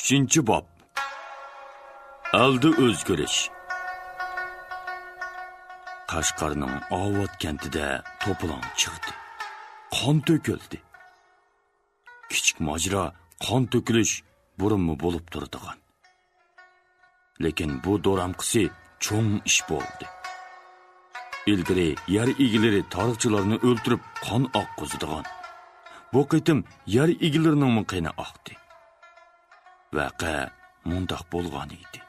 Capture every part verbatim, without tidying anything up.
ئۈچىنچى باب. ئەلدە ئۆزگىرىش. قەشقەرنىڭ ئاۋات كەنتىدە توپىلاڭ چىقتى. قان تۆكۈلدى. كىچىك ماجىرا، قان تۆكۈلۈش بۇرۇنمۇ بولۇپ تۇرىدىغان. لېكىن بۇ دورامقىسى چوڭ ئىش بولدى. ئىلگىرى يەر ئىگىلىرى تارىخچىلارنى ئۆلتۈرۈپ قان ئاققۇزىدىغان. بۇ قېتىم يەر ئىگىلىرىنىڭمۇ قېنى ئاقتى. ۋەقە مۇنداق بولغان ئىدى.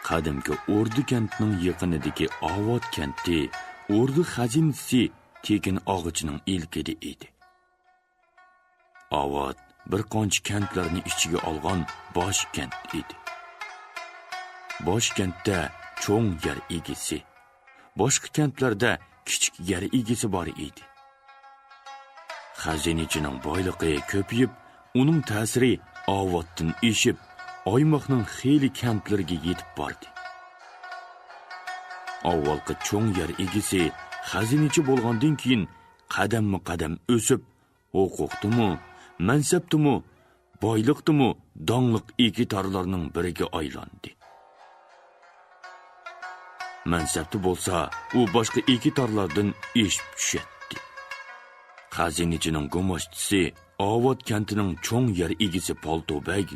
قەدىمكى ئوردا كەنتىنىڭ يېقىنىدىكى ئاۋات كەنتى ئوردا خەزىنىسى تېكىن ئاغىچىنىڭ ئىلكىدە ئىدى. ئاۋات بىر قانچە كەنتلەرنى ئىچىگە ئالغان باش كەنت ئىدى. باش كەنتتە چوڭ يەر ئىگىسى، باشقا كەنتلەردە كىچىك يەر ئىگىسى بار ئىدى. خەزىنىچىنىڭ بايلىقى كۆپىيىپ، ئۇنىڭ تەسىرى ئاۋاتتىن ئېشىپ، ئايماقنىڭ خېلى كەنتلىرىگە يېتىپ باردى. ئاۋۋالقى چوڭ يەر ئىگىسى خەزىنىچى بولغاندىن كېيىن، قەدەممۇ قەدەم ئۆسۈپ، ھوقۇقتىمۇ، مەنسەپتىمۇ، بايلىقتىمۇ داڭلىق ئېكىتارلارنىڭ بىرىگە ئايلاندى. مەنسەپتە بولسا، ئۇ باشقا ئېكىتارلاردىن ئېشىپ چۈشەتتى. خەزىنىچىنىڭ گۇماشتىسى ئاۋات كەنتىنىڭ چوڭ يەر ئىگىسى پالتو بەگ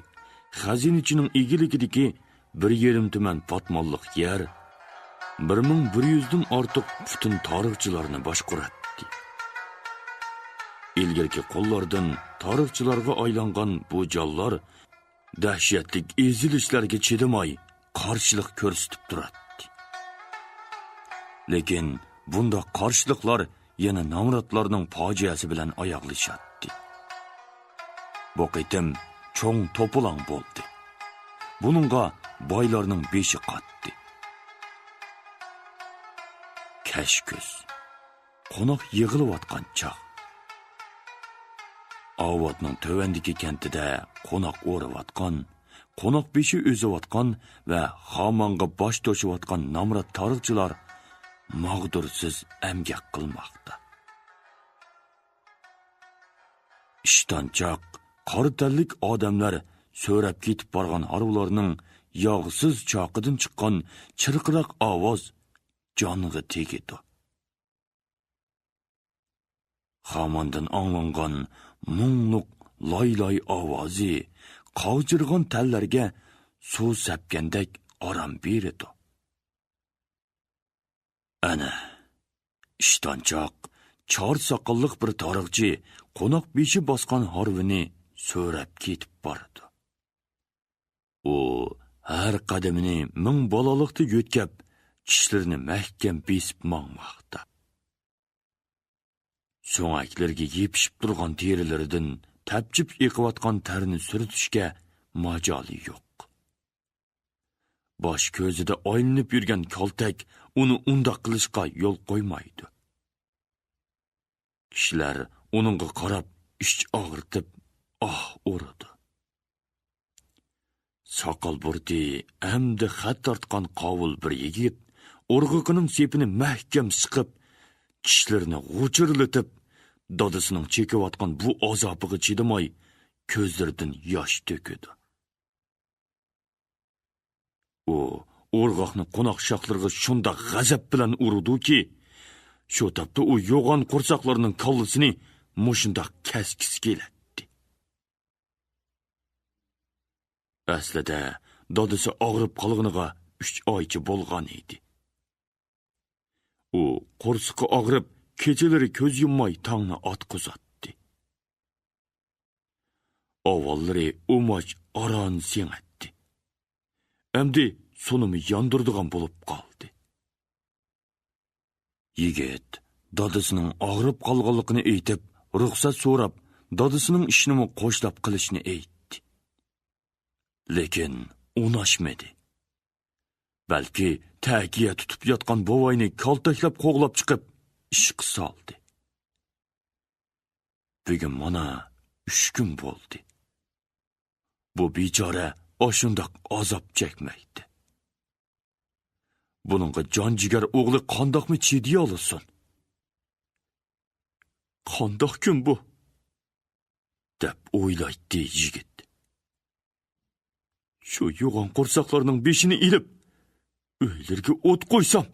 خەزىنىچىنىڭ ئىگىلىكىدىكى بىر يېرىم تۈمەن پاتمانلىق يەر، بىر مىڭ بىر يۈزدىن ئارتۇق پۈتۈن تارىخچىلارنى باشقۇراتتى. ئىلگىرىكى قۇللاردىن تارىخچىلارغا ئايلانغان بۇ جانلار دەھشەتلىك ئېزىلىشلارغا چىدىماي، قارشىلىق كۆرسىتىپ تۇراتتى. لېكىن بۇنداق قارشىلىقلار يەنە نامراتلارنىڭ پاجىئەسى بىلەن ئاياغلىشاتتى. بۇ قېتىم چوڭ توپىلاڭ بولدى. بۇنىڭغا بايلارنىڭ بېشى قاتتى. كەچ كۈز. قوناق يىغىلىۋاتقان چاغ. ئاۋاتنىڭ تۆۋەندىكى كەنتىدە قوناق ئورىۋاتقان، قوناق بېشى ئۈزۈۋاتقان ۋە خامانغا باش توشۇۋاتقان نامرات تارىخچىلار ماغدۇرسىز ئەمگەك قىلماقتا. ئىشتانچاق، قارا تەنلىك ئادەملەر سۆرەپ كېتىپ بارغان ھارۋىلارنىڭ ياغسىز چاقىدىن چىققان چىرقىراق ئاۋاز جانغا تېگىدۇ. خاماندىن ئاڭلانغان مۇڭلۇق لاي-لاي ئاۋازى قاغجىرىغان تەنلەرگە سۇ سەپكەندەك ئارام بېرىدۇ. ئەنە، ئىشتانچاق، چار ساقاللىق بىر تارىخچى قوناق بېشى باسقان ھارۋىنى سۆرەپ كېتىپ بارىدۇ. ئۇ ھەر قەدىمىنى مىڭ بالالىقتا يۆتكەپ، چىشلىرىنى مەھكەم بېسىپ ماڭماقتا. سۆڭەكلىرىگە يېپىشىپ تۇرغان تېرىلىرىدىن تەپچىپ ئېقىۋاتقان تەرنى سۈرتۈشكە ماجالى يوق. باش كۆزىدە ئايلىنىپ يۈرگەن كالتەك ئۇنى ئۇنداق قىلىشقا يول قويمايدۇ. كىشىلەر ئۇنىڭغا قاراپ ئىچ ئاغرىتىپ ئاھ ئۇرىدۇ. ساقال بۇرۇتى ھەمدە خەت تارتقان قاۋۇل بىر يىگىت ئورغىقىنىڭ سېپىنى مەھكەم سىقىپ، چىشلىرىنى غۇچۇرلىتىپ، دادىسىنىڭ چېكىۋاتقان بۇ ئازابىغا چىدىماي، كۆزلىرىدىن ياش تۆكىدۇ. ئۇ ئورغاقنى قوناق شاخلىرىغا شۇنداق غەزەپ بىلەن ئۇرىدۇكى، شۇ تاپتا ئۇ يوغان قورساقلارنىڭ كاللىسىنى مۇشۇنداق كەسكۈسى كېلەتتى. ئەسلىدە دادىسى ئاغرىپ قالغىنىغا ئۈچ ئايچە بولغان ئىدى. ئۇ قورسىقى ئاغرىپ، كېچىلىرى كۆز يۇمماي تاڭنى ئاتقۇزاتتى. ئاۋۋاللىرى ئۇماچ ئاران سېڭەتتى. ئەمدى سۇنىمۇ ياندۇرىدىغان بولۇپ قالدى. يىگىت دادىسىنىڭ ئاغرىپ قالغانلىقىنى ئېيتىپ، رۇخسەت سوراپ، دادىسىنىڭ ئىشىنىمۇ قوشلاپ قىلىشنى ئېيتتى. لېكىن ئۇناشمىدى. بەلكى تەكىيە تۇتۇپ ياتقان بوۋاينى كالتەكلەپ قوغلاپ چىقىپ، ئىشقا سالدى. بۈگۈن مانا ئۈچ كۈن بولدى. بۇ بىچارە ئاشۇنداق ئازاب چەكمەكتە. بۇنىڭغا جان جىگەر ئوغلى قانداقمۇ چىدىيالىسۇن؟ «قانداق كۈن بۇ؟» دەپ ئويلايتتى يىگىت. شۇ يوغان قورساقلارنىڭ بېشىنى ئېلىپ، ئۆيلىرىگە ئوت قويسام،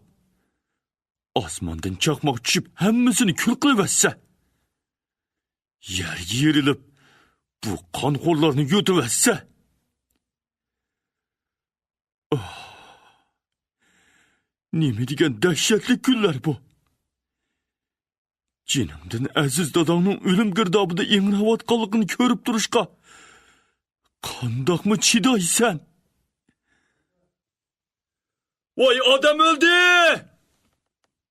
ئاسماندىن چاقماق چۈشۈپ، ھەممىسىنى كۈل قىلىۋەتسە، يەر يېرىلىپ، بۇ قانخورلارنى يۇتۇۋەتسە. ئاھ، نېمە دېگەن دەھشەتلىك كۈنلەر بۇ! جېنىڭدىن ئەزىز داداڭنىڭ ئۆلۈم گىردابىدا ئىڭراۋاتقانلىقىنى كۆرۈپ تۇرۇشقا قانداقمۇ چىدايسەن؟ «ۋاي، ئادەم ئۆلدى!»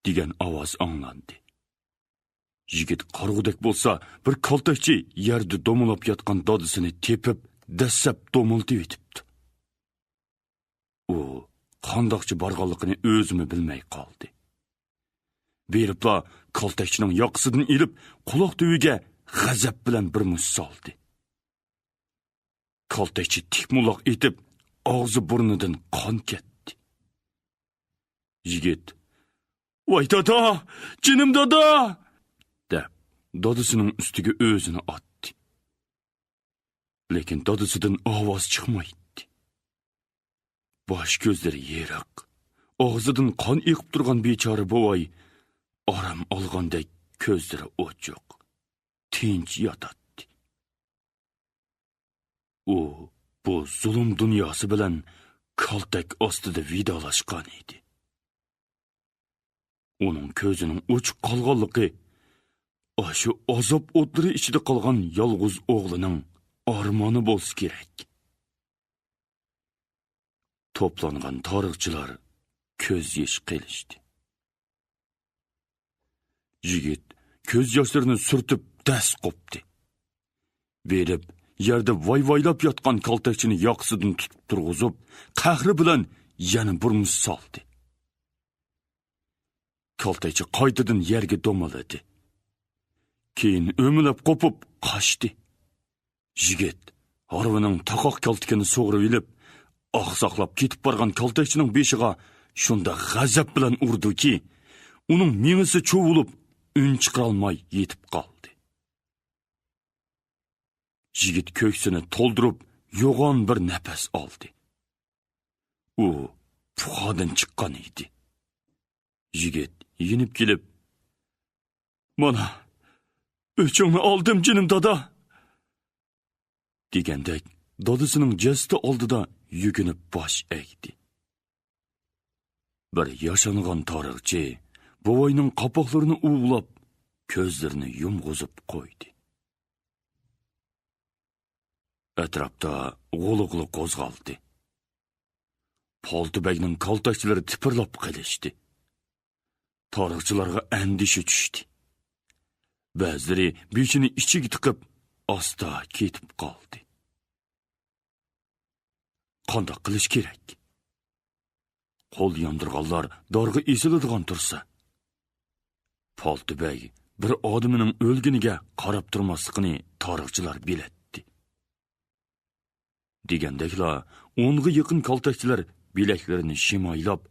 دېگەن ئاۋاز ئاڭلاندى. يىگىت قارىغۇدەك بولسا، بىر كالتەكچى يەردە دومىلاپ ياتقان دادىسىنى تېپىپ، دەسسەپ دومىلىتىۋېتىپتۇ. ئۇ قانداقچە بارغانلىقىنى ئۆزىمۇ بىلمەي قالدى. بېرىپلا كالتەكچىنىڭ ياقىسىدىن ئېلىپ، قۇلاق تۈۋىگە غەزەپ بىلەن بىر مۇشت سالدى. كالتەكچى تىكمۇلاق ئېتىپ، ئاغزى بۇرنىدىن قان كەتتى. يىگىت، «ۋاي دادا، جېنىم دادا!» دەپ، دادىسىنىڭ ئۈستىگە ئۆزىنى ئاتتى. لېكىن دادىسىدىن ئاۋاز چىقمايتتى. باش كۆزلىرى يېرىق، ئاغزىدىن قان ئېقىپ تۇرغان بىچارە بوۋاي ئارام ئالغاندەك كۆزلىرى ئوچۇق، تىنچ ياتاتتى. ئۇ بۇ زۇلۇم دۇنياسى بىلەن كالتەك ئاستىدا ۋىدالاشقان ئىدى. ئۇنىڭ كۆزىنىڭ ئوچۇق قالغانلىقى ئاشۇ ئازاب ئوتلىرى ئىچىدە قالغان يالغۇز ئوغلىنىڭ ئارمانى بولسا كېرەك. توپلانغان تارىخچىلار كۆز يېشى قىلىشتى. يىگىت كۆز ياشلىرىنى سۈرتۈپ دەس قوپتى. بېرىپ، يەردە ۋاي-ۋايلاپ ياتقان كالتەكچىنى ياقىسىدىن تۇتۇپ تۇرغۇزۇپ، قەھرى بىلەن يەنە بىر مۇشت سالدى. كالتەكچى قايتىدىن يەرگە دومىلىدى. كېيىن ئۆمىلەپ قوپۇپ قاچتى. يىگىت ھارۋىنىڭ تاقاق كالتىكىنى سۇغۇرۇۋېلىپ، ئاقساقلاپ كېتىپ بارغان كالتەكچىنىڭ بېشىغا شۇنداق غەزەپ بىلەن ئۇردىكى، ئۇنىڭ مېڭىسى چۇۋۇلۇپ، ئۈن چىقىرالماي يېتىپ قالدى. يىگىت كۆكسىنى تولدۇرۇپ، يوغان بىر نەپەس ئالدى. ئۇ پۇخادىن چىققان ئىدى. يىگىت يېنىپ كېلىپ، «مانا، ئۆچۈڭنى ئالدىم، جېنىم دادا!» دېگەندەك، دادىسىنىڭ جەسىتى ئالدىدا يۈكۈنۈپ باش ئەگدى. بىر ياشانغان تارىخچى بوۋاينىڭ قاپاقلىرىنى ئۇۋىلاپ، كۆزلىرىنى يۇمغۇزۇپ قويدى. ئەتراپتا غۇلۇغۇلا قوزغالدى. پالتا بەگنىڭ كالتەكچىلىرى تىپىرلاپ قېلىشتى. تارىخچىلارغا ئەندىشە چۈشتى. بەزىلىرى بېشىنى ئىچىگە تىقىپ، ئاستا كېتىپ قالدى. قانداق قىلىش كېرەك؟ قول ياندۇرغانلار دارغا ئېسىلىدىغان تۇرسا، پالتا بەگ بىر ئادىمىنىڭ ئۆلگىنىگە قاراپ تۇرماسلىقىنى تارىخچىلار بىلەتتى. دېگەندەكلا، ئونغا يېقىن كالتەكچىلەر بىلەكلىرىنى شىمايلاپ،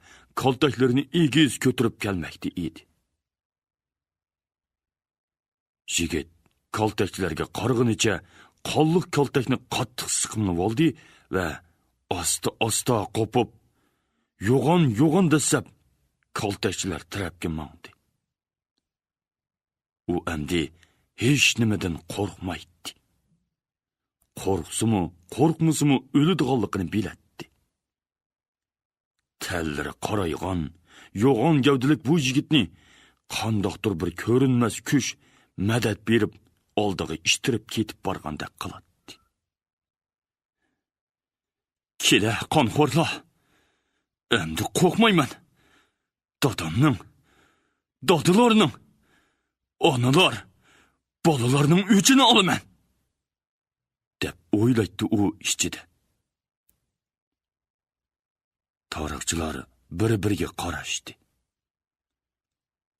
كالتەكلىرىنى ئېگىز كۆتۈرۈپ كەلمەكتە ئىدى. يىگىت كالتەكچىلەرگە قارىغىنىچە قانلىق كالتەكنى قاتتىق سىقىملىۋالدى ۋە ئاستا-ئاستا قوپۇپ، يوغان-يوغان دەسسەپ كالتەكچىلەر تەرەپكە ماڭدى. ئۇ ئەمدى ھېچنېمىدىن قورقمايتتى. قورقسىمۇ، قورقمىسىمۇ ئۆلىدىغانلىقىنى بىلەتتى. تەنلىرى قارايغان، يوغان گەۋدىلىك بۇ يىگىتنى قانداقتۇر بىر كۆرۈنمەس كۈچ مەدەت بېرىپ، ئالدىغا ئىتتىرىپ كېتىپ بارغاندەك قىلاتتى. كېلە، قانخورلار! ئەمدى قورقمايمەن. دادامنىڭ، دادىلارنىڭ، ئانىلار، بالىلارنىڭ ئۆچىنى ئالىمەن، دەپ ئويلايتتى ئۇ ئىچىدە. تارىخچىلار بىر-بىرىگە قاراشتى.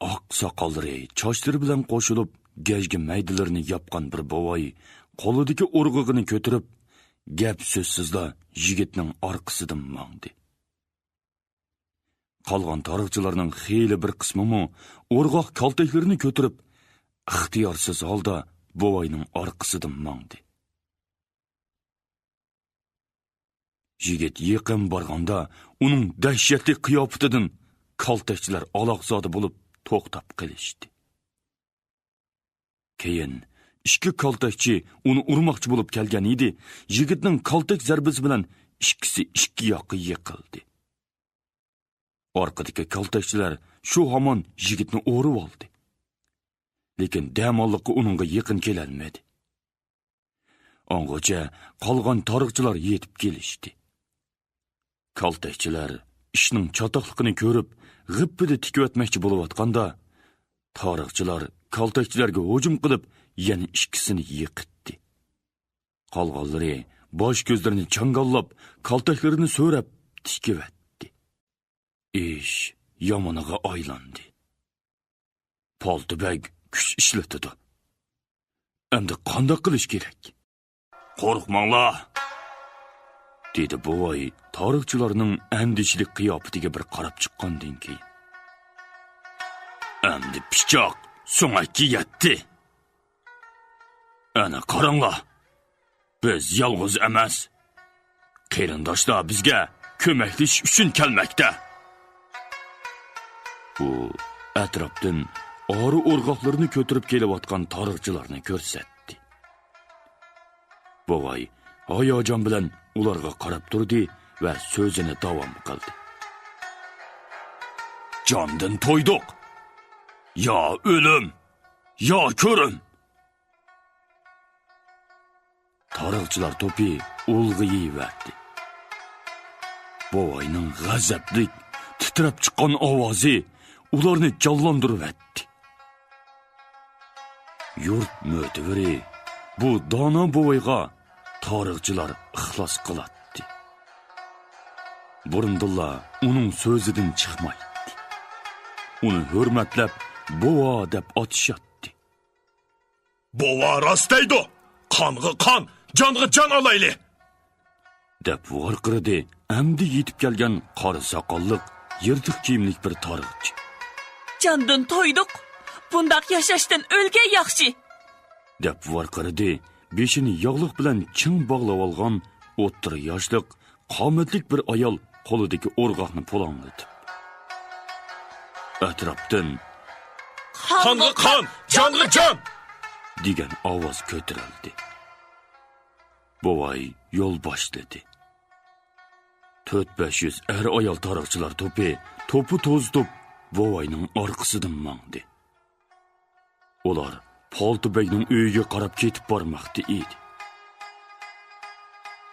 ئاق ساقاللىرى، چاچلىرى بىلەن قوشۇلۇپ، گەجگە مەيدىلىرىنى ياپقان بىر بوۋاي قولىدىكى ئورغىقىنى كۆتۈرۈپ، گەپ-سۆزسىزلا يىگىتنىڭ ئارقىسىدىن ماڭدى. قالغان تارىخچىلارنىڭ خېلى بىر قىسمىمۇ ئورغاق كالتەكلىرىنى كۆتۈرۈپ، ئىختىيارسىز ھالدا بوۋاينىڭ ئارقىسىدىن ماڭدى. يىگىت يېقىن بارغاندا، ئۇنىڭ دەھشەتلىك قىياپىتىدىن كالتەكچىلەر ئالاقزادە بولۇپ توختاپ قېلىشتى. كېيىن ئىككى كالتەكچى ئۇنى ئۇرماقچى بولۇپ كەلگەن ئىدى، يىگىتنىڭ كالتەك زەربىسى بىلەن ئىككىسى ئىككى ياققا يىقىلدى. ئارقىدىكى كالتەكچىلەر شۇ ھامان يىگىتنى ئورىۋالدى. لېكىن دەماللىققا ئۇنىڭغا يېقىن كېلەلمىدى. ئاڭغىچە قالغان تارىخچىلار يېتىپ كېلىشتى. كالتەكچىلەر ئىشنىڭ چاتاقلىقىنى كۆرۈپ، غىپپىدە تىكىۋەتمەكچى بولۇۋاتقاندا، تارىخچىلار كالتەكچىلەرگە ھۇجۇم قىلىپ، يەنە ئىككىسىنى يىقىتتى. قالغانلىرى باش-كۆزلىرىنى چاڭگاللاپ، كالتەكلىرىنى سۆرەپ تىكىۋەتتى. ئىش يامىنىغا ئايلاندى. پالتا بەگ كۈچ ئىشلىتىدۇ. ئەمدى قانداق قىلىش كېرەك؟ «قورقماڭلار!» دېدى بوۋاي تارىخچىلارنىڭ ئەندىشىلىك قىياپىتىگە بىر قاراپ چىققاندىن كېيىن. «ئەمدى پىچاق سۆڭەككە يەتتى. ئەنە قاراڭلار، بىز يالغۇز ئەمەس. قېرىنداشلار بىزگە كۆمەكلىشىش ئۈچۈن كەلمەكتە.» ئۇ ئەتراپتىن ئارا ئورغاقلىرىنى كۆتۈرۈپ كېلىۋاتقان تارىخچىلارنى كۆرسەتتى. بوۋاي ھاياجان بىلەن ئۇلارغا قاراپ تۇردى ۋە سۆزىنى داۋام قىلدى. «جاندىن تويدۇق! يا ئۆلۈم، يا كۆرۈم!» تارىخچىلار توپى ئۇلغىيىۋەردى. بوۋاينىڭ غەزەپلىك، تىترەپ چىققان ئاۋازى ئۇلارنى جانلاندۇرۇۋەتتى. يۇرت مۆتىۋىرى بۇ دانا بوۋايغا تارىخچىلار ئىخلاس قىلاتتى. بۇرۇندىنلا ئۇنىڭ سۆزىدىن چىقمايتتى. ئۇنى ھۆرمەتلەپ بوۋا دەپ ئاتىشاتتى. «بوۋا راست دەيدۇ! قانغا قان، جانغا جان ئالايلى!» دەپ ۋارقىرىدى ئەمدى يېتىپ كەلگەن قارا ساقاللىق، يىرتىق كىيىملىك بىر تارىخچى. «جاندىن تويدۇق! بۇنداق ياشاشتىن ئۆلگەن ياخشى!» دەپ ۋارقىرىدى بېشىنى ياغلىق بىلەن چىڭ باغلاۋالغان ئوتتۇرا ياشلىق، قامەتلىك بىر ئايال قولىدىكى ئورغاقنى پۇلاڭلىتىپ. ئەتراپتىن «قانغا قان، جانغا جان!» دېگەن ئاۋاز كۆتۈرۈلدى. بوۋاي يول باشلىدى. تۆت-بەش يۈز ئەر-ئايال تارىخچىلار توپى توپا توزۇتۇپ، بوۋاينىڭ ئارقىسىدىن ماڭدى. ئۇلار پالتا بەگنىڭ ئۆيىگە قاراپ كېتىپ بارماقتا ئىدى.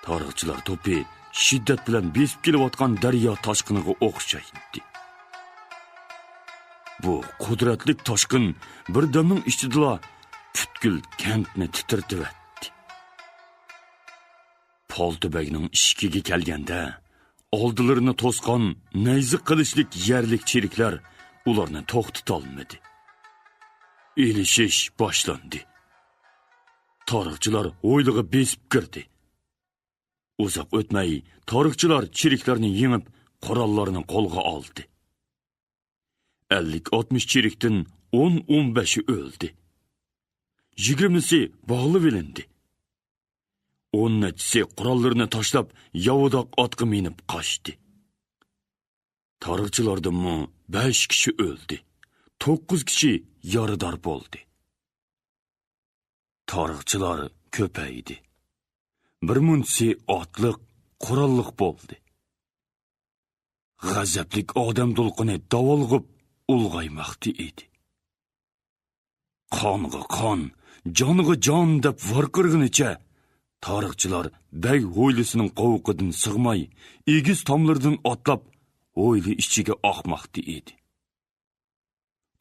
تارىخچىلار توپى شىددەت بىلەن بېسىپ كېلىۋاتقان دەريا تاشقىنىغا ئوخشايتتى. بۇ قۇدرەتلىك تاشقىن بىردەمنىڭ ئىچىدىلا پۈتكۈل كەنتنى تىترىتىۋەتتى. پالتا بەگنىڭ ئىشىكىگە كەلگەندە، ئالدىلىرىنى توسقان نەيزە قىلىچلىك يەرلىك چېرىكلەر ئۇلارنى توختىتالمىدى. ئېلىشىش باشلاندى. تارىخچىلار ھويلىغا بېسىپ كىردى. ئۇزاق ئۆتمەي تارىخچىلار چېرىكلەرنى يېڭىپ، قوراللارنى قولغا ئالدى. ئەللىك-ئاتمىش چېرىكتىن ئون-ئون بەشى ئۆلدى. يىگىرمىسى باغلىۋېلىندى. ئون نەچچىسى قوراللىرىنى تاشلاپ، ياۋىداق ئاتقا مىنىپ قاچتى. تارىخچىلاردىنمۇ بەش كىشى ئۆلدى، توققۇز كىشى يارىدار بولدى. تارىخچىلار كۆپەيدى. بىر مۇنچىسى ئاتلىق، قوراللىق بولدى. غەزەپلىك ئادەم دولقۇنى داۋالغۇپ ئۇلغايماقتا ئىدى. قانغا قان، جانغا جان دەپ ۋارقىرىغىنىچە، تارىخچىلار بەگ ھويلىسىنىڭ قوۋۇقىدىن سىغماي، ئېگىز تاملىرىدىن ئاتلاپ، ھويلا ئىچىگە ئاقماقتا ئىدى.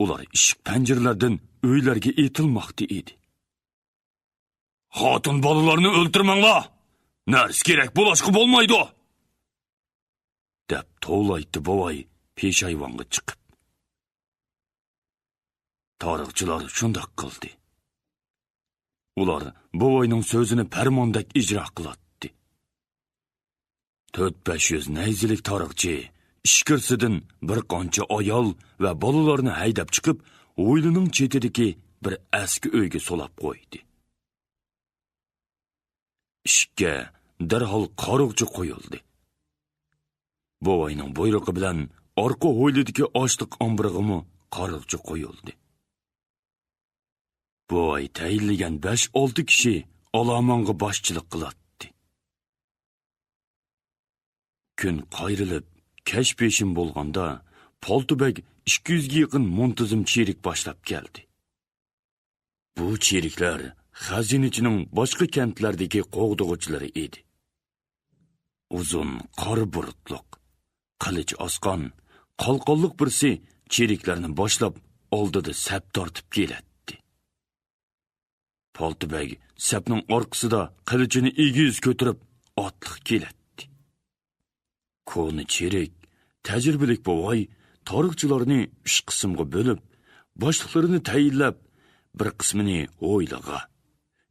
ئۇلار ئىشىك پەنجىرىلەردىن ئۆيلەرگە ئېتىلماقتا ئىدى. «خاتۇن بالىلارنى ئۆلتۈرمەڭلار! نەرسە كېرەك بولاشقا بولمايدۇ!» دەپ توۋلايتتى بوۋاي پېشايۋانغا چىقىپ. تارىخچىلار شۇنداق قىلدى. ئۇلار بوۋاينىڭ سۆزىنى پەرماندەك ئىجرا قىلاتتى. تۆت-بەش يۈز نەيزىلىك تارىخچى ئىچكىرىسىدىن بىر قانچە ئايال ۋە بالىلارنى ھەيدەپ چىقىپ، ھويلىنىڭ چېتىدىكى بىر ئەسكى ئۆيگە سولاپ قويدى. ئىشىككە دەرھال قارۇقچا قويۇلدى. بوۋاينىڭ بۇيرۇقى بىلەن ئارقا ھويلىدىكى ئاشلىق ئامبىرىغىمۇ قارىغۇچى قويۇلدى. بوۋاي تەيىنلىگەن بەش-ئالتە كىشى ئالامانغا باشچىلىق قىلاتتى. كۈن قايرىلىپ، كەچ پېشىم بولغاندا، پالتا بەگ ئىككى يۈزگە يېقىن مۇنتىزىم چېرىك باشلاپ كەلدى. بۇ چېرىكلەر خەزىنىچىنىڭ باشقا كەنتلەردىكى قوغدىغۇچىلىرى ئىدى. ئۇزۇن قارا بۇرۇتلۇق، قىلىچ ئاسقان، قالقانلىق بىرسى چېرىكلەرنى باشلاپ، ئالدىدا سەپ تارتىپ كېلەتتى. پالتا بەگ سەپنىڭ ئارقىسىدا قىلىچىنى ئېگىز كۆتۈرۈپ، ئاتلىق كېلەتتى. كونا چېرىك، تەجرىبىلىك بوۋاي تارىخچىلارنى ئۈچ قىسىمغا بۆلۈپ، باشلىقلىرىنى تەيىنلەپ، بىر قىسمىنى ھويلىغا،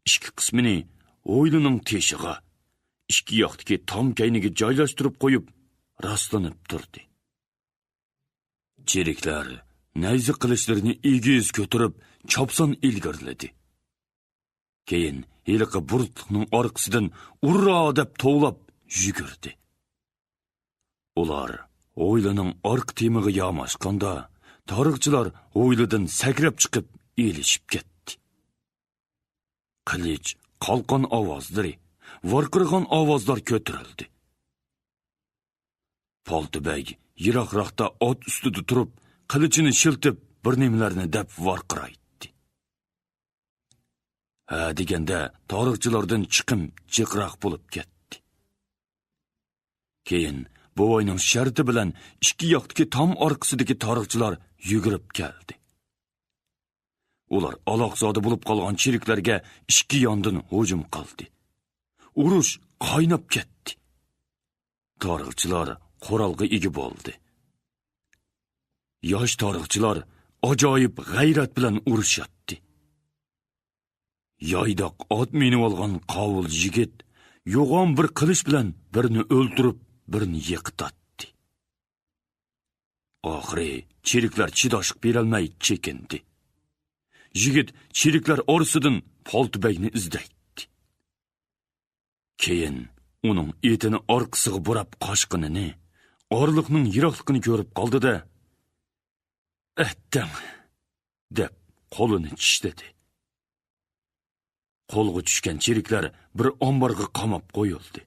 ئىككى قىسمىنى ھويلىنىڭ تېشىغا، ئىككى ياقتىكى تام كەينىگە جايلاشتۇرۇپ قويۇپ، راستلىنىپ تۇردى. چېرىكلەر نەيزە قىلىچلىرىنى ئېگىز كۆتۈرۈپ، چاپسان ئىلگىرىلىدى. كېيىن ھېلىقى بۇرۇتلۇقنىڭ ئارقىسىدىن «ئۇررا!» دەپ توۋلاپ يۈگۈردى. ئۇلار ھويلىنىڭ ئارقا تېمىغا ياماشقاندا، تارىخچىلار ھويلىدىن سەكرەپ چىقىپ ئېلىشىپ كەتتى. قىلىچ، قالقان ئاۋازلىرى، ۋارقىرىغان ئاۋازلار كۆتۈرۈلدى. پالتا بەگ يىراقراقتا ئات ئۈستىدە تۇرۇپ، قىلىچىنى شىلتىپ، بىر نېمىلەرنى دەپ ۋارقىرايتتى. ھە دېگەندە، تارىخچىلاردىن چىقىم جىقراق بولۇپ كەتتى. كېيىن بوۋاينىڭ شەرتى بىلەن ئىككى ياقتىكى تام ئارقىسىدىكى تارىخچىلار يۈگۈرۈپ كەلدى. ئۇلار ئالاقزادە بولۇپ قالغان چېرىكلەرگە ئىككى ياندىن ھۇجۇم قىلدى. ئۇرۇش قايناپ كەتتى. تارىخچىلار قورالغا ئىگە بولدى. ياش تارىخچىلار ئاجايىپ غەيرەت بىلەن ئۇرۇشاتتى. يايداق ئات مىنىۋالغان قاۋۇل يىگىت يوغان بىر قىلىچ بىلەن بىرنى ئۆلتۈرۈپ، بىرنى يىقىتاتتى. ئاخىرى چېرىكلەر چىداشلىق بېرەلمەي چېكىندى. يىگىت چېرىكلەر ئارىسىدىن پالتا بەگنى ئىزدەيتتى. كېيىن ئۇنىڭ ئېتىنى ئارقىسىغا بۇراپ قاچقىنىنى، ئارىلىقنىڭ يىراقلىقىنى كۆرۈپ قالدى-دە، «ئەتتىڭ!» دەپ قولىنى چىشلىدى. قولغا چۈشكەن چېرىكلەر بىر ئامبارغا قاماپ قويۇلدى.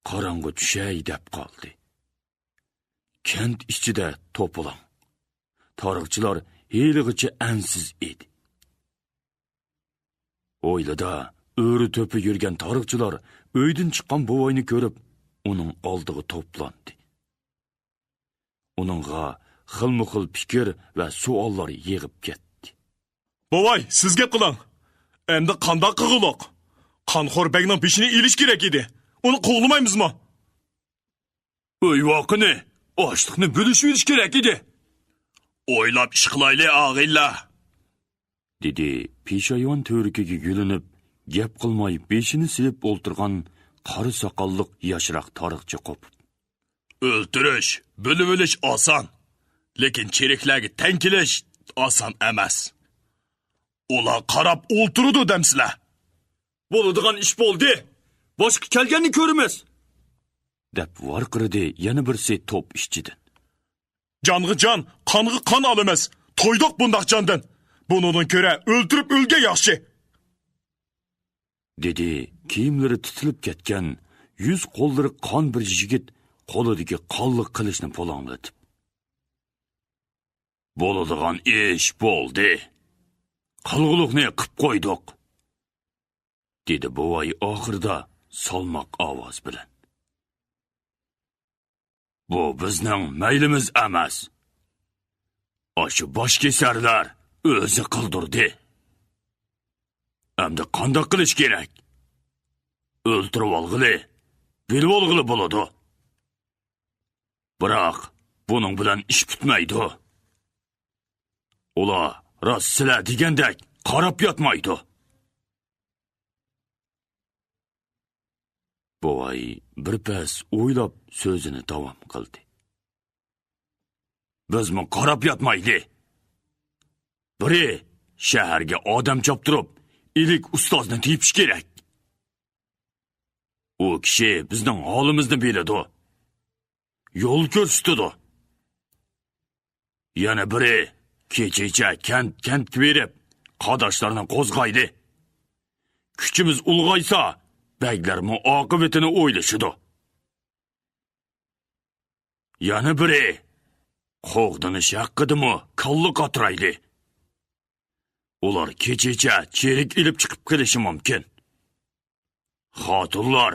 قاراڭغۇ چۈشەي دەپ قالدى. كەنت ئىچىدە توپىلاڭ. تارىخچىلار ھېلىغىچە ئەنسىز ئىدى. ھويلىدا ئۆرە-تۆپە يۈرگەن تارىخچىلار ئۆيدىن چىققان بوۋاينى كۆرۈپ، ئۇنىڭ ئالدىغا توپلاندى. ئۇنىڭغا خىلمۇخىل پىكىر ۋە سوئاللار يېغىپ كەتتى. «بوۋاي، سىز گەپ قىلىڭ. ئەمدى قانداق قىلغۇلۇق؟ قانخور بەگنىڭ بېشىنى ئېلىش كېرەك ئىدى. ئۇنى قوغلىمايمىزمۇ؟» «ئۆي ۋاقىنى، ئاشلىقنى بۆلۈشۈۋېلىش كېرەك ئىدى.» «ئويلاپ ئىش قىلايلى، ئاغىنىلەر.» دېدى پېشايۋان تۈۋرۈكىگە يۆلىنىپ، گەپ قىلماي بېشىنى سېلىپ ئولتۇرغان قارا ساقاللىق ياشراق تارىخچى قوپۇپ. «ئۆلتۈرۈش، بۆلۈۋېلىش ئاسان، لېكىن چېرىكلەرگە تەڭ كېلىش ئاسان ئەمەس. ئۇلار قاراپ ئولتۇرىدۇ دەمسىلەر؟» «بولىدىغان ئىش بولدى، باشقا كەلگەننى كۆرىمىز!» دەپ ۋارقىرىدى يەنە بىرسى توپ ئىچىدىن. «جانغا جان، قانغا قان ئالىمىز. تويدۇق بۇنداق جاندىن. بۇنىڭدىن كۆرە ئۆلتۈرۈپ ئۆلگەن ياخشى.» دېدى كىيىملىرى تىتىلىپ كەتكەن، يۈز قوللىرى قان بىر يىگىت قولىدىكى قانلىق قىلىچنى پۇلاڭلىتىپ. «بولىدىغان ئىش بولدى. قىلغۇلۇقنى قىپ قويدۇق.» دېدى بوۋاي ئاخىرىدا سالماق ئاۋاز بىلەن. «بۇ بىزنىڭ مەيلىمىز ئەمەس. ئاشۇ باشكېسەرلەر ئۆزى قىلدۇردى. ئەمدى قانداق قىلىش كېرەك؟ ئۆلتۈرۈۋالغىلى، بىلىۋالغىلى بولىدۇ. بىراق، بۇنىڭ بىلەن ئىش پۈتمەيدۇ. ئۇلار راست سىلەر دېگەندەك قاراپ ياتمايدۇ.» بوۋاي بىر پەس ئويلاپ سۆزىنى داۋام قىلدى. «بىزمۇ قاراپ ياتمايلى. بىرى شەھەرگە ئادەم چاپتۇرۇپ، ئىلىك ئۇستازنى تېپىش كېرەك. ئۇ كىشى بىزنىڭ ھالىمىزنى بىلىدۇ. يول كۆرسىتىدۇ. يەنە بىرى كېچىچە كەنت-كەنتكە بېرىپ، قاداشلارنى قوزغايلى. كۈچىمىز ئۇلغايسا، بەگلەرمۇ ئاقىۋىتىنى ئويلىشىدۇ. يەنە بىرى قوغدىنىش ھەققىدىمۇ كاللا قاتۇرايلى. ئۇلار كېچىچە چېرىك ئېلىپ چىقىپ قېلىشى مۇمكىن. خاتۇنلار،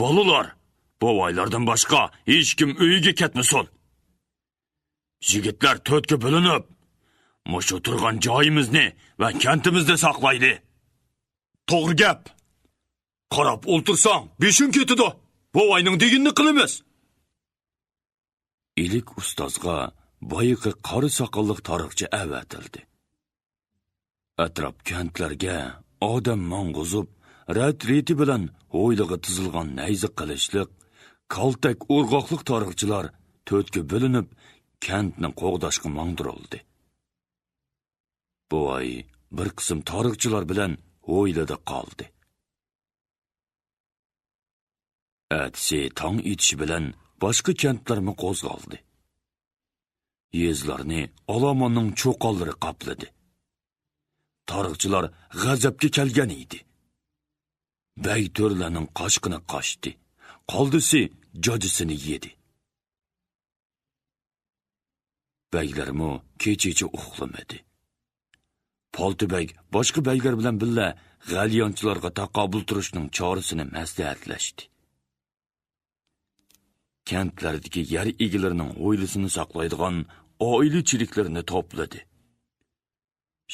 بالىلار، بوۋايلاردىن باشقا ھېچكىم ئۆيىگە كەتمىسۇن. يىگىتلەر تۆتكە بۆلۈنۈپ، مۇشۇ تۇرغان جايىمىزنى ۋە كەنتىمىزنى ساقلايلى. توغرا گەپ. قاراپ ئولتۇرساڭ، بېشىڭ كېتىدۇ. بوۋاينىڭ دېگىنىنى قىلىمىز. ئىلىك ئۇستازغا بايىقى قارا ساقاللىق تارىخچى ئەۋەتىلدى. ئەتراپ كەنتلەرگە ئادەم ماڭغۇزۇپ، رەت-رېتى بىلەن ھويلىغا تىزىلغان نەيزە قىلىچلىق، كالتەك ئورغاقلىق تارىخچىلار تۆتكە بۆلۈنۈپ، كەنتنى قوغداشقا ماڭدۇرۇلدى. بوۋاي بىر قىسىم تارىخچىلار بىلەن ھويلىدا قالدى. ئەتىسى تاڭ ئېتىشى بىلەن باشقا كەنتلەرمۇ قوزغالدى. يېزىلارنى ئالاماننىڭ چوقانلىرى قاپلىدى. تارىخچىلار غەزەپكە كەلگەن ئىدى. بەگ تۆرىلەرنىڭ قاچقىنى قاچتى، قالدىسى جاجىسىنى يېدى. بەگلەرمۇ كېچىچە ئۇخلىمىدى. پالتا بەگ باشقا بەگلەر بىلەن بىللە غەليانچىلارغا تاقابىل تۇرۇشنىڭ چارىسىنى مەسلىھەتلەشتى. كەنتلەردىكى يەر ئىگىلىرىنىڭ ھويلىسىنى ساقلايدىغان ئائىلە چېرىكلىرىنى توپلىدى.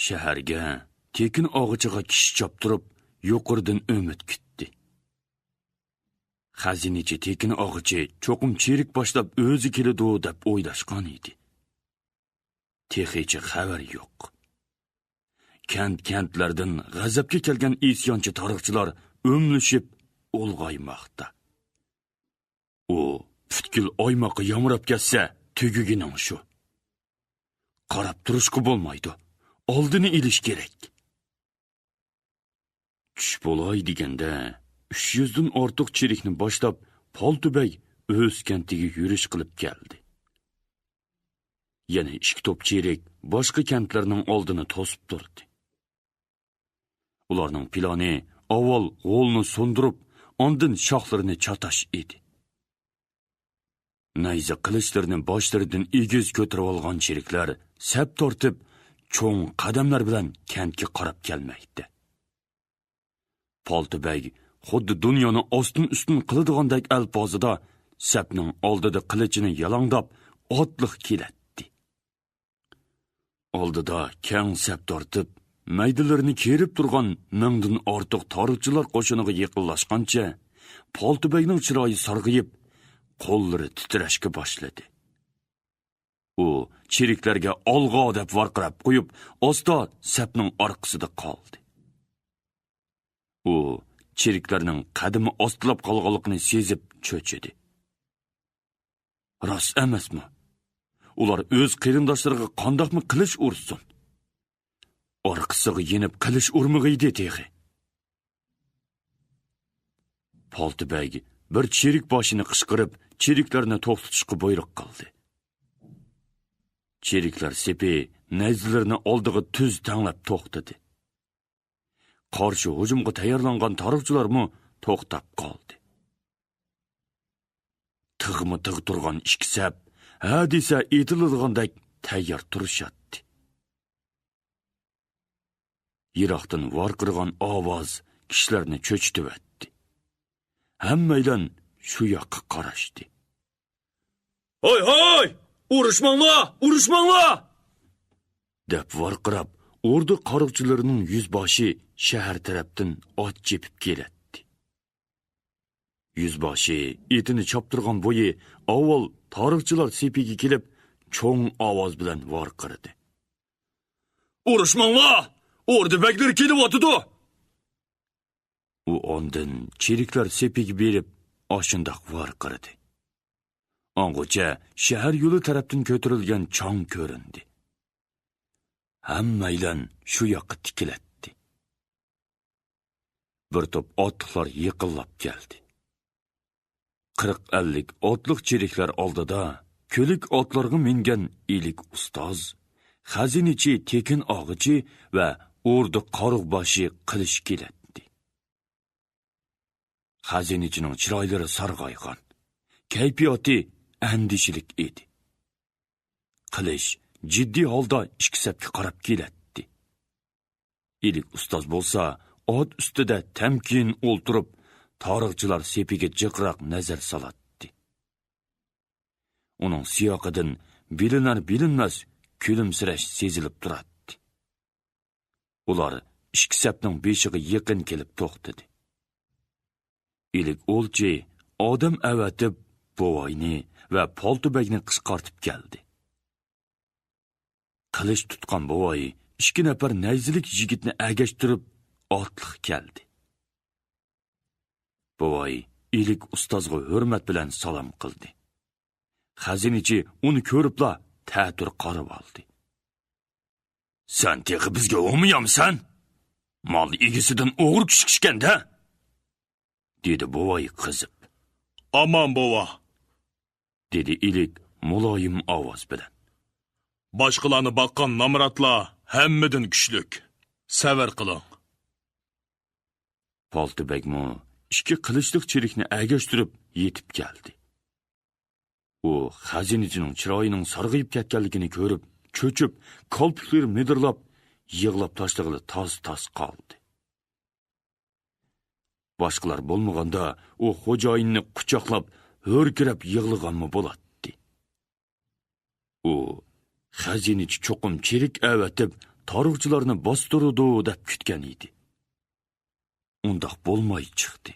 شەھەرگە تېكىن ئاغىچىغا كىشى چاپتۇرۇپ، يۇقىرىدىن ئۈمىد كۈتتى. خەزىنىچى تېكىن ئاغىچى چوقۇم چېرىك باشلاپ ئۆزى كېلىدۇ دەپ ئويلاشقان ئىدى. تېخىچە خەۋەر يوق. كەنت-كەنتلەردىن غەزەپكە كەلگەن ئىسيانچى تارىخچىلار ئۆملىشىپ ئۇلغايماقتا. ئۇ پۈتكۈل ئايماققا يامراپ كەتسە، تۈگىگىنىڭ شۇ. قاراپ تۇرۇشقا بولمايدۇ. ئالدىنى ئېلىش كېرەك. چۈش بولاي دېگەندە، ئۈچ يۈزدىن ئارتۇق چېرىكنى باشلاپ، پالتا بەگ ئۆز كەنتىگە يۈرۈش قىلىپ كەلدى. يەنە ئىككى توپ چېرىك باشقا كەنتلەرنىڭ ئالدىنى توسۇپ تۇردى. ئۇلارنىڭ پىلانى ئاۋۋال غولنى سۇندۇرۇپ، ئاندىن شاخلىرىنى چاتاش ئىدى. نەيزە قىلىچلىرىنى باشلىرىدىن ئېگىز كۆتۈرۈۋالغان چېرىكلەر سەپ تارتىپ، چوڭ قەدەملەر بىلەن كەنتكە قاراپ كەلمەكتە. پالتا بەگ خۇددى دۇنيانى ئاستىن-ئۈستۈن قىلىدىغاندەك ئەلپازىدا سەپنىڭ ئالدىدا قىلىچىنى يالاڭداپ، ئاتلىق كېلەتتى. ئالدىدا كەڭ سەپ تارتىپ، مەيدىلىرىنى كېرىپ تۇرغان مىڭدىن ئارتۇق تارىخچىلار قوشۇنىغا يېقىنلاشقانچە، پالتا بەگنىڭ چىرايى سارغىيىپ، قوللىرى تىترەشكە باشلىدى. ئۇ چېرىكلەرگە «ئالغا» دەپ ۋارقىراپ قويۇپ، ئاستا سەپنىڭ ئارقىسىدا قالدى. ئۇ چېرىكلەرنىڭ قەدىمى ئاستىلاپ قالغانلىقىنى سېزىپ چۆچۈدى. راست ئەمەسمۇ؟ ئۇلار ئۆز قېرىنداشلىرىغا قانداقمۇ قىلىچ ئۇرسۇن؟ ئارقىسىغا يېنىپ قىلىچ ئۇرمىغىيدى تېخى. پالتا بەگ بىر چېرىك باشىنى قىچقىرىپ، چېرىكلەرنى توختىتىشقا بۇيرۇق قىلدى. چېرىكلەر سېپى نەيزىلىرىنى ئالدىغا تۈز تەڭلەپ توختىدى. قارشى ھۇجۇمغا تەييارلانغان تارىخچىلارمۇ توختاپ قالدى. تىغمۇ تىغ تۇرغان ئىككى سەپ ھە دېسە ئېتىلىدىغاندەك تەييار تۇرۇشاتتى. يىراقتىن ۋارقىرىغان ئاۋاز كىشىلەرنى چۆچۈتۈۋەتتى. ھەممەيلەن شۇ ياققا قاراشتى. «ھاي، ھاي! ئۇرۇشماڭلار! ئۇرۇشماڭلار!» دەپ ۋارقىراپ، ئوردا قارىغۇچىلىرىنىڭ يۈزباشى شەھەر تەرەپتىن ئات چېپىپ كېلەتتى. يۈزباشى ئېتىنى چاپتۇرغان بويى ئاۋۋال تارىخچىلار سېپىگە كېلىپ، چوڭ ئاۋاز بىلەن ۋارقىرىدى. «ئۇرۇشماڭلار! ئوردا بەگلىرى كېلىۋاتىدۇ!» ئۇ ئاندىن چېرىكلەر سېپىگە بېرىپ، ئاشۇنداق ۋارقىرىدى. ئاڭغىچە شەھەر يولى تەرەپتىن كۆتۈرۈلگەن چاڭ كۆرۈندى. ھەممەيلەن شۇ ياققا تىكىلەتتى. بىر توپ ئاتلىقلار يېقىنلاپ كەلدى. قىرىق-ئەللىك ئاتلىق چېرىكلەر ئالدىدا كۆلۈك ئاتلارغا مىنگەن ئىلىك ئۇستاز، خەزىنىچى تېكىن ئاغىچى ۋە ئوردا قارۇقباشى قىلىچ كېلەتتى. خەزىنىچىنىڭ چىرايلىرى سارغايغان، كەيپىياتى ئەندىشىلىك ئىدى. قىلىچ جىددىي ھالدا ئىككى سەپكە قاراپ كېلەتتى. ئىلىك ئۇستاز بولسا ئات ئۈستىدە تەمكىن ئولتۇرۇپ، تارىخچىلار سېپىگە جىقراق نەزەر سالاتتى. ئۇنىڭ سىياقىدىن بىلىنەر-بىلىنمەس كۈلۈمسىرەش سېزىلىپ تۇراتتى. ئۇلار ئىككى سەپنىڭ بېشىغا يېقىن كېلىپ توختىدى. ئىلىك ئولچى ئادەم ئەۋەتىپ، بوۋاينى ۋە پالتا بەگنى قىچقارتىپ كەلدى. قىلىچ تۇتقان بوۋاي ئىككى نەپەر نەيزىلىك يىگىتنى ئەگەشتۈرۈپ، ئاتلىق كەلدى. بوۋاي ئىلىك ئۇستازغا ھۆرمەت بىلەن سالام قىلدى. خەزىنىچى ئۇنى كۆرۈپلا تەتۈر قارىۋالدى. سەن تېخى بىزگە ھومىيامسەن؟ مال ئىگىسىدىن ئوغرى كۈچۈك ئىكەن-دە! دېدى بوۋاي قىزىپ. ئامان بوۋا! دېدى ئىلىك مۇلايىم ئاۋاز بىلەن. باشقىلارنى باققان نامراتلار ھەممىدىن كۈچلۈك. سەۋر قىلىڭ. پالتا بەگمۇ ئىككى قىلىچلىق چېرىكنى ئەگەشتۈرۈپ يېتىپ كەلدى. ئۇ خەزىنىچىنىڭ چىرايىنىڭ سارغىيىپ كەتكەنلىكىنى كۆرۈپ، چۆچۈپ، كالپۇكلىرى مىدىرلاپ، يىغلاپ تاشلىغىلى تاس-تاس قالدى. باشقىلار بولمىغاندا، ئۇ خوجايىننى قۇچاقلاپ، ھۆركىرەپ يىغلىغانمۇ بولاتتى. ئۇ خەزىنىچى چوقۇم چېرىك ئەۋەتىپ، تارىخچىلارنى باستۇرىدۇ دەپ كۈتكەن ئىدى. ئۇنداق بولماي چىقتى.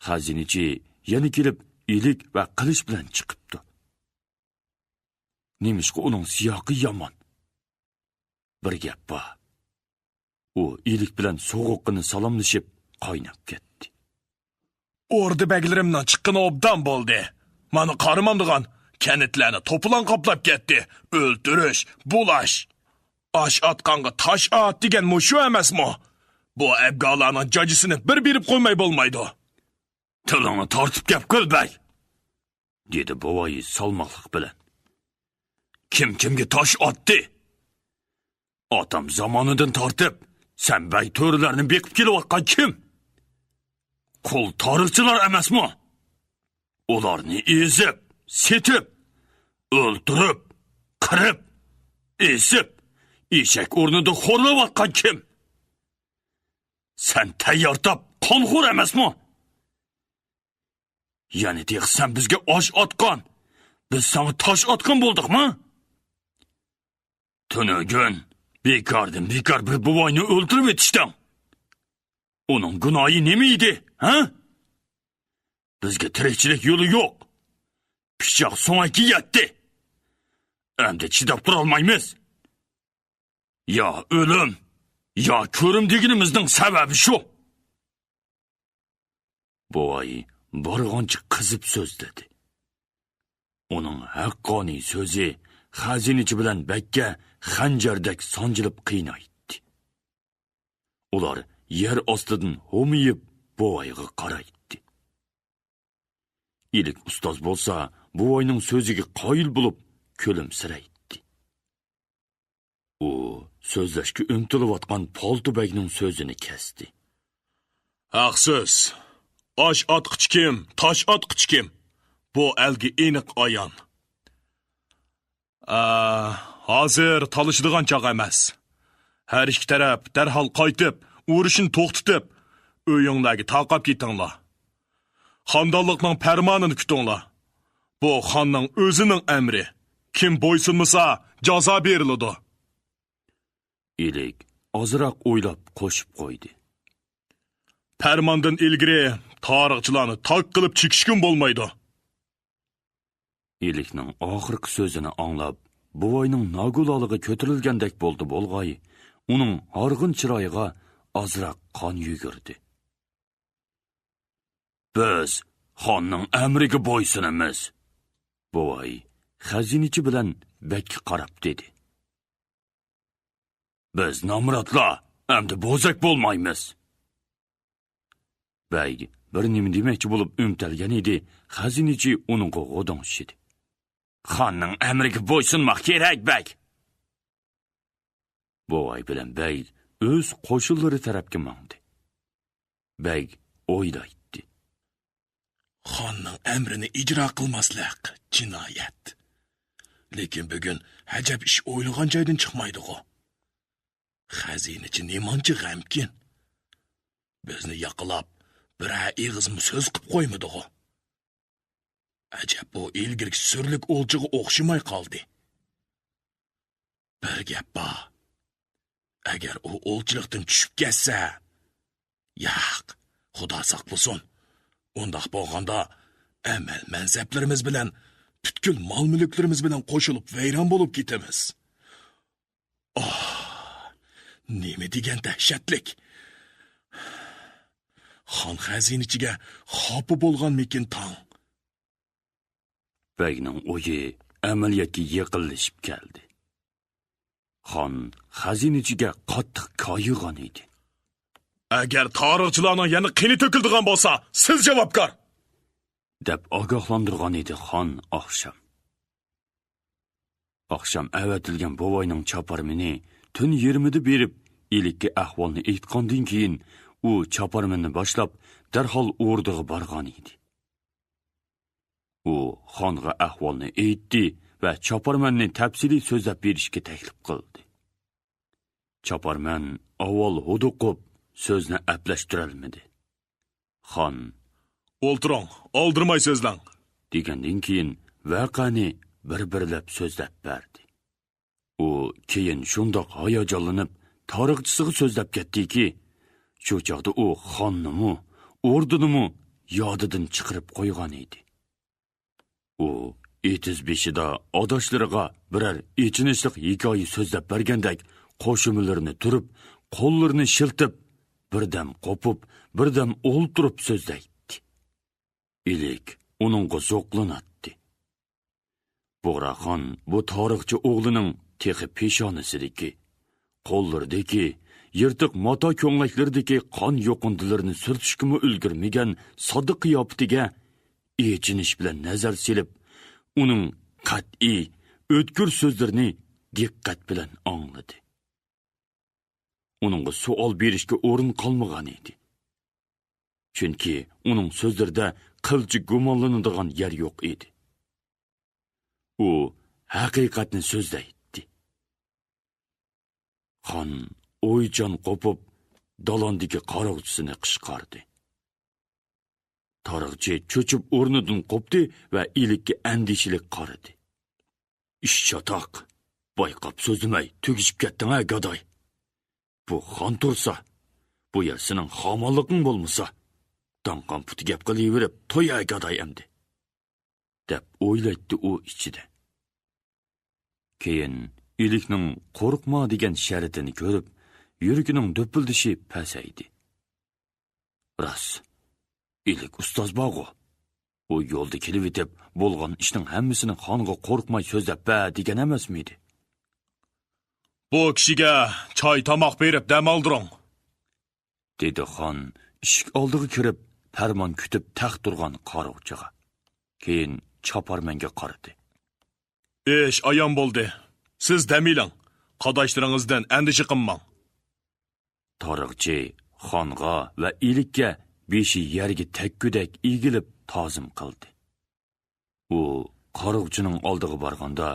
خەزىنىچى يەنە كېلىپ، ئىلىك ۋە قىلىچ بىلەن چىقىپتۇ. نېمىشقا ئۇنىڭ سىياقى يامان؟ بىر گەپ بار. ئۇ ئىلىك بىلەن سوغۇققىنە سالاملىشىپ، قايناپ كەتتى. ئوردا بەگلىرىمنىڭ چىققىنى ئوبدان بولدى. مانا قارىمامدىغان، كەنتلەرنى توپىلاڭ قاپلاپ كەتتى. ئۆلتۈرۈش، بۇلاش. ئاش ئاتقانغا تاش ئات دېگەن مۇشۇ ئەمەسمۇ؟ بۇ ئەبگالارنىڭ جاجىسىنى بىر بېرىپ قويماي بولمايدۇ. تىلىڭنى تارتىپ گەپ قىل، بەگ! دېدى بوۋاي سالماقلىق بىلەن. كىم كىمگە تاش ئاتتى؟ ئاتام زامانىدىن تارتىپ، سەن بەگ تۆرىلەرنى بېقىپ كېلىۋاتقان كىم؟ قۇل تارىخچىلار ئەمەسمۇ؟ ئۇلارنى ئېزىپ، سېتىپ، ئۆلتۈرۈپ، قىرىپ، ئېسىپ، ئېشەك ئورنىدا خورلاۋاتقان كىم؟ سەن تەييار تاپ قانخور ئەمەسمۇ؟ يەنە تېخى سەن بىزگە ئاش ئاتقان، بىز ساڭا تاش ئاتقان بولدۇقمۇ؟ تۈنۈگۈن بىكاردىن بىكار بىر بوۋاينى ئۆلتۈرۈۋېتىشتىڭ. ئۇنىڭ گۇناھى نېمە ئىدى، ھە؟ بىزگە تىرىكچىلىك يولى يوق. پىچاق سۆڭەككە يەتتى. ئەمدى چىداپ تۇرالمايمىز. يا ئۆلۈم، يا كۆرۈم دېگىنىمىزنىڭ سەۋەبى شۇ. بوۋاي بارغانچە قىزىپ سۆزلىدى. ئۇنىڭ ھەققانىي سۆزى خەزىنىچى بىلەن بەگكە خەنجەردەك سانجىلىپ قىينايتتى. ئۇلار يەر ئاستىدىن ھومىيىپ بوۋايغا قارايتتى. ئىلىك ئۇستاز بولسا بوۋاينىڭ سۆزىگە قايىل بولۇپ كۈلۈمسىرەيتتى. ئۇ سۆزلەشكە ئۇنتۇلۇۋاتقان پالتا بەگنىڭ سۆزىنى كەستى. ھەقسىز. ئاش ئاتقۇچى كىم، تاش ئاتقۇچى كىم؟ بۇ ئەلگە ئېنىق ئايان. ئا، ھازىر تالىشىدىغان چاغ ئەمەس. ھەر ئىككى تەرەپ دەرھال قايتىپ، ئۇرۇشنى توختىتىپ، ئۆيۈڭلارگە تارقاپ كېتىڭلار. خاندانلىقنىڭ پەرمانىنى كۈتۈڭلار. بۇ خاننىڭ ئۆزىنىڭ ئەمرى. كىم بويسۇنمىسا، جازا بېرىلىدۇ. ئىلىك ئازراق ئويلاپ قوشۇپ قويدى. پەرماندىن ئىلگىرى تارىخچىلارنى تاك قىلىپ چېكىشكىمۇ بولمايدۇ. ئىلىكنىڭ ئاخىرقى سۆزىنى ئاڭلاپ، بوۋاينىڭ ناگۇلالىقى كۆتۈرۈلگەندەك بولدى بولغاي، ئۇنىڭ ھارغىن چىرايىغا ئازراق قان يۈگۈردى. بىز خاننىڭ ئەمرىگە بويسۇنىمىز. بوۋاي خەزىنىچى بىلەن بەگكە قاراپ دېدى. بىز نامراتلار ئەمدى بوزەك بولمايمىز. بەگ بىر نېمە دېمەكچى بولۇپ ئۆمتەلگەن ئىدى، خەزىنىچى ئۇنىڭغا غوداڭشىدى. خاننىڭ ئەمرىگە بويسۇنماق كېرەك، بەگ! بوۋاي بىلەن بەگ ئۆز قوشۇنلىرى تەرەپكە ماڭدى. بەگ ئويلايتتى. خاننىڭ ئەمرىنى ئىجرا قىلماسلىق جىنايەت. لېكىن بۈگۈن ئەجەب ئىش ئويلىغان جايدىن چىقمايدىغۇ. خەزىنىچى نېمانچە غەمكىن. بىزنى ياقىلاپ، بىرەر ئېغىزمۇ سۆز قىپ قويمىدىغۇ. ئەجەب، ئۇ ئىلگىرىكى سۈرلۈك ئولچىغا ئوخشىماي قالدى. بىر گەپ بار. ئەگەر ئۇ ئولچىلىقتىن چۈشۈپ كەتسە، ياق، خۇدا ساقلىسۇن. ئۇنداق بولغاندا، ئەمەل مەنسەپلىرىمىز بىلەن، پۈتكۈل مال مۈلۈكلىرىمىز بىلەن قوشۇلۇپ ۋەيران بولۇپ كېتىمىز. ئاھ، نېمە دېگەن دەھشەتلىك! خان خەزىنىچىگە خاپا بولغانمىكىن تاڭ؟ بەگنىڭ ئويى ئەمەلىيەتكە يېقىنلىشىپ كەلدى. خان خەزىنىچىگە قاتتىق كايىغان ئىدى. ئەگەر تارىخچىلارنىڭ يەنە قېنى تۆكۈلىدىغان بولسا، سىز جاۋابكار! دەپ ئاگاھلاندۇرغان ئىدى خان ئاخشام. ئاخشام ئەۋەتىلگەن بوۋاينىڭ چاپارمىنى تۈن يېرىمىدا بېرىپ، ئىلىككە ئەھۋالنى ئېيتقاندىن كېيىن، ئۇ چاپارمىنىنى باشلاپ، دەرھال ئوردىغا بارغان ئىدى. ئۇ خانغا ئەھۋالنى ئېيتتى ۋە چاپارمەننى تەپسىلىي سۆزلەپ بېرىشكە تەكلىپ قىلدى. چاپارمەن ئاۋۋال ھودۇقۇپ، سۆزنى ئەپلەشتۈرەلمىدى. خان، «ئولتۇرۇڭ، ئالدىرىماي سۆزلەڭ» دېگەندىن كېيىن، ۋەقەنى بىر-بىرلەپ سۆزلەپ بەردى. ئۇ كېيىن شۇنداق ھاياجانلىنىپ، تارىخچىسىغا سۆزلەپ كەتتىكى، شۇ چاغدا ئۇ خاننىمۇ، ئوردىنىمۇ يادىدىن چىقىرىپ قويغان ئىدى. ئۇ ئېتىز بېشىدا ئاداشلىرىغا بىرەر ئېچىنىشلىق ھېكايە سۆزلەپ بەرگەندەك، قوشۇمىلىرىنى تۇرۇپ، قوللىرىنى شىلتىپ، بىردەم قوپۇپ، بىردەم ئولتۇرۇپ سۆزلەيتتى. ئىلىك ئۇنىڭغا زوقلىناتتى. بۇغراخان بۇ تارىخچى ئوغلىنىڭ تېخى پېشانىسىدىكى، قوللىرىدىكى، يىرتىق ماتا كۆڭلەكلىرىدىكى قان يۇقۇندىلىرىنى سۈرتۈشكىمۇ ئۈلگۈرمىگەن ساددا قىياپىتىگە ئېچىنىش بىلەن نەزەر سېلىپ، ئۇنىڭ قەتئىي، ئۆتكۈر سۆزلىرىنى دىققەت بىلەن ئاڭلىدى. ئۇنىڭغا سوئال بېرىشكە ئورۇن قالمىغان ئىدى. چۈنكى ئۇنىڭ سۆزلىرىدە قىلچە گۇمانلىنىدىغان يەر يوق ئىدى. ئۇ ھەقىقەتنى سۆزلەيتتى. خان ئويچان قوپۇپ، دالاندىكى قارىغۇچىسىنى قىچقاردى. تارىخچى چۆچۈپ ئورنىدىن قوپتى ۋە ئىلىككە ئەندىشىلىك قارىدى. «ئىش چاتاق! بايقاپ سۆزلىمەي تۈگىشىپ كەتتىڭ-ھە، گاداي! بۇ خان تۇرسا، بۇ يەر سېنىڭ خامانلىقىڭ بولمىسا، داڭقان پۇتى گەپ قىلىۋېرىپ توي-ھە، گاداي ئەمدى!» دەپ ئويلايتتى ئۇ ئىچىدە. كېيىن ئىلىكنىڭ «قورقما» دېگەن شەرىتىنى كۆرۈپ، يۈرىكىنىڭ دۈپۈلدىشى پەسەيدى. راست، ئىلىك ئۇستاز بارغۇ. ئۇ يولدا كېلىۋېتىپ، بولغان ئىشنىڭ ھەممىسىنى خانغا قورقماي سۆزلەپ بەر دېگەن ئەمەسمىدى؟ «بۇ كىشىگە چاي-تاماق بېرىپ دەم ئالدۇرۇڭ» دېدى خان ئىشىك ئالدىغا كىرىپ، پەرمان كۈتۈپ تەق تۇرغان قارىغۇچىغا. كېيىن چاپارمەنگە قارىدى. «ئىش ئايان بولدى. سىز دەم ئېلىڭ. قاداشلىرىڭىزدىن ئەندىشە قىلماڭ.» تارىخچى خانغا ۋە ئىلىككە بېشى يەرگە تەگكۈدەك ئېگىلىپ تازىم قىلدى. ئۇ قارىغۇچىنىڭ ئالدىغا بارغاندا،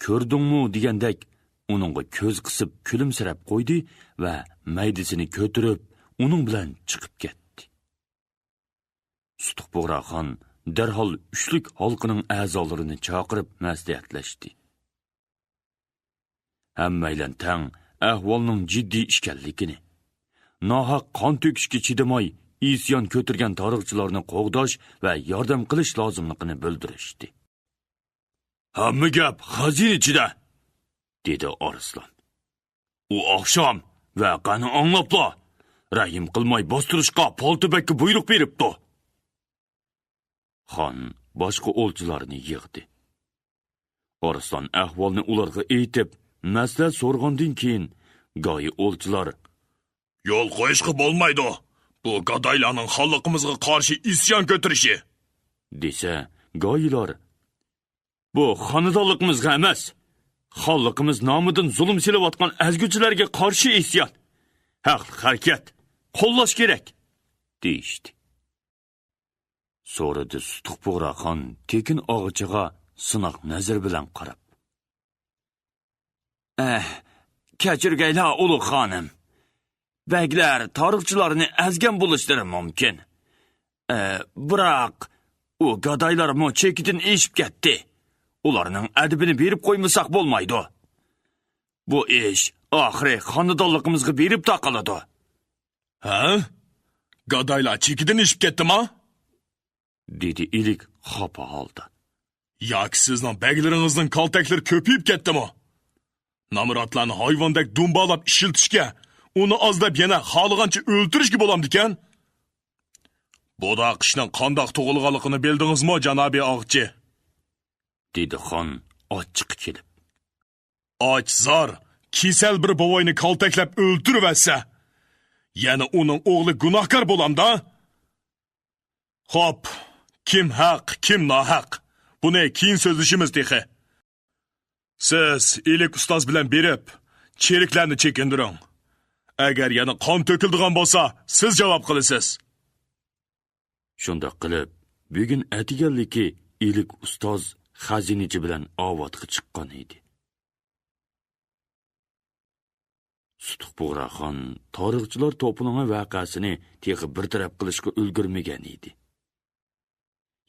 «كۆردۈڭمۇ؟» دېگەندەك ئۇنىڭغا كۆز قىسىپ كۈلۈمسىرەپ قويدى ۋە مەيدىسىنى كۆتۈرۈپ، ئۇنىڭ بىلەن چىقىپ كەتتى. سۇتۇق بۇغراخان دەرھال ئۈچلۈك ھالقىنىڭ ئەزالىرىنى چاقىرىپ مەسلىھەتلەشتى. ھەممەيلەن تەڭ ئەھۋالنىڭ جىددىي ئىكەنلىكىنى، ناھەق قان تۆكۈشكە چىدىماي ئىسيان كۆتۈرگەن تارىخچىلارنى قوغداش ۋە ياردەم قىلىش لازىملىقىنى بىلدۈرۈشتى. «ھەممە گەپ خەزىنە ئىچىدە!» دېدى ئارسلان. «ئۇ ئاخشام ۋەقەنى ئاڭلاپلا، رەھىم قىلماي باستۇرۇشقا پالتا بەگكە بۇيرۇق بېرىپتۇ.» خان باشقا ئولچىلارنى يىغدى. ئارسلان ئەھۋالنى ئۇلارغا ئېيتىپ، مەسلىھەت سورىغاندىن كېيىن، گاھى ئولچىلار: «يول قويۇشقا بولمايدۇ، بۇ گادايلارنىڭ خانلىقىمىزغا قارشى ئىسيان كۆتۈرۈشى. دېسە، گايىلار، بۇ خانىدانلىقىمىزغا ئەمەس، خانلىقىمىز نامىدىن زۇلۇم سېلىۋاتقان ئەزگۈچىلەرگە قارشى ئىسيان. ھەقلىق ھەرىكەت، قوللاش كېرەك، دېيىشتى. سورىدى سۇتۇق بۇغراخان تېكىن ئاغىچىغا سىناق نەزىرى بىلەن قاراپ. ئەھ، كەچۈرگەيلا، ئۇلۇغ خانىم. بەگلەر تارىخچىلارنى ئەزگەن بولۇشلىرى مۇمكىن. ئە، بىراق، ئۇ گادايلارمۇ چېكىدىن ئېشىپ كەتتى. ئۇلارنىڭ ئەدىپىنى بېرىپ قويمىساق بولمايدۇ. بۇ ئىش ئاخىرى خانىدانلىقىمىزغا بېرىپ تاقىلىدۇ. ھە؟ گادايلار چېكىدىن ئېشىپ كەتتىما؟ دېدى ئىلىك خاپا ھالدا. ياكى سىزنىڭ بەگلىرىڭىزنىڭ كالتەكلىرى كۆپىيىپ كەتتىمۇ؟ نامراتلارنى ھايۋاندەك دۇمبالاپ ئىشلىتىشكە، ئۇنى ئازداپ يەنە خالىغانچە ئۆلتۈرۈشكە بولامدىكەن؟ بۇنداق ئىشنىڭ قانداق تۇغۇلغانلىقىنى بىلدىڭىزمۇ، جانابىي ئاغىچى؟ دېدى خان ئاچچىقى كېلىپ. ئاچ زار، كېسەل بىر بوۋاينى كالتەكلەپ ئۆلتۈرۈۋەتسە، يەنە ئۇنىڭ ئوغلى گۇناھكار بولامدا؟ خوپ، كىم ھەق، كىم ناھەق، بۇنى كېيىن سۆزلىشىمىز تېخى. سىز ئىلىك ئۇستاز بىلەن بېرىپ، چېرىكلەرنى چېكىندۈرۈڭ. ئەگەر يەنە قان تۆكۈلىدىغان بولسا، سىز جاۋاب قىلىسىز. شۇنداق قىلىپ، بۈگۈن ئەتىگەنلىكى ئىلىك ئۇستاز خەزىنىچى بىلەن ئاۋاتقا چىققان ئىدى. سۇتۇق بۇغراخان تارىخچىلار توپىلىڭى ۋەقەسىنى تېخى بىر تەرەپ قىلىشقا ئۈلگۈرمىگەن ئىدى.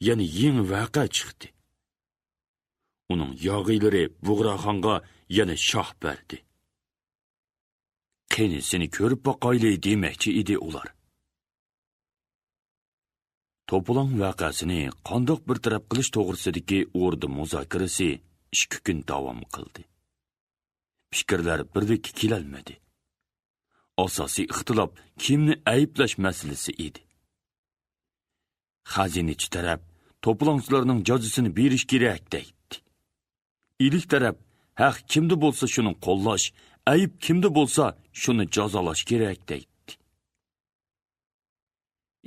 يەنە يېڭى ۋەقە چىقتى. ئۇنىڭ ياغىيلىرى بۇغراخانغا يەنە شاھ بەردى. قېنى سېنى كۆرۈپ باقايلى دېمەكچى ئىدى ئۇلار. توپىلاڭ ۋەقەسىنى قانداق بىر تەرەپ قىلىش توغرىسىدىكى ئوردا مۇزاكىرىسى ئىككى كۈن داۋام قىلدى. پىكىرلەر بىرلىككە كېلەلمىدى. ئاساسىي ئىختىلاپ كىمنى ئەيىبلەش مەسىلىسى ئىدى. خەزىنىچى تەرەپ توپىلاڭچىلارنىڭ جازىسىنى بېرىش كېرەك دەيتتى. ئىلىك تەرەپ ھەق كىمدە بولسا شۇنى قوللاش، ئەيىب كىمدە بولسا شۇنى جازالاش كېرەك دەيتتى.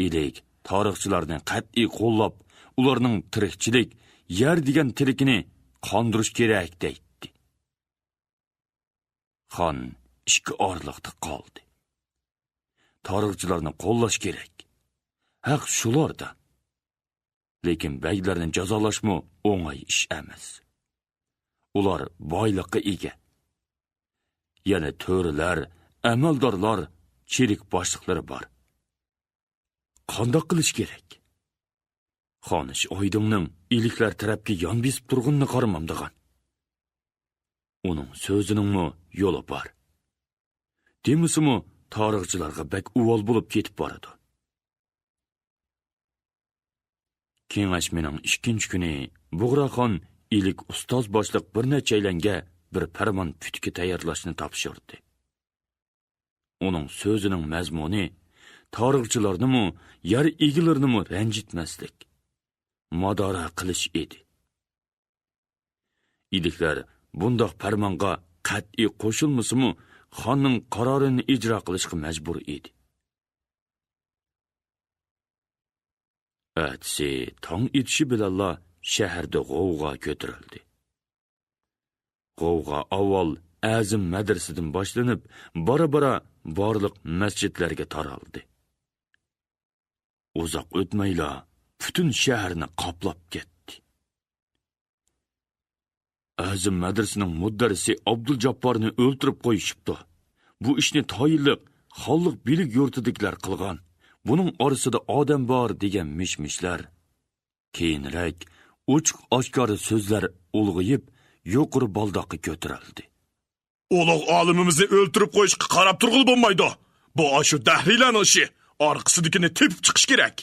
ئىلىك تارىخچىلارنى قەتئىي قوللاپ، ئۇلارنىڭ تىرىكچىلىك، يەر دېگەن تىلىكىنى قاندۇرۇش كېرەك دەيتتى. خان ئىككى ئارىلىقتا قالدى. تارىخچىلارنى قوللاش كېرەك. ھەق شۇلاردا. لېكىن بەگلەرنى جازالاشمۇ ئوڭاي ئىش ئەمەس. ئۇلار بايلىققا ئىگە. يەنە تۆرىلەر، ئەمەلدارلار، چېرىك باشلىقلىرى بار. قانداق قىلىش كېرەك؟ خانىش ئايدىڭنىڭ ئىلىكلەر تەرەپكە يان بېسىپ تۇرغىنىنى قارىمامدىغان. ئۇنىڭ سۆزىنىڭمۇ يولى بار. دېمىسىمۇ، تارىخچىلارغا بەك ئۇۋال بولۇپ كېتىپ بارىدۇ. كېڭەشمىنىڭ ئىككىنچى كۈنى بۇغراخان ئىلىك ئۇستاز باشلىق بىر نەچچەيلەنگە بىر پەرمان پۈتۈكى تەييارلاشنى تاپشۇردى. ئۇنىڭ سۆزىنىڭ مەزمۇنى تارىخچىلارنىمۇ، يەر ئىگىلىرىنىمۇ رەنجىتمەسلىك، مادارا قىلىش ئىدى. ئىلىكلەر بۇنداق پەرمانغا قەتئىي قوشۇلمىسىمۇ، خاننىڭ قارارىنى ئىجرا قىلىشقا مەجبۇر ئىدى. ئەتىسى تاڭ ئېتىشى بىلەنلا شەھەردە غوۋغا كۆتۈرۈلدى. غوۋغا ئاۋۋال ئەزىم مەدرىسىدىن باشلىنىپ، بارا-بارا بارلىق مەسچىتلەرگە تارالدى. ئۇزاق ئۆتمەيلا پۈتۈن شەھەرنى قاپلاپ كەتتى. ئەزىم مەدرىسىنىڭ مۇدەررىسى ئابدۇلجاپپارنى ئۆلتۈرۈپ قويۇشۇپتۇ. بۇ ئىشنى تايىنلىق خانلىق بىلىك يۇرتىدىكىلەر قىلغان. بۇنىڭ ئارىسىدا ئادەم بار دېگەن مىش-مىشلار كېيىنرەك ئوچۇق-ئاشكارا سۆزلەر ئۇلغىيىپ، يۇقىرى بالداققا كۆتۈرۈلدى. ئۇلۇغ ئالىمىمىزنى ئۆلتۈرۈپ قويۇشقا قاراپ تۇرغىلى بولمايدۇ. بۇ ئاشۇ دەھرىيلەرنىڭ ئىشى. ئارقىسىدىكىنى تېپىپ چىقىش كېرەك.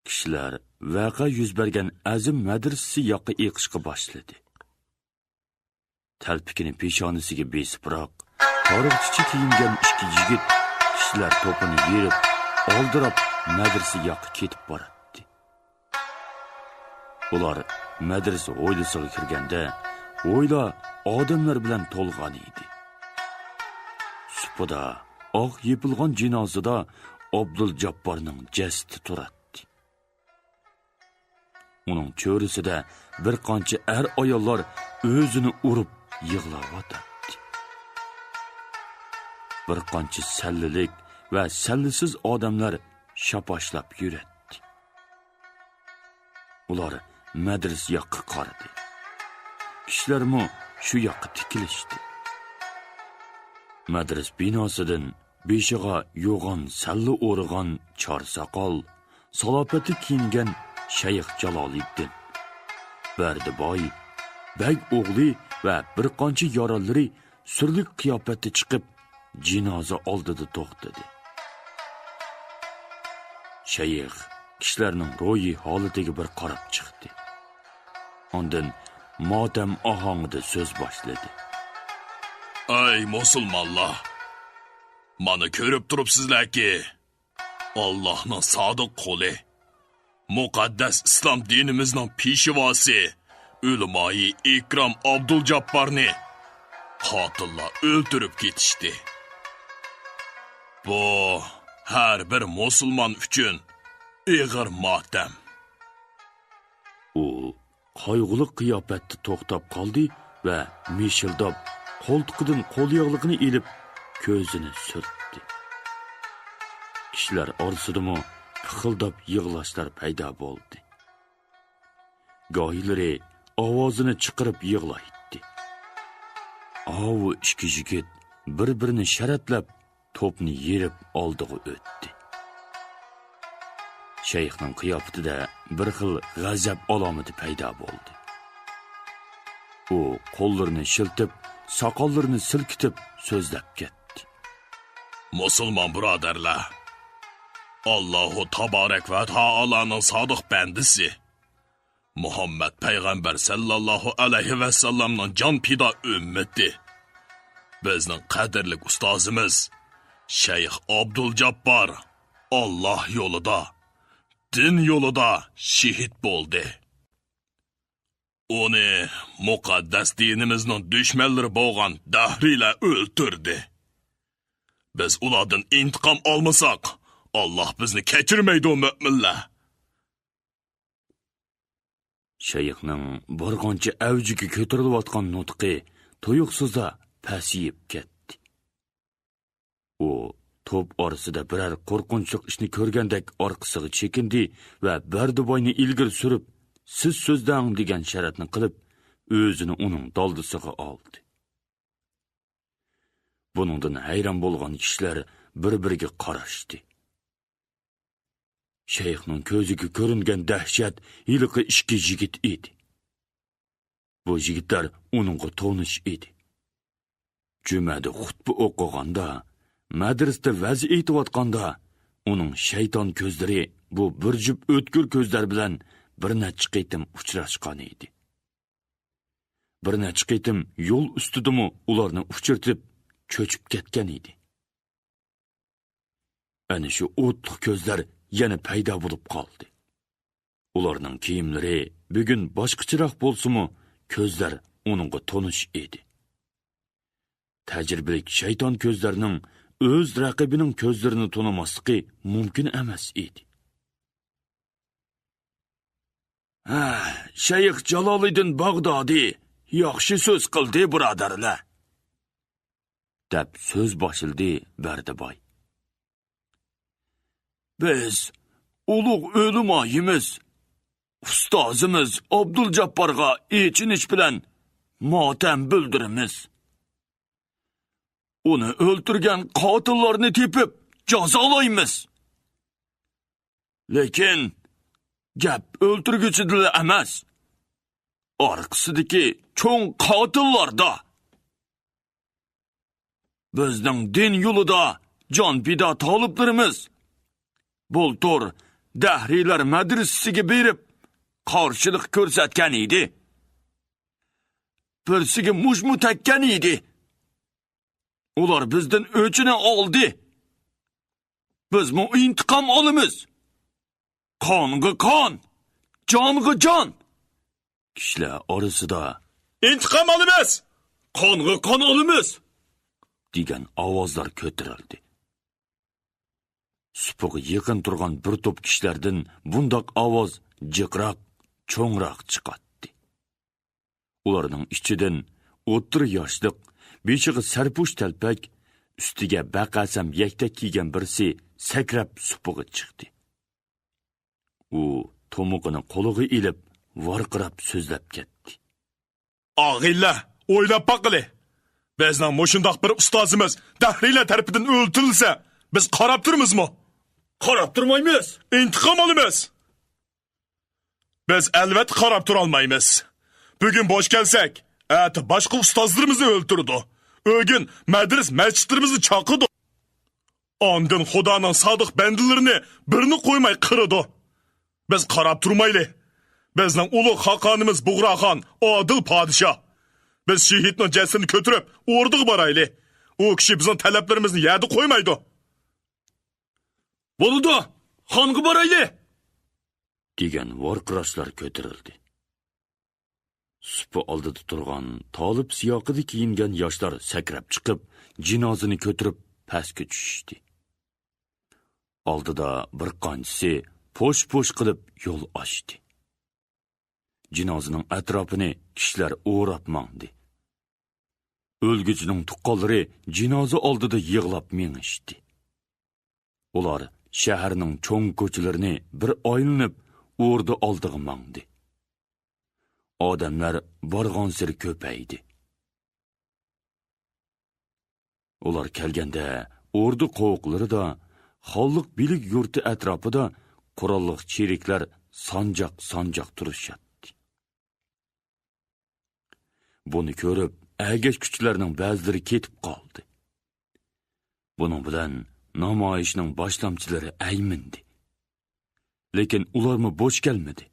كىشىلەر ۋەقە يۈز بەرگەن ئەزىم مەدرىسىسى ياققا ئېقىشقا باشلىدى. تەلپىكىنى پېشانىسىگە بېسىپراق، تارىخچىچە كىيىنگەن ئىككى يىگىت كىشىلەر توپىنى يېرىپ، ئالدىراپ مەدرىسە ياققا كېتىپ باراتتى. ئۇلار مەدرىسە ھويلىسىغا كىرگەندە، ھويلا ئادەملەر بىلەن تولغان ئىدى. سۇپىدا ئاق يېپىلغان جىنازىدا ئابدۇلجاپپارنىڭ جەسىتى تۇراتتى. ئۇنىڭ چۆرىسىدە بىر قانچە ئەر-ئاياللار ئۆزىنى ئۇرۇپ يىغلاۋاتاتتى. بىر قانچە سەللىلىك ۋە سەللىسىز ئادەملەر شاپاشلاپ يۈرەتتى. ئۇلار مەدرىسە ياققا قارىدى. كىشىلەرمۇ شۇ ياققا تىكىلىشتى. مەدرىسە بىناسىدىن بېشىغا يوغان سەللە ئورىغان چار ساقال، سالاپەتلىك كىيىنگەن شەيخ جالالىدىن، بەردىباي، بەگ ئوغلى ۋە بىر قانچە يارانلىرى سۈرلۈك قىياپەتتە چىقىپ، جىنازا ئالدىدا توختىدى. شەيخ كىشىلەرنىڭ روھىي ھالىتىگە بىر قاراپ چىقتى. ئاندىن ماتەم ئاھاڭىدا سۆز باشلىدى. ئەي مۇسۇلمانلار! مانا كۆرۈپ تۇرۇپسىزلەركى، ئاللاھنىڭ سادىق قۇلى، مۇقەددەس ئىسلام دىنىمىزنىڭ پېشۋاسى، ئۆلىمائى ئىكرام ئابدۇلجاپپارنى قاتىللار ئۆلتۈرۈپ كېتىشتى. بۇ ھەر بىر مۇسۇلمان ئۈچۈن ئېغىر ماتەم. ئۇ قايغۇلۇق قىياپەتتە توختاپ قالدى ۋە مىشىلداپ قولتۇقىدىن قولياغلىقىنى ئېلىپ كۆزىنى سۈرتتى. كىشىلەر ئارىسىدىمۇ پىخىلداپ يىغلاشلار پەيدا بولدى. گاھىلىرى ئاۋازىنى چىقىرىپ يىغلايتتى. ئاۋۇ ئىككى يىگىت بىر-بىرىنى شەرەتلەپ توپنى يېرىپ ئالدىغا ئۆتتى. شەيخنىڭ قىياپىتىدە بىر خىل غەزەپ ئالامىتى پەيدا بولدى. ئۇ قوللىرىنى شىلتىپ، ساقاللىرىنى سىلكىتىپ سۆزلەپ كەتتى. مۇسۇلمان بۇرادەرلەر! ئاللاھۇ تابارەك ۋە تائالانىڭ سادىق بەندىسى، مۇھەممەد پەيغەمبەر سەللەللاھۇ ئەلەيھى ۋەسەللەمنىڭ جان پىدا ئۈممىتى، بىزنىڭ قەدىرلىك ئۇستازىمىز شەيخ ئابدۇلجاپپار ئاللاھ يولىدا، دىن يولىدا شېھىت بولدى. ئۇنى مۇقەددەس دىنىمىزنىڭ دۈشمەنلىرى بولغان دەھرىيلەر ئۆلتۈردى. بىز ئۇلاردىن ئىنتىقام ئالمىساق، ئاللاھ بىزنى كەچۈرمەيدۇ، مۆمىنلەر. شەيخنىڭ بارغانچە ئەۋجىگە كۆتۈرۈلۈۋاتقان نۇتقى تۇيۇقسىزلا پەسىيىپ كەتتى. ئۇ توپ ئارىسىدا بىرەر قورقۇنچلۇق ئىشنى كۆرگەندەك ئارقىسىغا چېكىندى ۋە بەردىباينى ئىلگىرى سۈرۈپ، سىز سۆزلەڭ دېگەن شەرەتنى قىلىپ، ئۆزىنى ئۇنىڭ دالدىسىغا ئالدى. بۇنىڭدىن ھەيران بولغان كىشىلەر بىر-بىرىگە قاراشتى. شەيخنىڭ كۆزىگە كۆرۈنگەن دەھشەت ھېلىقى ئىككى يىگىت ئىدى. بۇ يىگىتلەر ئۇنىڭغا تونۇش ئىدى. جۈمەدە خۇتبە ئوقۇغاندا، مەدرىسىدە ۋەز ئېيتىۋاتقاندا، ئۇنىڭ شەيتان كۆزلىرى بۇ بىر جۈپ ئۆتكۈر كۆزلەر بىلەن بىر نەچچە قېتىم ئۇچراشقان ئىدى. بىر نەچچە قېتىم يول ئۈستىدىمۇ ئۇلارنى ئۇچرىتىپ، چۆچۈپ كەتكەن ئىدى. ئەنە شۇ ئوتلۇق كۆزلەر يەنە پەيدا بولۇپ قالدى. ئۇلارنىڭ كىيىملىرى بۈگۈن باشقىچىراق بولسىمۇ، كۆزلەر ئۇنىڭغا تونۇش ئىدى. تەجرىبىلىك شەيتان كۆزلەرنىڭ ئۆز رەقىبىنىڭ كۆزلىرىنى تونۇماسلىقى مۇمكىن ئەمەس ئىدى. ھە، شەيخ جالالىدىن باغدادى ياخشى سۆز قىلدى، بۇرادەرلەر، دەپ سۆز باشلىدى بەردىباي. بىز ئۇلۇغ ئۆلىمايىمىز، ئۇستازىمىز ئابدۇلجاپپارغا ئېچىنىش بىلەن ماتەم بىلدۈرىمىز. ئۇنى ئۆلتۈرگەن قاتىللارنى تېپىپ جازالايمىز. لېكىن گەپ ئۆلتۈرگۈچىدىلا ئەمەس، ئارقىسىدىكى چوڭ قاتىللاردا. بىزنىڭ دىن يولىدا جان پىدا تالىپلىرىمىز بۇلتۇر دەھرىيلەر مەدرىسىسىگە بېرىپ قارشىلىق كۆرسەتكەن ئىدى. بىرسىگە مۇشمۇ تەگكەن ئىدى. ئۇلار بىزدىن ئۆچىنى ئالدى. بىزمۇ ئىنتىقام ئالىمىز. قانغا قان، جانغا جان. كىشىلەر ئارىسىدا ئىنتىقام ئالىمىز، قانغا قان ئالىمىز دېگەن ئاۋازلار كۆتۈرۈلدى. سۇپىغا يېقىن تۇرغان بىر توپ كىشىلەردىن بۇنداق ئاۋاز جىقراق، چوڭراق چىقاتتى. ئۇلارنىڭ ئىچىدىن ئوتتۇرا ياشلىق، بېشىغا سەرپۇش تەلپەك، ئۈستىگە بەقەسەم يەكتەك كىيگەن بىرسى سەكرەپ سۇپىغا چىقتى. ئۇ تومۇقىنى قولىغا ئېلىپ، ۋارقىراپ سۆزلەپ كەتتى. ئاغىنىلەر، ئويلاپ باققىلى! بىزنىڭ مۇشۇنداق بىر ئۇستازىمىز دەھرىيلەر تەرىپىدىن ئۆلتۈرۈلسە، بىز قاراپ تۇرىمىزمۇ؟ قاراپ تۇرمايمىز. ئىنتىقام ئالىمىز. بىز ئەلۋەتتە قاراپ تۇرالمايمىز. بۈگۈن بوش كەلسەك، ئەتە باشقا ئۇستازلىرىمىزنى ئۆلتۈرىدۇ. ئۆگۈن مەدرىس مەسچىتلىرىمىزنى چاقىدۇ. ئاندىن خۇدانىڭ سادىق بەندىلىرىنى بىرنى قويماي قىرىدۇ. بىز قاراپ تۇرمايلى. بىزنىڭ ئۇلۇغ خاقانىمىز بۇغراخان ئادىل پادىشاھ. بىز شېھىتنىڭ جەسىتىنى كۆتۈرۈپ ئوردىغا بارايلى. ئۇ كىشى بىزنىڭ تەلەپلىرىمىزنى يەردە قويمايدۇ. بولىدۇ، خانغا بارايلى! دېگەن ۋارقىراشلار كۆتۈرۈلدى. سۇپا ئالدىدا تۇرغان تالىپ سىياقىدا كىيىنگەن ياشلار سەكرەپ چىقىپ، جىنازىنى كۆتۈرۈپ پەسكە چۈشۈشتى. ئالدىدا بىر قانچىسى پوش-پوش قىلىپ يول ئاچتى. جىنازىنىڭ ئەتراپىنى كىشىلەر ئوراپ ماڭدى. ئۆلگۈچىنىڭ تۇغقانلىرى جىنازا ئالدىدا يىغلاپ مېڭىشتى. ئۇلار شەھەرنىڭ چوڭ كوچىلىرىنى بىر ئايلىنىپ، ئوردا ئالدىغا ماڭدى. ئادەملەر بارغانسېرى كۆپەيدى. ئۇلار كەلگەندە، ئوردا قوۋۇقلىرىدا، خانلىق بىلىك يۇرتى ئەتراپىدا قوراللىق چېرىكلەر سانجاق-سانجاق تۇرۇشاتتى. بۇنى كۆرۈپ، ئەگەشكۈچىلەرنىڭ بەزىلىرى كېتىپ قالدى. بۇنىڭ بىلەن نامايىشنىڭ باشلامچىلىرى ئەيمىندى. لېكىن ئۇلارمۇ بوش كەلمىدى.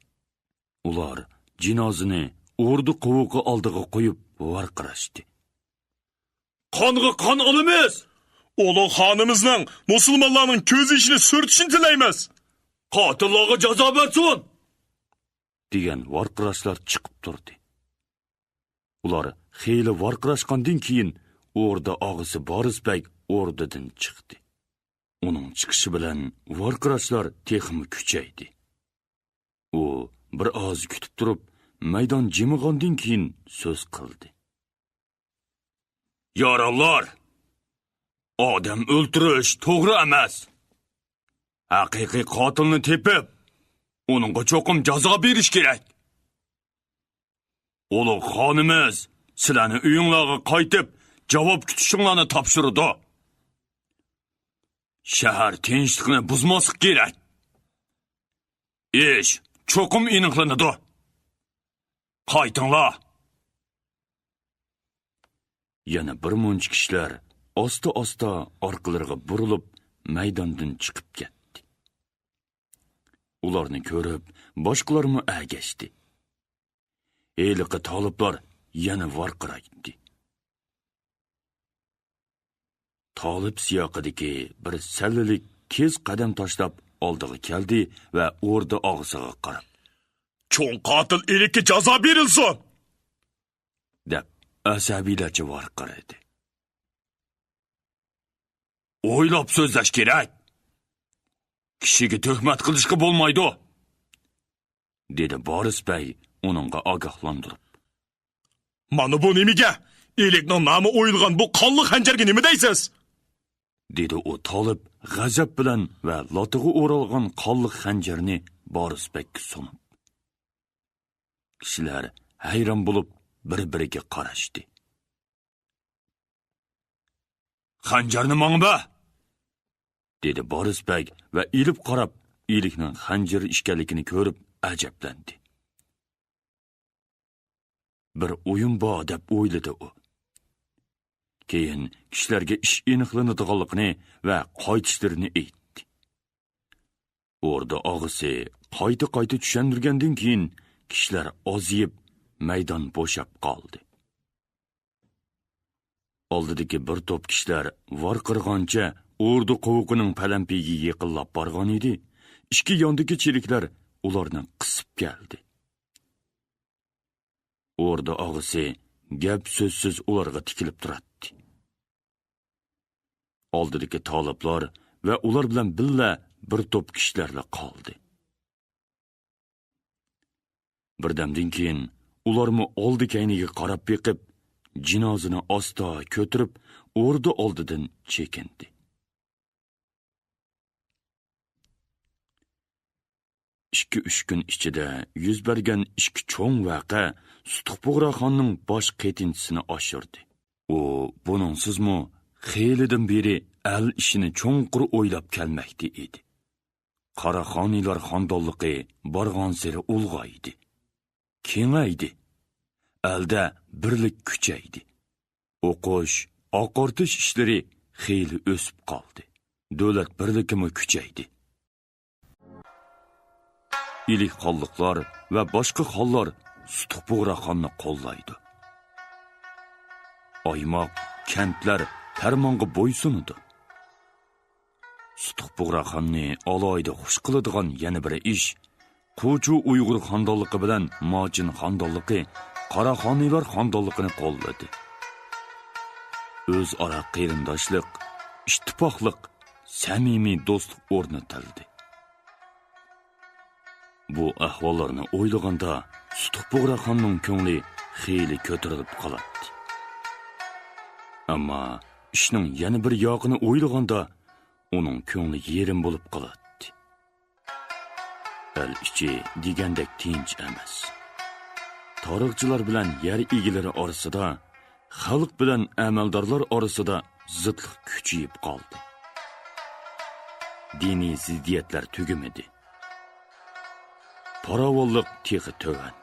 ئۇلار جىنازىنى ئوردا قوۋۇقى ئالدىغا قويۇپ ۋارقىراشتى. «قانغا قان ئالىمىز! ئۇلۇغ خانىمىزنىڭ مۇسۇلمانلارنىڭ كۆز يېشىنى سۈرتۈشىنى تىلەيمىز! قاتىللارغا جازا بەرسۇن!» دېگەن ۋارقىراشلار چىقىپ تۇردى. ئۇلار خېلى ۋارقىراشقاندىن كېيىن، ئوردا ئاغىسى بارىس بەگ ئوردىدىن چىقتى. ئۇنىڭ چىقىشى بىلەن ۋارقىراشلار تېخىمۇ كۈچەيدى. ئۇ بىر ئاز كۈتۈپ تۇرۇپ، مەيدان جىمىغاندىن كېيىن سۆز قىلدى. يارانلار، ئادەم ئۆلتۈرۈش توغرا ئەمەس. ھەقىقىي قاتىلنى تېپىپ، ئۇنىڭغا چوقۇم جازا بېرىش كېرەك. ئۇلۇغ خانىمىز سىلەرنى ئۆيۈڭلارغا قايتىپ، جاۋاب كۈتۈشۈڭلارنى تاپشۇرىدۇ. شەھەر تىنچلىقىنى بۇزماسلىق كېرەك. ئىش چوقۇم ئېنىقلىنىدۇ. قايتىڭلار! يەنە بىر مۇنچە كىشىلەر ئاستا-ئاستا ئارقىلىرىغا بۇرۇلۇپ، مەيداندىن چىقىپ كەتتى. ئۇلارنى كۆرۈپ، باشقىلارمۇ ئەگەشتى. ھېلىقى تالىپلار يەنە ۋارقىرايتتى. تالىپ سىياقىدىكى بىر سەللىلىك تېز قەدەم تاشلاپ ئالدىغا كەلدى ۋە ئوردا ئاغىسىغا قاراپ، «چوڭ قاتىل ئىلىككە جازا بېرىلسۇن!» دەپ ئەسەبىيلەرچە ۋارقىرىدى. «ئويلاپ سۆزلەش كېرەك! كىشىگە تۆھمەت قىلىشقا بولمايدۇ!» دېدى بارىس بەگ ئۇنىڭغا ئاگاھلاندۇرۇپ. «مانا بۇ نېمىگە؟ ئىلىكنىڭ نامى ئويۇلغان بۇ قانلىق خەنجەرگە نېمە دەيسىز؟» دېدى ئۇ تالىپ غەزەپ بىلەن ۋە لاتىغا ئورالغان قانلىق خەنجەرنى بارىس بەگكە سۇنۇپ. كىشىلەر ھەيران بولۇپ بىر-بىرىگە قاراشتى. «خەنجەرنى ماڭا بەر!» دېدى بارىس بەگ ۋە ئېلىپ قاراپ، ئىلىكنىڭ خەنجىرى ئىكەنلىكىنى كۆرۈپ ئەجەبلەندى. بىر ئويۇن بار دەپ ئويلىدى ئۇ. كېيىن كىشىلەرگە ئىش ئېنىقلىنىدىغانلىقىنى ۋە قايتىشلىرىنى ئېيتتى. ئوردا ئاغىسى قايتا-قايتا چۈشەندۈرگەندىن كېيىن، كىشىلەر ئازىيىپ، مەيدان بوشاپ قالدى. ئالدىدىكى بىر توپ كىشىلەر ۋارقىرىغانچە ئوردا قوۋۇقىنىڭ پەلەمپىيىگە يېقىنلاپ بارغانىدى، ئىككى ياندىكى چېرىكلەر ئۇلارنى قىسىپ كەلدى. ئوردا ئاغىسى گەپ-سۆزسىز ئۇلارغا تىكىلىپ تۇراتتى. ئالدىدىكى تالىپلار ۋە ئۇلار بىلەن بىللە بىر توپ كىشىلەرلا قالدى. بىردەمدىن كېيىن ئۇلارمۇ ئالدى-كەينىگە قاراپ بېقىپ، جىنازىنى ئاستا كۆتۈرۈپ، ئوردا ئالدىدىن چېكىندى. ئىككى-ئۈچ كۈن ئىچىدە يۈز بەرگەن ئىككى چوڭ ۋەقە سۇتۇق بۇغراخاننىڭ باش قېتىنچىسىنى ئاشۇردى. ئۇ بۇنىڭسىزمۇ خېلىدىن بېرى ئەل ئىشىنى چوڭقۇر ئويلاپ كەلمەكتە ئىدى. قاراخانىيلار خاندانلىقى بارغانسېرى ئۇلغايدى، كېڭەيدى. ئەلدە بىرلىك كۈچەيدى. ئوقۇش، ئاقارتىش ئىشلىرى خېلى ئۆسۈپ قالدى. دۆلەت بىرلىكىمۇ كۈچەيدى. ئىلىك خانلىقلار ۋە باشقا خانلار سۇتۇق بۇغراخاننى قوللايدۇ. ئايماق، كەنتلەر پەرمانغا بويسۇنىدۇ. سۇتۇق بۇغراخاننى ئالاھىدە خۇش قىلىدىغان يەنە بىر ئىش، قوچۇ ئۇيغۇر خاندانلىقى بىلەن ماچىن خاندانلىقى قاراخانىيلار خاندانلىقىنى قوللىدى. ئۆزئارا قېرىنداشلىق، ئىتتىپاقلىق، سەمىمىي دوستلۇق ئورنىتىلدى. بۇ ئەھۋاللارنى ئويلىغاندا، سۇتۇق بۇغراخاننىڭ كۆڭلى خېلى كۆتۈرۈلۈپ قالاتتى. ئەمما ئىشنىڭ يەنە بىر ياقىنى ئويلىغاندا، ئۇنىڭ كۆڭلى يېرىم بولۇپ قالاتتى. ئەل ئىچى دېگەندەك تىنچ ئەمەس. تارىخچىلار بىلەن يەر ئىگىلىرى ئارىسىدا، خەلق بىلەن ئەمەلدارلار ئارىسىدا زىتلىق كۈچىيىپ قالدى. دىنىي زىددىيەتلەر تۈگىمىدى. پاراۋانلىق تېخى تۆۋەن.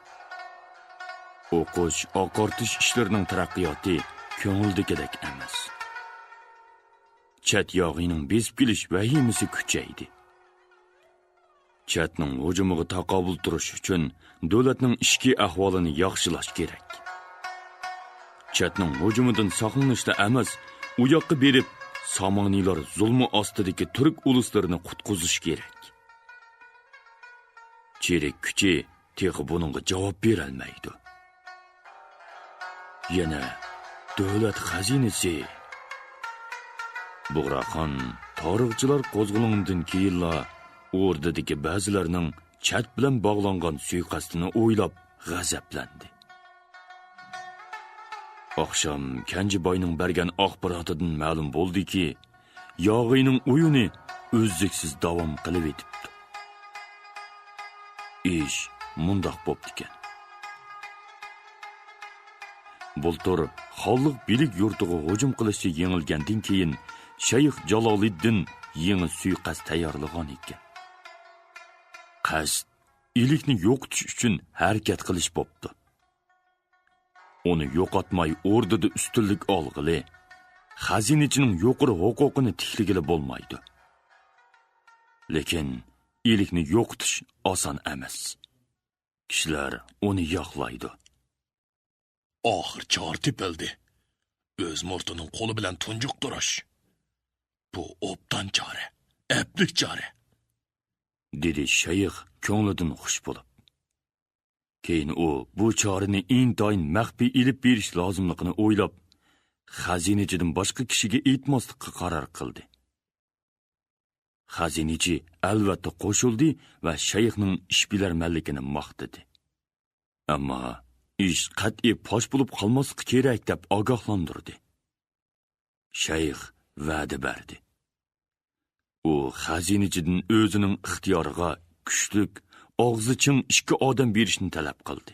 ئوقۇش، ئاقارتىش ئىشلىرىنىڭ تەرەققىياتى كۆڭۈلدىكىدەك ئەمەس. چەت ياغىينىڭ بېسىپ كېلىش ۋەھىمىسى كۈچەيدى. چەتنىڭ ھۇجۇمىغا تاقابىل تۇرۇش ئۈچۈن دۆلەتنىڭ ئىچكى ئەھۋالىنى ياخشىلاش كېرەك. چەتنىڭ ھۇجۇمىدىن ساقلىنىشلا ئەمەس، ئۇ ياققا بېرىپ، سامانىيلار زۇلمى ئاستىدىكى تۈرك ئۇلۇسلىرىنى قۇتقۇزۇش كېرەك. چېرىك كۈچى تېخى بۇنىڭغا جاۋاب بېرەلمەيدۇ. يەنە دۆلەت خەزىنىسى. بۇغراخان تارىخچىلار قوزغىلىڭىدىن كېيىنلا ئوردىدىكى بەزىلەرنىڭ چەت بىلەن باغلانغان سۇيىقەستىنى ئويلاپ غەزەپلەندى. ئاخشام كەنجىباينىڭ بەرگەن ئاخباراتىدىن مەلۇم بولدىكى، ياغىينىڭ ئويۇنى ئۈزلۈكسىز داۋام قىلىۋېتىپتۇ. ئىش مۇنداق بوپتىكەن. بۇلتۇر خانلىق بىلىك يۇرتىغا ھۇجۇم قىلىشتا يېڭىلگەندىن كېيىن، شەيخ جالالىددىن يېڭى سۇيىقەست تەييارلىغان ئىكەن. قەست ئىلىكنى يوقىتىش ئۈچۈن ھەرىكەت قىلىش بوپتۇ. ئۇنى يوقاتماي ئوردىدا ئۈستۈنلۈك ئالغىلى، خەزىنىچىنىڭ يۇقىرى ھوقۇقىنى تىكلىگىلى بولمايدۇ. لېكىن ئىلىكنى يوقىتىش ئاسان ئەمەس. كىشىلەر ئۇنى ياقلايدۇ. ئاخىر چارە تېپىلدى. ئۆز مۇرتىنىڭ قولى بىلەن تۇنجۇقتۇرۇش. بۇ ئوبدان چارە، ئەپلىك چارە، دېدى شەيخ كۆڭلىدىن خۇش بولۇپ. كېيىن ئۇ بۇ چارىنى ئىنتايىن مەخپىي ئېلىپ بېرىش لازىملىقىنى ئويلاپ، خەزىنىچىدىن باشقا كىشىگە ئېيتماسلىققا قارار قىلدى. خەزىنىچى ئەلۋەتتە قوشۇلدى ۋە شەيخنىڭ ئىشبىلەرمەنلىكىنى ماختىدى. ئەمما ئىش قەتئىي پاش بولۇپ قالماسلىقى كېرەك دەپ ئاگاھلاندۇردى. شەيخ ۋەدە بەردى. ئۇ خەزىنىچىدىن ئۆزىنىڭ ئىختىيارىغا كۈچلۈك، ئاغزى چىڭ ئىككى ئادەم بېرىشنى تەلەپ قىلدى.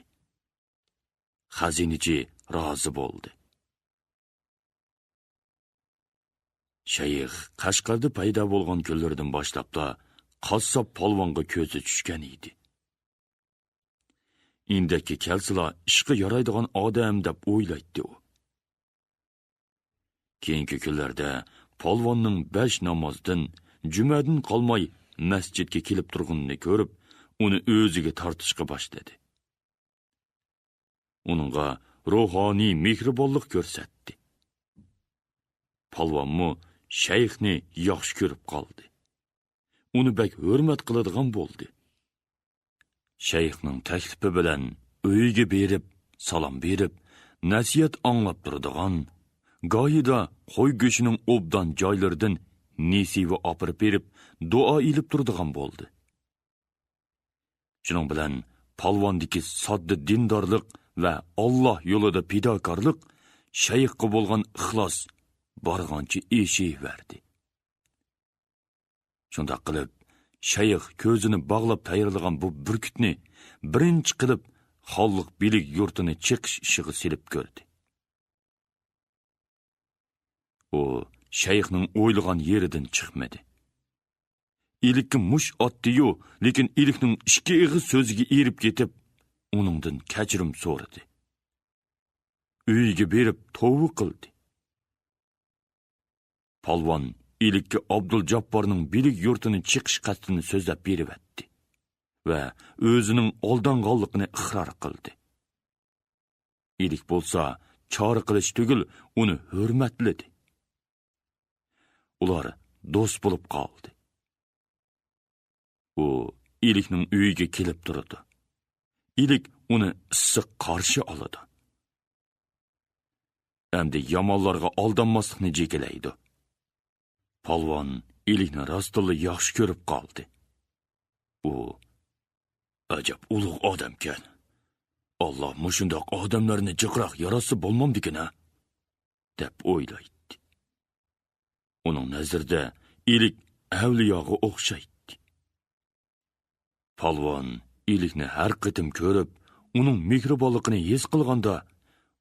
خەزىنىچى رازى بولدى. شەيخ قەشقەردە پەيدا بولغان كۈنلىرىدىن باشلاپلا قاسساپ پالۋانغا كۆزى چۈشكەن ئىدى. ئىندەككە كەلسىلا ئىشقا يارايدىغان ئادەم دەپ ئويلايتتى ئۇ. كېيىنكى كۈنلەردە پالۋاننىڭ بەش نامازدىن، جۈمەدىن قالماي مەسچىتكە كېلىپ تۇرغىنىنى كۆرۈپ، ئۇنى ئۆزىگە تارتىشقا باشلىدى. ئۇنىڭغا روھانىي مېھرىبانلىق كۆرسەتتى. پالۋانمۇ شەيخنى ياخشى كۆرۈپ قالدى. ئۇنى بەك ھۆرمەت قىلىدىغان بولدى. شەيخنىڭ تەكلىپى بىلەن ئۆيىگە بېرىپ، سالام بېرىپ، نەسىھەت ئاڭلاپ تۇرىدىغان، گاھىدا قوي گۆشىنىڭ ئوبدان جايلىرىدىن نېسىۋە ئاپىرىپ بېرىپ، دۇئا ئېلىپ تۇرىدىغان بولدى. شۇنىڭ بىلەن پالۋاندىكى ساددا دىندارلىق ۋە ئاللا يولىدا پىداكارلىق، شەيخقا بولغان ئىخلاس بارغانچە ئېشىۋەردى. شۇنداق قىلىپ، شەيخ كۆزىنى باغلاپ تەييارلىغان بۇ بۈركۈتنى بىرىنچى قىلىپ خانلىق بىلىك يۇرتىنى چېقىش ئىشىغا سېلىپ كۆردى. ئۇ شەيخنىڭ ئويلىغان يېرىدىن چىقمىدى. ئىلىككە مۇشت ئاتتى-يۇ، لېكىن ئىلىكنىڭ ئىككى ئېغىز سۆزىگە ئېرىپ كېتىپ، ئۇنىڭدىن كەچۈرۈم سورىدى. ئۆيىگە بېرىپ توۋا قىلدى. پالۋان ئىلىككە ئابدۇلجاپپارنىڭ بىلىك يۇرتىنى چېقىش قەستىنى سۆزلەپ بېرىۋەتتى ۋە ئۆزىنىڭ ئالدانغانلىقىنى ئىقرار قىلدى. ئىلىك بولسا چارە قىلىش تۈگۈل، ئۇنى ھۆرمەتلىدى. ئۇلار دوست بولۇپ قالدى. ئۇ ئىلىكنىڭ ئۆيىگە كېلىپ تۇرىدۇ. ئىلىك ئۇنى ئىسسىق قارشى ئالىدۇ. ئەمدى يامانلارغا ئالدانماسلىقنى جېكىلەيدۇ. پالۋان ئىلىكنى راستتىنلا ياخشى كۆرۈپ قالدى. ئۇ، ئەجەب ئۇلۇغ ئادەمكەن. ئاللا مۇشۇنداق ئادەملەرنى جىقراق ياراتسا بولمامدىكىن ھە؟ دەپ ئويلايتتى. ئۇنىڭ نەزىرىدە ئىلىك ئەۋلىياغا ئوخشايتتى. پالۋان ئىلىكنى ھەر قېتىم كۆرۈپ، ئۇنىڭ مېھرىبانلىقىنى ھېس قىلغاندا،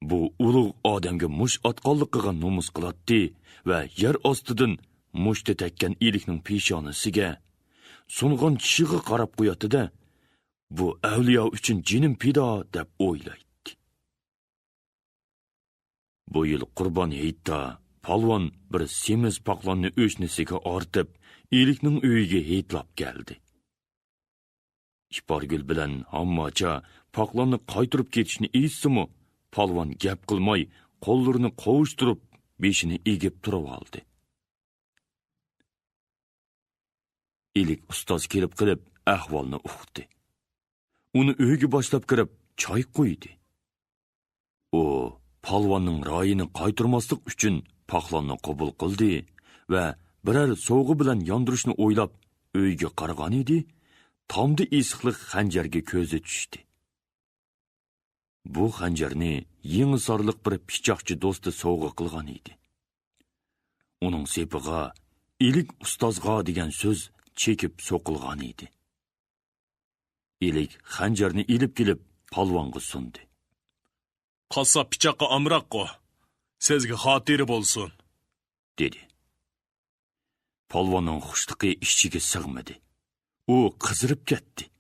بۇ ئۇلۇغ ئادەمگە مۇشت ئاتقانلىقىغا نومۇس قىلاتتى ۋە يەر ئاستىدىن مۇشتى تەگكەن ئىلىكنىڭ پېشانىسىگە، سۇنغان چىشىغا قاراپ قوياتتى-دە، بۇ ئەۋلىيا ئۈچۈن جېنىم پىدا دەپ ئويلايتتى. بۇ يىل قۇربان ھېيتتا پالۋان بىر سېمىز پاقلاننى ئۆشنىسىگە ئارتىپ، ئىلىكنىڭ ئۆيىگە ھېيتلاپ كەلدى. ئىپارگۈل بىلەن ھامماچا پاقلاننى قايتۇرۇپ كېتىشنى ئېيتسىمۇ، پالۋان گەپ قىلماي، قوللىرىنى قوۋۇشتۇرۇپ، بېشىنى ئېگىپ تۇرۇۋالدى. ئىلىك ئۇستاز كېلىپ قېلىپ ئەھۋالنى ئۇقتى. ئۇنى ئۆيگە باشلاپ كىرىپ چاي قۇيدى. ئۇ پالۋاننىڭ رايىنى قايتۇرماسلىق ئۈچۈن پاقلاننى قوبۇل قىلدى ۋە بىرەر سوۋغا بىلەن ياندۇرۇشنى ئويلاپ ئۆيگە قارىغانىدى، تامدا ئېسىقلىق خەنجەرگە كۆزى چۈشتى. بۇ خەنجەرنى يېڭىسارلىق بىر پىچاقچى دوستى سوۋغا قىلغان ئىدى. ئۇنىڭ سېپىغا ئىلىك ئۇستازغا دېگەن سۆز چېكىپ سوقۇلغان ئىدى. ئىلىك خەنجەرنى ئېلىپ كېلىپ پالۋانغا سۇندى. قاسساپ پىچاققا ئامراققۇ، سىزگە خاتىرە بولسۇن، دېدى. پالۋاننىڭ خۇشلۇقى ئىچىگە سىغمىدى. ئۇ قىزىرىپ كەتتى.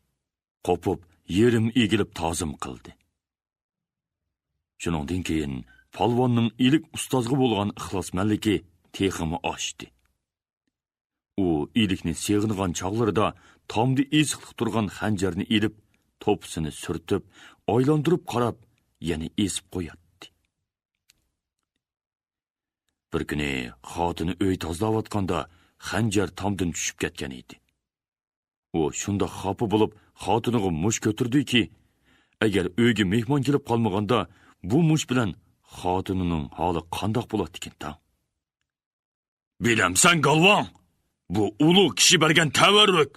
قوپۇپ، يېرىم ئېگىلىپ تازىم قىلدى. شۇنىڭدىن كېيىن پالۋاننىڭ ئىلىك ئۇستازغا بولغان ئىخلاسمەنلىكى تېخىمۇ ئاشتى. ئۇ ئىلىكنى سېغىنغان چاغلىرىدا تامدا ئېسىقلىق تۇرغان خەنجەرنى ئېلىپ، توپىسىنى سۈرتۈپ، ئايلاندۇرۇپ قاراپ، يەنە ئېسىپ قوياتتى. بىر كۈنى خوتۇنى ئۆي تازىلاۋاتقاندا خەنجەر تامدىن چۈشۈپ كەتكەن ئىدى. ئۇ شۇنداق خاپا بولۇپ، خوتۇنىغا مۇش كۆتۈردىكى، ئەگەر ئۆيگە مېھمان كېلىپ قالمىغاندا، بۇ مۇش بىلەن خوتۇنىنىڭ ھالى قانداق بولاتتىكىن تاڭ؟ بىلەمسەن، گالۋاڭ، بۇ ئۇلۇغ كىشى بەرگەن تەۋەررۈك،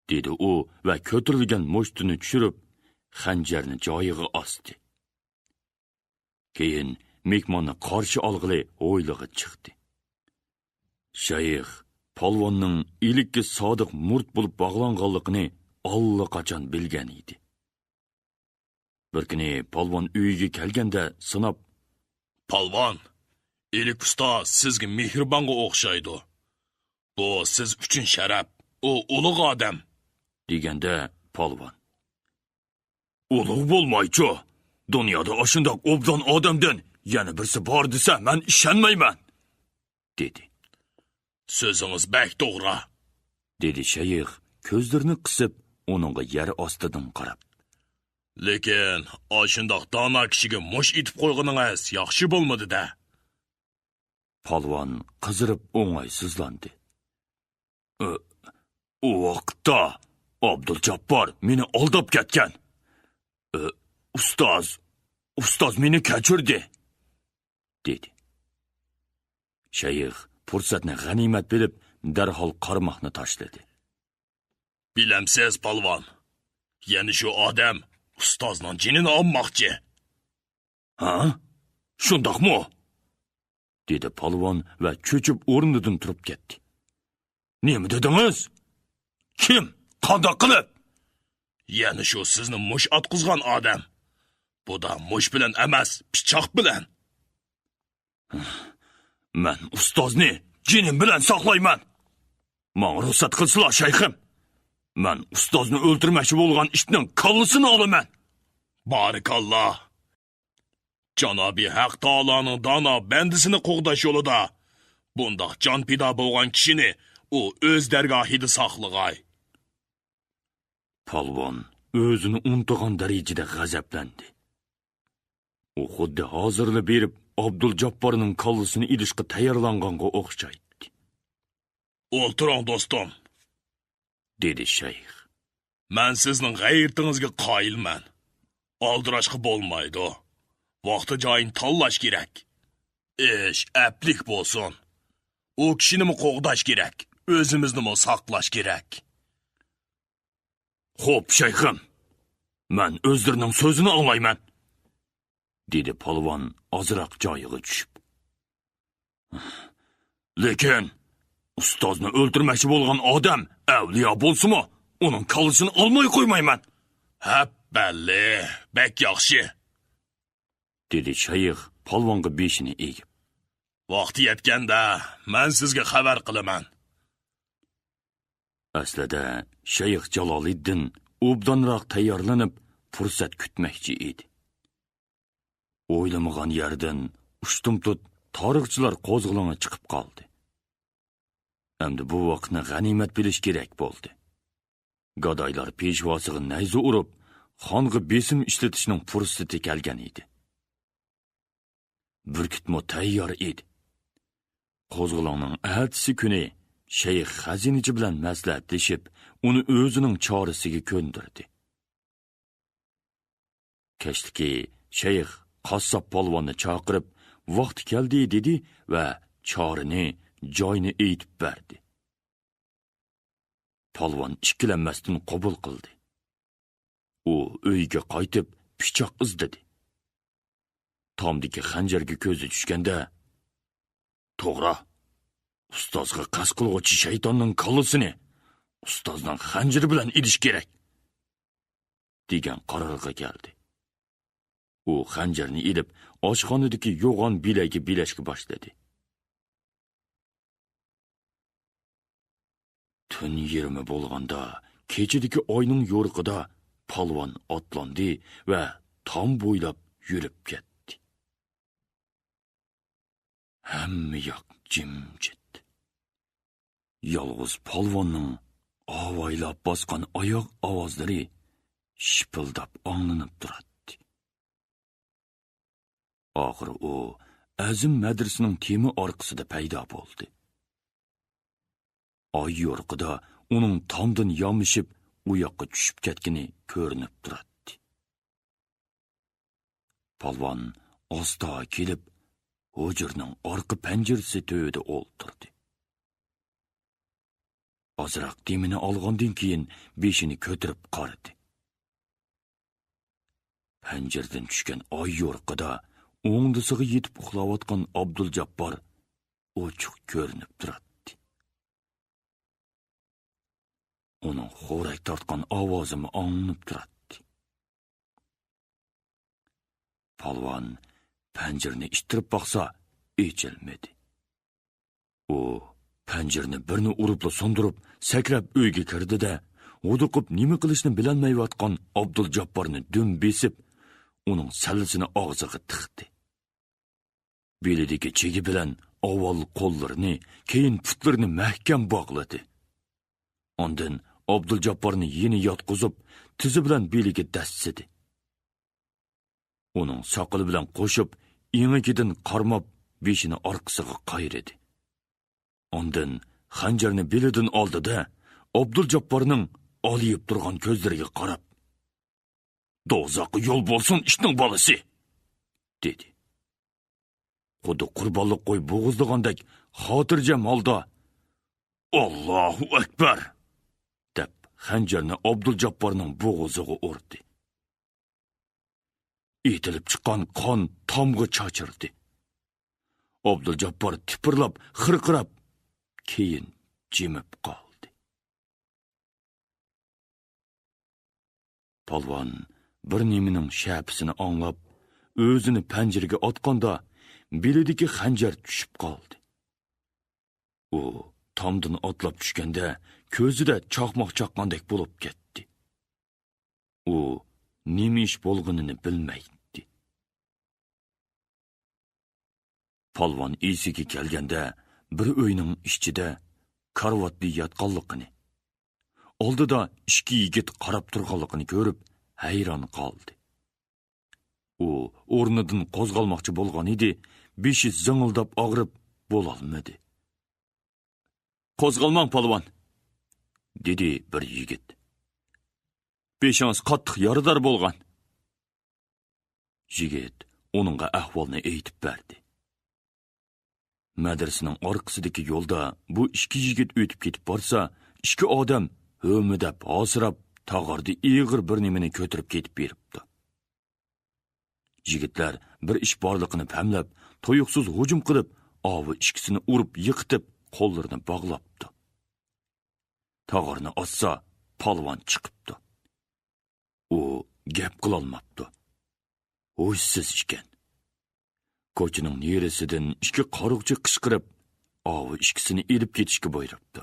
دېدى ئۇ ۋە كۆتۈرۈلگەن مۇشتىنى چۈشۈرۈپ، خەنجەرنى جايىغا ئاستى. كېيىن مېھماننى قارشى ئالغىلى ھويلىغا چىقتى. شەيخ پالۋاننىڭ ئىلىككە سادىق مۇرىت بولۇپ باغلانغانلىقىنى ئاللىقاچان بىلگەن ئىدى. بىر كۈنى پالۋان ئۆيىگە كەلگەندە سىناپ، پالۋان، ئىلىك ئۇستاز سىزگە مېھرىبانغا ئوخشايدۇ. بۇ سىز ئۈچۈن شەرەپ، ئۇ ئۇلۇغ ئادەم، دېگەندە پالۋان، ئۇلۇغ بولمايچۇ، دۇنيادا ئاشۇنداق ئوبدان ئادەمدىن يەنە بىرسى بار دېسە، مەن ئىشەنمەيمەن، دېدى. سۆزىڭىز بەك توغرا، دېدى شەيخ كۆزلىرىنى قىسىپ، ئۇنىڭغا يەر ئاستىدىن قاراپ. لېكىن ئاشۇنداق دانا كىشىگە مۇش ئېتىپ قويغىنىڭىز ياخشى بولمىدى-دە. پالۋان قىزىرىپ ئوڭايسىزلاندى. ئۇ، ئۇ ۋاقىتتا ئابدۇلجاپپار مېنى ئالداپ كەتكەن. ئۇ، ئۇستاز، ئۇستاز مېنى كەچۈردى، دېدى. شەيخ پۇرسەتنى غەنىيمەت بىلىپ، دەرھال قارماقنى تاشلىدى. بىلەمسىز، پالۋان؟ يەنە شۇ ئادەم ئۇستازنىڭ جېنىنى ئالماقچى. ھە؟ شۇنداقمۇ؟ دېدى پالۋان ۋە چۆچۈپ ئورنىدىن تۇرۇپ كەتتى. نېمە دېدىڭىز؟ كىم؟ قانداق قىلىپ؟ يەنە شۇ سىزنى مۇش ئاتقۇزغان ئادەم. بۇ دا مۇش بىلەن ئەمەس، پىچاق بىلەن. مەن ئۇستازنى جېنىم بىلەن ساقلايمەن. ماڭا رۇخسەت قىلسىلا، شەيخىم. مەن ئۇستازنى ئۆلتۈرمەكچى بولغان ئىتنىڭ كاللىسىنى ئالىمەن. بارىكاللا. جانابى ھەق تائالانىڭ دانا بەندىسىنى قوغداش يولىدا بۇنداق جان پىدا بولغان كىشىنى ئۇ ئۆز دەرگاھىدا ساقلىغاي. پالۋان ئۆزىنى ئۇنتۇغان دەرىجىدە غەزەپلەندى. ئۇ خۇددى ھازىرلا بېرىپ ئابدۇلجاپپارنىڭ كاللىسىنى ئېلىشقا تەييارلانغانغا ئوخشايتتى. ئولتۇرۇڭ، دوستۇم، دېدى شەيخ. مەن سىزنىڭ غەيرىتىڭىزگە قايىلمەن. ئالدىراشقا بولمايدۇ. ۋاقتى جايىنى تاللاش كېرەك. ئىش ئەپلىك بولسۇن. ئۇ كىشىنىمۇ قوغداش كېرەك، ئۆزىمىزنىمۇ ساقلاش كېرەك. خوپ، شەيخىم، مەن ئۆزلىرىنىڭ سۆزىنى ئاڭلايمەن، دېدى پالۋان ئازراق جايىغا چۈشۈپ. لېكىن ئۇستازنى ئۆلتۈرمەكچى بولغان ئادەم ئەۋلىيا بولسىمۇ، ئۇنىڭ كاللىسىنى ئالماي قويمايمەن. ھەپپەللى، بەك ياخشى، دېدى شەيخ پالۋانغا بېشىنى ئېگىپ. ۋاقتى يەتكەندە مەن سىزگە خەۋەر قىلىمەن. ئەسلىدە شەيخ جالالىدىن ئوبدانراق تەييارلىنىپ، پۇرسەت كۈتمەكچى ئىدى. ئويلىمىغان يەردىن ئۇشتۇمتۇت تارىخچىلار قوزغىلىڭى چىقىپ قالدى. ئەمدى بۇ ۋاقىتنى غەنىيمەت بىلىش كېرەك بولدى. گادايلار پېشۋاسىغا نەيزە ئۇرۇپ، خانغا بېسىم ئىشلىتىشنىڭ پۇرسىتى كەلگەن ئىدى. بۈركۈتمۇ تەييار ئىدى. قوزغىلاڭنىڭ ئەتىسى كۈنى شەيخ خەزىنىچى بىلەن مەسلىھەتلىشىپ، ئۇنى ئۆزىنىڭ چارىسىگە كۆندۈردى. كەچلىكى شەيخ قاسساپ پالۋاننى چاقىرىپ، ۋاقتى كەلدى دېدى ۋە چارىنى، جاينى ئېيتىپ بەردى. پالۋان ئىككىلەنمەستىن قوبۇل قىلدى. ئۇ ئۆيىگە قايتىپ، پىچاق ئىزدىدى. تامدىكى خەنجەرگە كۆزى چۈشكەندە، توغرا، ئۇستازغا قەست قىلغۇچى شەيتاننىڭ كاللىسىنى ئۇستازنىڭ خەنجىرى بىلەن ئېلىش كېرەك، دېگەن قارارغا كەلدى. ئۇ خەنجەرنى ئېلىپ، ئاشخانىدىكى يوغان بىلەگە بىلەشكە باشلىدى. تۈن يېرىمى بولغاندا، كېچىدىكى ئاينىڭ يورۇقىدا پالۋان ئاتلاندى ۋە تام بويلاپ يۈرۈپ كەتتى. ھەممە ياق جىمجىت. يالغۇز پالۋاننىڭ ئاۋايلاپ باسقان ئاياغ ئاۋازلىرى شىپىلداپ ئاڭلىنىپ تۇراتتى. ئاخىرى ئۇ ئەزىم مەدرىسىنىڭ تېمى ئارقىسىدا پەيدا بولدى. ئاي يورۇقىدا ئۇنىڭ تامدىن يامىشىپ، ئۇ ياققا چۈشۈپ كەتكىنى كۆرۈنۈپ تۇراتتى. پالۋان ئاستا كېلىپ، ھۇجرىنىڭ ئارقا پەنجىرىسى تۈۋىدە ئولتۇردى. ئازراق دېمىنى ئالغاندىن كېيىن، بېشىنى كۆتۈرۈپ قارىدى. پەنجىرىدىن چۈشكەن ئاي يورۇقىدا ئوڭدىسىغا يېتىپ ئۇخلاۋاتقان ئابدۇلجاپپار ئوچۇق كۆرۈنۈپ تۇراتتى. ئۇنىڭ خورەك تارتقان ئاۋازىمۇ ئاڭلىنىپ تۇراتتى. پالۋان پەنجىرىنى ئىتتىرىپ باقسا، ئېچىلمىدى. ئۇ پەنجىرىنى بىرنى ئۇرۇپلا سۇندۇرۇپ، سەكرەپ ئۆيگە كىردى-دە، ھودۇقۇپ نېمە قىلىشنى بىلەلمەيۋاتقان ئابدۇلجاپپارنى دۈم بېسىپ، ئۇنىڭ سەللىسىنى ئاغزىغا تىقتى. بېلىدىكى چىگى بىلەن ئاۋۋال قوللىرىنى، كېيىن پۇتلىرىنى مەھكەم باغلىدى. ئاندىن ئابدۇلجاپپارنى يېنى ياتقۇزۇپ، تىزى بىلەن بېلىگە دەسسىدى. ئۇنىڭ ساقىلى بىلەن قوشۇپ، ئېڭىكىدىن قارماپ، بېشىنى ئارقىسىغا قايرىدى. ئاندىن خەنجەرنى بېلىدىن ئالدى-دە، ئابدۇلجاپپارنىڭ ئالىيىپ تۇرغان كۆزلىرىگە قاراپ، «دوزاخقا يول بولسۇن، ئىتنىڭ بالىسى!» دېدى. خۇددى قۇربانلىق قوي بوغۇزلىغاندەك خاتىرجەم ھالدا، «ئاللاھۇ ئەكبەر!» دەپ، خەنجەرنى ئابدۇلجاپپارنىڭ بوغۇزىغا ئۇردى. ئېتىلىپ چىققان قان تامغا چاچرىدى. ئابدۇلجاپپار تىپىرلاپ، خىرقىراپ، كېيىن جىمىپ قالدى. پالۋان بىر نېمىنىڭ شەپىسىنى ئاڭلاپ، ئۆزىنى پەنجىرىگە ئاتقاندا، بېلىدىكى خەنجەر چۈشۈپ قالدى. ئۇ تامدىن ئاتلاپ چۈشكەندە، كۆزىدە چاقماق چاققاندەك بولۇپ كەتتى. ئۇ نېمە ئىش بولغىنىنى بىلمەيتتى. پالۋان ئېسىگە كەلگەندە، بىر ئۆينىڭ ئىچىدە كارىۋاتتا ياتقانلىقىنى، ئالدىدا ئىككى يىگىت قاراپ تۇرغانلىقىنى كۆرۈپ، ھەيران قالدى. ئۇ ئورنىدىن قوزغالماقچى بولغان ئىدى، بېشى زىڭىلداپ ئاغرىپ بولالمىدى. «قوزغالماڭ، پالۋان!» دېدى بىر يىگىت. «بېشىڭىز قاتتىق يارىدار بولغان.» يىگىت ئۇنىڭغا ئەھۋالنى ئېيتىپ بەردى. مەدرىسىنىڭ ئارقىسىدىكى يولدا بۇ ئىككى يىگىت ئۆتۈپ كېتىپ بارسا، ئىككى ئادەم ھۆمۈدەپ، ھاسىراپ، تاغاردا ئېغىر بىر نېمىنى كۆتۈرۈپ كېتىپ بېرىپتۇ. يىگىتلەر بىر ئىش بارلىقىنى پەملەپ، تۇيۇقسىز ھۇجۇم قىلىپ، ئاۋۇ ئىككىسىنى ئۇرۇپ يىقىتىپ، قوللىرىنى باغلاپتۇ. تاغارنى ئاچسا، پالۋان چىقىپتۇ. ئۇ گەپ قىلالماپتۇ. ھوشسىز ئىكەن. كوچىنىڭ نېرىسىدىن ئىككى قارۇقچى قىچقىرىپ، ئاۋۇ ئىككىسىنى ئېلىپ كېتىشكە بۇيرۇپتۇ.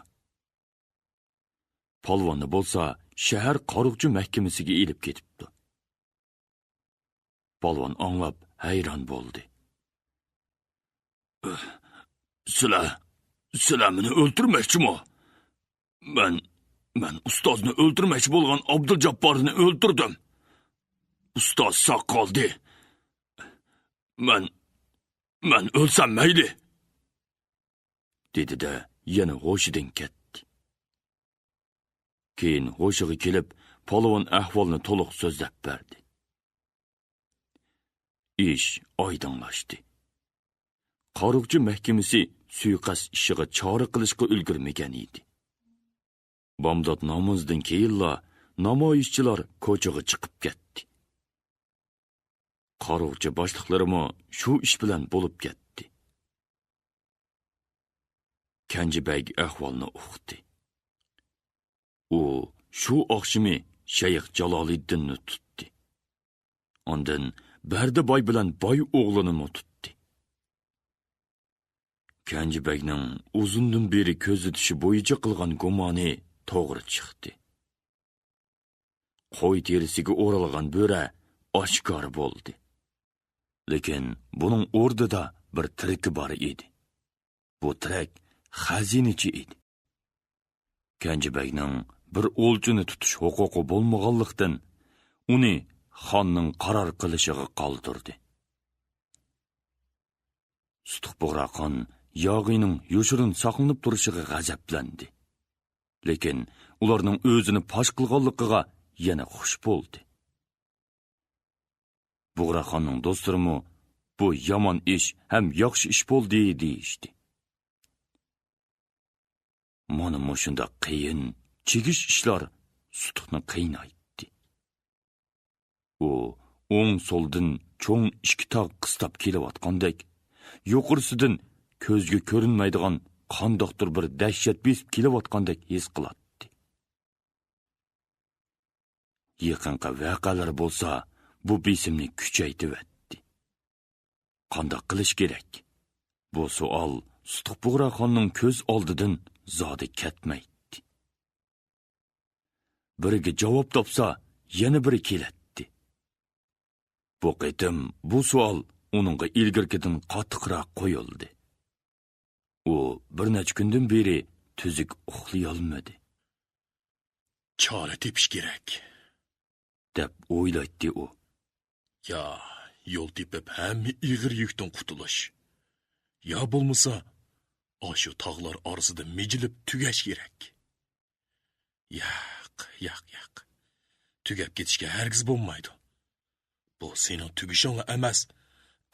پالۋاننى بولسا شەھەر قارۇقچى مەھكىمىسىگە ئېلىپ كېتىپتۇ. پالۋان ئاڭلاپ ھەيران بولدى. «سىلەر، سىلەر مېنى ئۆلتۈرمەكچىمۇ؟ مەن، مەن ئۇستازنى ئۆلتۈرمەكچى بولغان ئابدۇلجاپپارنى ئۆلتۈردۈم. ئۇستاز ساق قالدى. مەن، مەن ئۆلسەم مەيلى.» دېدى-دە، يەنە ھوشىدىن كەتتى. كېيىن ھوشىغا كېلىپ، پالۋان ئەھۋالنى تولۇق سۆزلەپ بەردى. ئىش ئايدىڭلاشتى. قارۇقچى مەھكىمىسى سۇيىقەست ئىشىغا چارە قىلىشقا ئۈلگۈرمىگەن ئىدى. بامدات نامىزىدىن كېيىنلا نامايىشچىلار كوچىغا چىقىپ كەتتى. قارۇقچى باشلىقلىرىمۇ شۇ ئىش بىلەن بولۇپ كەتتى. كەنجى بەگ ئەھۋالنى ئۇقتى. ئۇ شۇ ئاخشىمى شەيخ جالالىدىننى تۇتتى. ئاندىن بەردى باي بىلەن باي ئوغلىنىمۇ تۇتتى. كەنجى بەگنىڭ ئۇزۇندىن بېرى كۆزىتىشى بويىچە قىلغان گۇمانى توغرا چىقتى. قوي تېرىسىگە ئورالغان بۆرە ئاشكارا بولدى. لېكىن بۇنىڭ ئوردىدا بىر تىرىكى بار ئىدى. بۇ تىرەك خەزىنىچى ئىدى. كەنجى بەگنىڭ بىر ئولجىنى تۇتۇش ھوقۇقى بولمىغانلىقتىن، ئۇنى خاننىڭ قارار قىلىشىغا قالدۇردى. سۇتۇق بۇغراخان ياغىنىڭ يوشۇرۇن ساقلىنىپ تۇرۇشىغا غەزەپلەندى. لېكىن ئۇلارنىڭ ئۆزىنى پاش قىلغانلىقىغا يەنە خۇش بولدى. بۇغراخاننىڭ دوستلىرىمۇ «بۇ يامان ئىش ھەم ياخشى ئىش بولدى» دېيىشتى. مانا مۇشۇنداق قىيىن، چىگىش ئىشلار سۇتۇقنى قىينايتتى. ئۇ ئوڭ-سولدىن چوڭ ئىككى تاغ قىستاپ كېلىۋاتقاندەك، يۇقىرىسىدىن كۆزگە كۆرۈنمەيدىغان قانداقتۇر بىر دەھشەت بېسىپ كېلىۋاتقاندەك ھېس قىلاتتى. يېقىنقى ۋەقەلەر بولسا بۇ بېسىمنى كۈچەيتىۋەتتى. قانداق قىلىش كېرەك؟ بۇ سوئال سۇتۇق بۇغراخاننىڭ كۆز ئالدىدىن زادى كەتمەيتتى. بىرىگە جاۋاب تاپسا، يەنە بىرى كېلەتتى. بۇ قېتىم بۇ سوئال ئۇنىڭغا ئىلگىرىكىدىن قاتتىقراق قويۇلدى. ئۇ بىر نەچچە كۈندىن بېرى تۈزۈك ئۇخلىيالمىدى. «چارە تېپىش كېرەك» دەپ ئويلايتتى ئۇ. «يا يول تېپىپ ھەممە ئېغىر يۈكتىن قۇتۇلۇش، يا بولمىسا ئاشۇ تاغلار ئارىسىدا مىجىلىپ تۈگەش كېرەك. ياق، ياق، ياق. تۈگەپ كېتىشكە ھەرگىز بولمايدۇ. بۇ سېنىڭ تۈگىشىڭلا ئەمەس،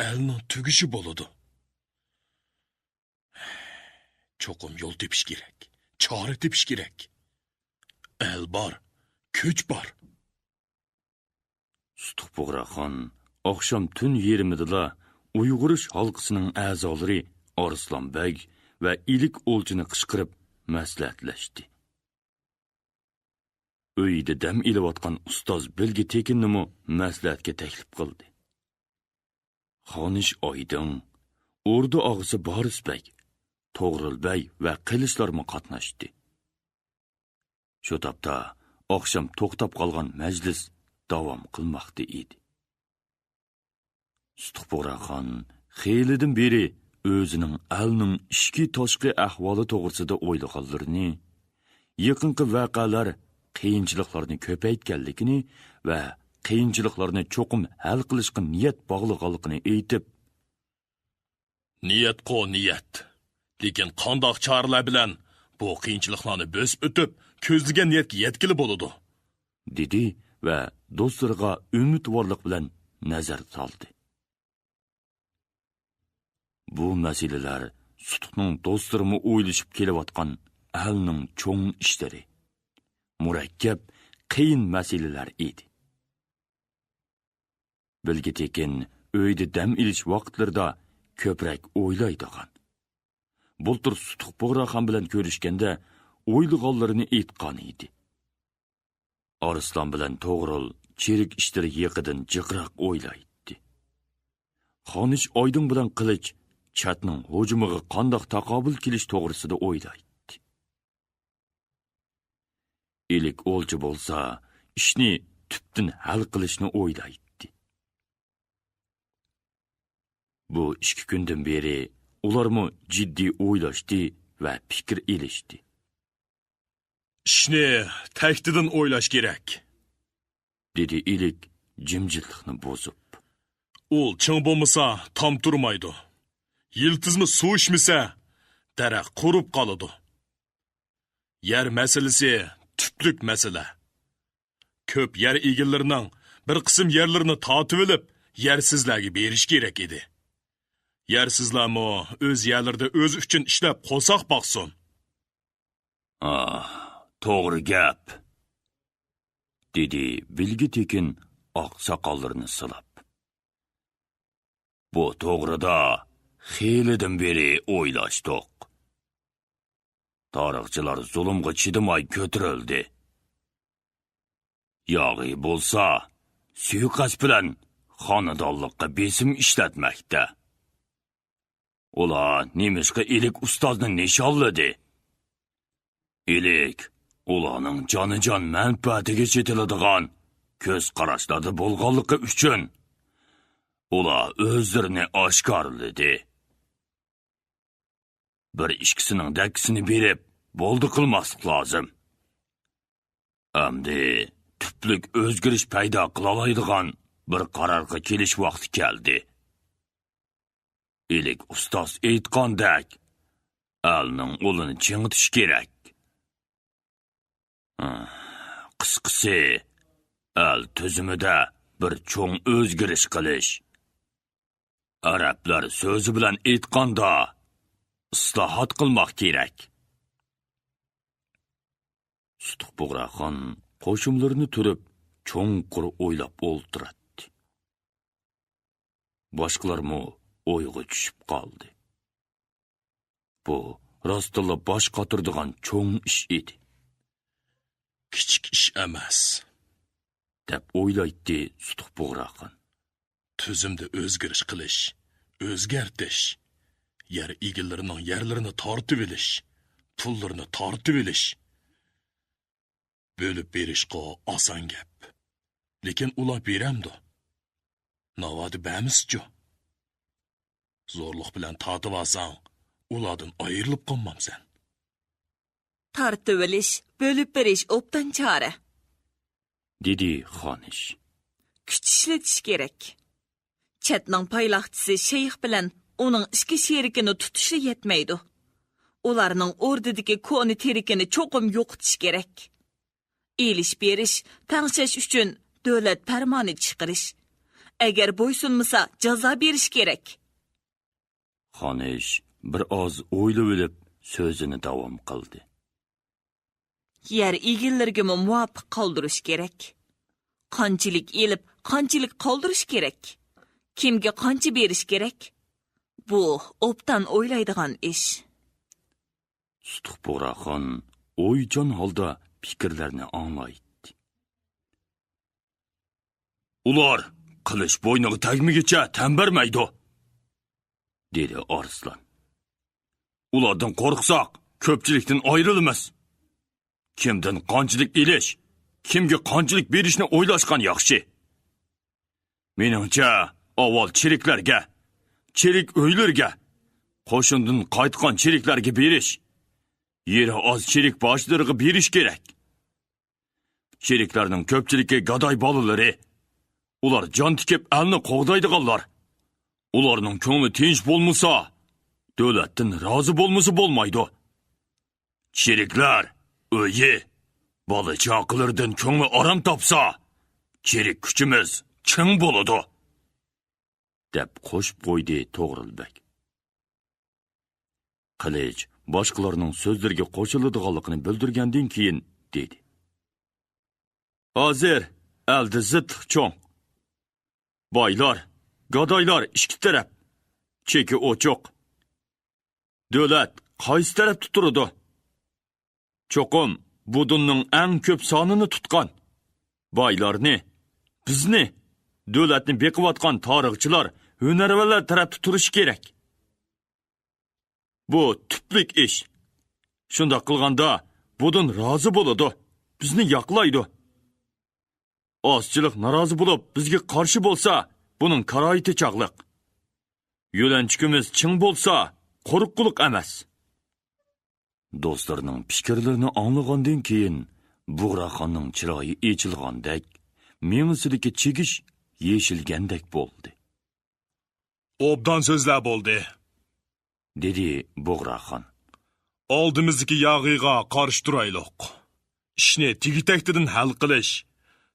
ئەلنىڭ تۈگىشى بولىدۇ.» چوقۇم يول تېپىش كېرەك، چارە تېپىش كېرەك. ئەل بار، كۈچ بار. سۇتۇق بۇغراخان ئاخشام تۈن يېرىمىدىلا ئويغىرىش ھالقىسىنىڭ ئەزالىرى ئارسلان بەگ ۋە ئىلىك ئولچىنى قىچقىرىپ مەسلىھەتلەشتى. ئۆيىدە دەم ئېلىۋاتقان ئۇستاز بىلگە تېكىننىمۇ مەسلىھەتكە تەكلىپ قىلدى. خانىش ئايدىڭ، ئوردا ئاغىسى بارىس بەگ، توغرۇل بەگ ۋە قىلىچلارمۇ قاتناشتى. شۇ تاپتا ئاخشام توختاپ قالغان مەجلىس داۋام قىلماقتا ئىدى. سۇتۇق بۇغراخان خېلىدىن بېرى ئۆزىنىڭ ئەلنىڭ ئىچكى تاشقى ئەھۋالى توغرىسىدا ئويلىغانلىرىنى، يېقىنقى ۋەقەلەر قىيىنچىلىقلارنى كۆپەيتكەنلىكىنى ۋە قىيىنچىلىقلارنى چوقۇم ھەل قىلىشقا نىيەت باغلىغانلىقىنى ئېيتىپ، نىيەتقۇ نىيەت. لېكىن قانداق چارىلەر بىلەن بۇ قىيىنچىلىقلارنى بۆسۈپ ئۆتۈپ، كۆزلىگەن نىيەتكە يەتكىلى بولىدۇ؟ دېدى ۋە دوستلىرىغا ئۈمىدۋارلىق بىلەن نەزەر سالدى. بۇ مەسىلىلەر سۇتۇقنىڭ دوستلىرىمۇ ئويلىشىپ كېلىۋاتقان ئەلنىڭ چوڭ ئىشلىرى، مۇرەككەپ، قىيىن مەسىلىلەر ئىدى. بىلگە تېكىن ئۆيدە دەم ئېلىش ۋاقىتلىرىدا كۆپرەك ئويلايدىغان، بۇلتۇر سۇتۇق بۇغراخان بىلەن كۆرۈشكەندە ئويلىغانلىرىنى ئېيتقان ئىدى. ئارسلان بىلەن توغرۇل چېرىك ئىشلىرى يېقىدىن جىقراق ئويلايتتى. خانىش ئايدىڭ بىلەن قىلىچ چەتنىڭ ھۇجۇمىغا قانداق تاقابىل كېلىش توغرىسىدا ئويلايتتى. ئىلىك ئولچى بولسا ئىشنى تۈپتىن ھەل قىلىشنى ئويلايتتى. بۇ ئىككى كۈندىن بېرى ئۇلارمۇ جىددىي ئويلاشتى ۋە پىكىر ئېلىشتى. ئىشنى تەكتىدىن ئويلاش كېرەك، دېدى ئىلىك جىمجىتلىقنى بۇزۇپ. ئۇل چىڭ بولمىسا، تام تۇرمايدۇ. يىلتىزمۇ سۇ ئىچمىسە، دەرەخ قۇرۇپ قالىدۇ. يەر مەسىلىسى تۈپلۈك مەسىلە. كۆپ يەر ئىگىلىرىنىڭ بىر قىسىم يەرلىرىنى تارتىۋېلىپ، يەرسىزلەرگە بېرىش كېرەك ئىدى. يەرسىزلەرمۇ ئۆز يەرلىرىدە ئۆزى ئۈچۈن ئىشلەپ قورساق باقسۇن. ئاھ، توغرا گەپ، دېدى بىلگە تېكىن ئاق ساقاللىرىنى سىلاپ. بۇ توغرىدا خېلىدىن بېرى ئويلاشتۇق. تارىخچىلار زۇلۇمغا چىدىماي كۆتۈرۈلدى. ياغىي بولسا سۇيىقەست بىلەن خانىدانلىققا بېسىم ئىشلەتمەكتە. ئۇلار نېمىشقا ئىلىك ئۇستازنى نىشانلىدى؟ ئىلىك ئۇلارنىڭ جانىجان مەنپەئەتىگە چېتىلىدىغان كۆز قاراشلاردا بولغانلىقى ئۈچۈن، ئۇلار ئۆزلىرىنى ئاشكارىلىدى. بىر ئىككىسىنىڭ دەككىسىنى بېرىپ، بولدى قىلماسلىق لازىم. ئەمدى تۈپلۈك ئۆزگىرىش پەيدا قىلالايدىغان بىر قارارغا كېلىش ۋاقتى كەلدى. ئىلىك ئۇستاز ئېيتقاندەك، ئەلنىڭ ئۇلىنى چىڭىتىش كېرەك. قىسقىسى، ئەل تۈزۈمىدە بىر چوڭ ئۆزگىرىش قىلىش. ئەرەبلەر سۆزى بىلەن ئېيتقاندا، ئىسلاھات قىلماق كېرەك. سۇتۇق بۇغراخان قوشۇملىرىنى تۈرۈپ، چوڭقۇر ئويلاپ ئولتۇراتتى. باشقىلارمۇ ئويغا چۈشۈپ قالدى. بۇ راستتىنلا باش قاتۇرىدىغان چوڭ ئىش ئىدى. كىچىك ئىش ئەمەس، دەپ ئويلايتتى سۇتۇق بۇغراخان. تۈزۈمدە ئۆزگىرىش قىلىش، ئۆزگەرتىش، يەر ئىگىلىرىنىڭ يەرلىرىنى تارتىۋېلىش، پۇللىرىنى تارتىۋېلىش. بۆلۈپ بېرىشقا ئاسان گەپ. لېكىن ئۇلار بېرەمدۇ؟ ناۋادا بەرمىسىچۇ؟ زورلۇق بىلەن تارتىۋالساڭ، ئۇلاردىن ئايرىلىپ قالمامسەن؟ تارتىۋېلىش، بۆلۈپ بېرىش ئوبدان چارە، دېدى خانىش. كۈچ ئىشلىتىش كېرەك. چەتنىڭ پايلاقچىسى شەيخ بىلەن ئۇنىڭ ئىككى شېرىكىنى تۇتۇشلا يەتمەيدۇ. ئۇلارنىڭ ئوردىدىكى كونا تىرىكىنى چوقۇم يوقىتىش كېرەك. ئېلىش بېرىش، تەڭشەش ئۈچۈن دۆلەت پەرمانى چىقىرىش. ئەگەر بويسۇنمىسا، جازا بېرىش كېرەك. خانىش بىر ئاز ئويلىۋېلىپ، سۆزىنى داۋام قىلدى. يەر ئىگىلىرىگىمۇ مۇۋاپىق قالدۇرۇش كېرەك. قانچىلىك ئېلىپ، قانچىلىك قالدۇرۇش كېرەك. كىمگە قانچە بېرىش كېرەك؟ بۇ ئوبدان ئويلايدىغان ئىش. سۇتۇق بۇغراخان ئويچان ھالدا پىكىرلەرنى ئاڭلايتتى. ئۇلار قىلىچ بوينىغا تەگمىگىچە تەن بەرمەيدۇ، دېدى ئارسلان. ئۇلاردىن قورقساق، كۆپچىلىكتىن ئايرىلىمىز. كىمدىن قانچىلىك ئېلىش، كىمگە قانچىلىك بېرىشنى ئويلاشقان ياخشى. مېنىڭچە، ئاۋۋال چېرىكلەرگە، چېرىك ئۆيلىرىگە، قوشۇندىن قايتقان چېرىكلەرگە بېرىش، يېرى ئاز چېرىك باشلىرىغا بېرىش كېرەك. چېرىكلەرنىڭ كۆپچىلىكى گاداي بالىلىرى. ئۇلار جان تىكىپ ئەلنى قوغدايدىغانلار. ئۇلارنىڭ كۆڭلى تىنچ بولمىسا، دۆلەتتىن رازى بولمىسا بولمايدۇ. چېرىكلەر ئۆيى، بالا-چاقىلىرىدىن كۆڭلى ئارام تاپسا، چېرىك كۈچىمىز چىڭ بولىدۇ، دەپ قوشۇپ قويدى توغرۇل بەگ. قىلىچ باشقىلارنىڭ سۆزلىرىگە قوشۇلىدىغانلىقىنى بىلدۈرگەندىن كېيىن دېدى: ھازىر ئەلدە زىتلىق چوڭ. بايلار، گادايلار ئىككى تەرەپ، چېكى ئوچۇق. دۆلەت قايسى تەرەپتە تۇرىدۇ؟ چوقۇم بۇدۇننىڭ ئەڭ كۆپ سانىنى تۇتقان، بايلارنى، بىزنى، دۆلەتنى بېقىۋاتقان تارىخچىلار، ھۈنەرۋەنلەر تەرەپتە تۇرۇشى كېرەك. بۇ تۈپلۈك ئىش. شۇنداق قىلغاندا، بۇدۇن رازى بولىدۇ، بىزنى ياقلايدۇ. ئازچىلىق نارازى بولۇپ، بىزگە قارشى بولسا، بۇنىڭ كارايىتى چاغلىق. يۆلەنچۈكىمىز چىڭ بولسا، قورققۇلۇق ئەمەس. دوستلىرىنىڭ پىكىرلىرىنى ئاڭلىغاندىن كېيىن، بۇغراخاننىڭ چىرايى ئېچىلغاندەك، مېڭىسىدىكى چىگىش يېشىلگەندەك بولدى. ئوبدان سۆزلەر بولدى، دېدى بۇغراخان. ئالدىمىزدىكى ياغىيغا قارشى تۇرايلۇق. ئىشنى تېگى-تەكتىدىن ھەل قىلىش،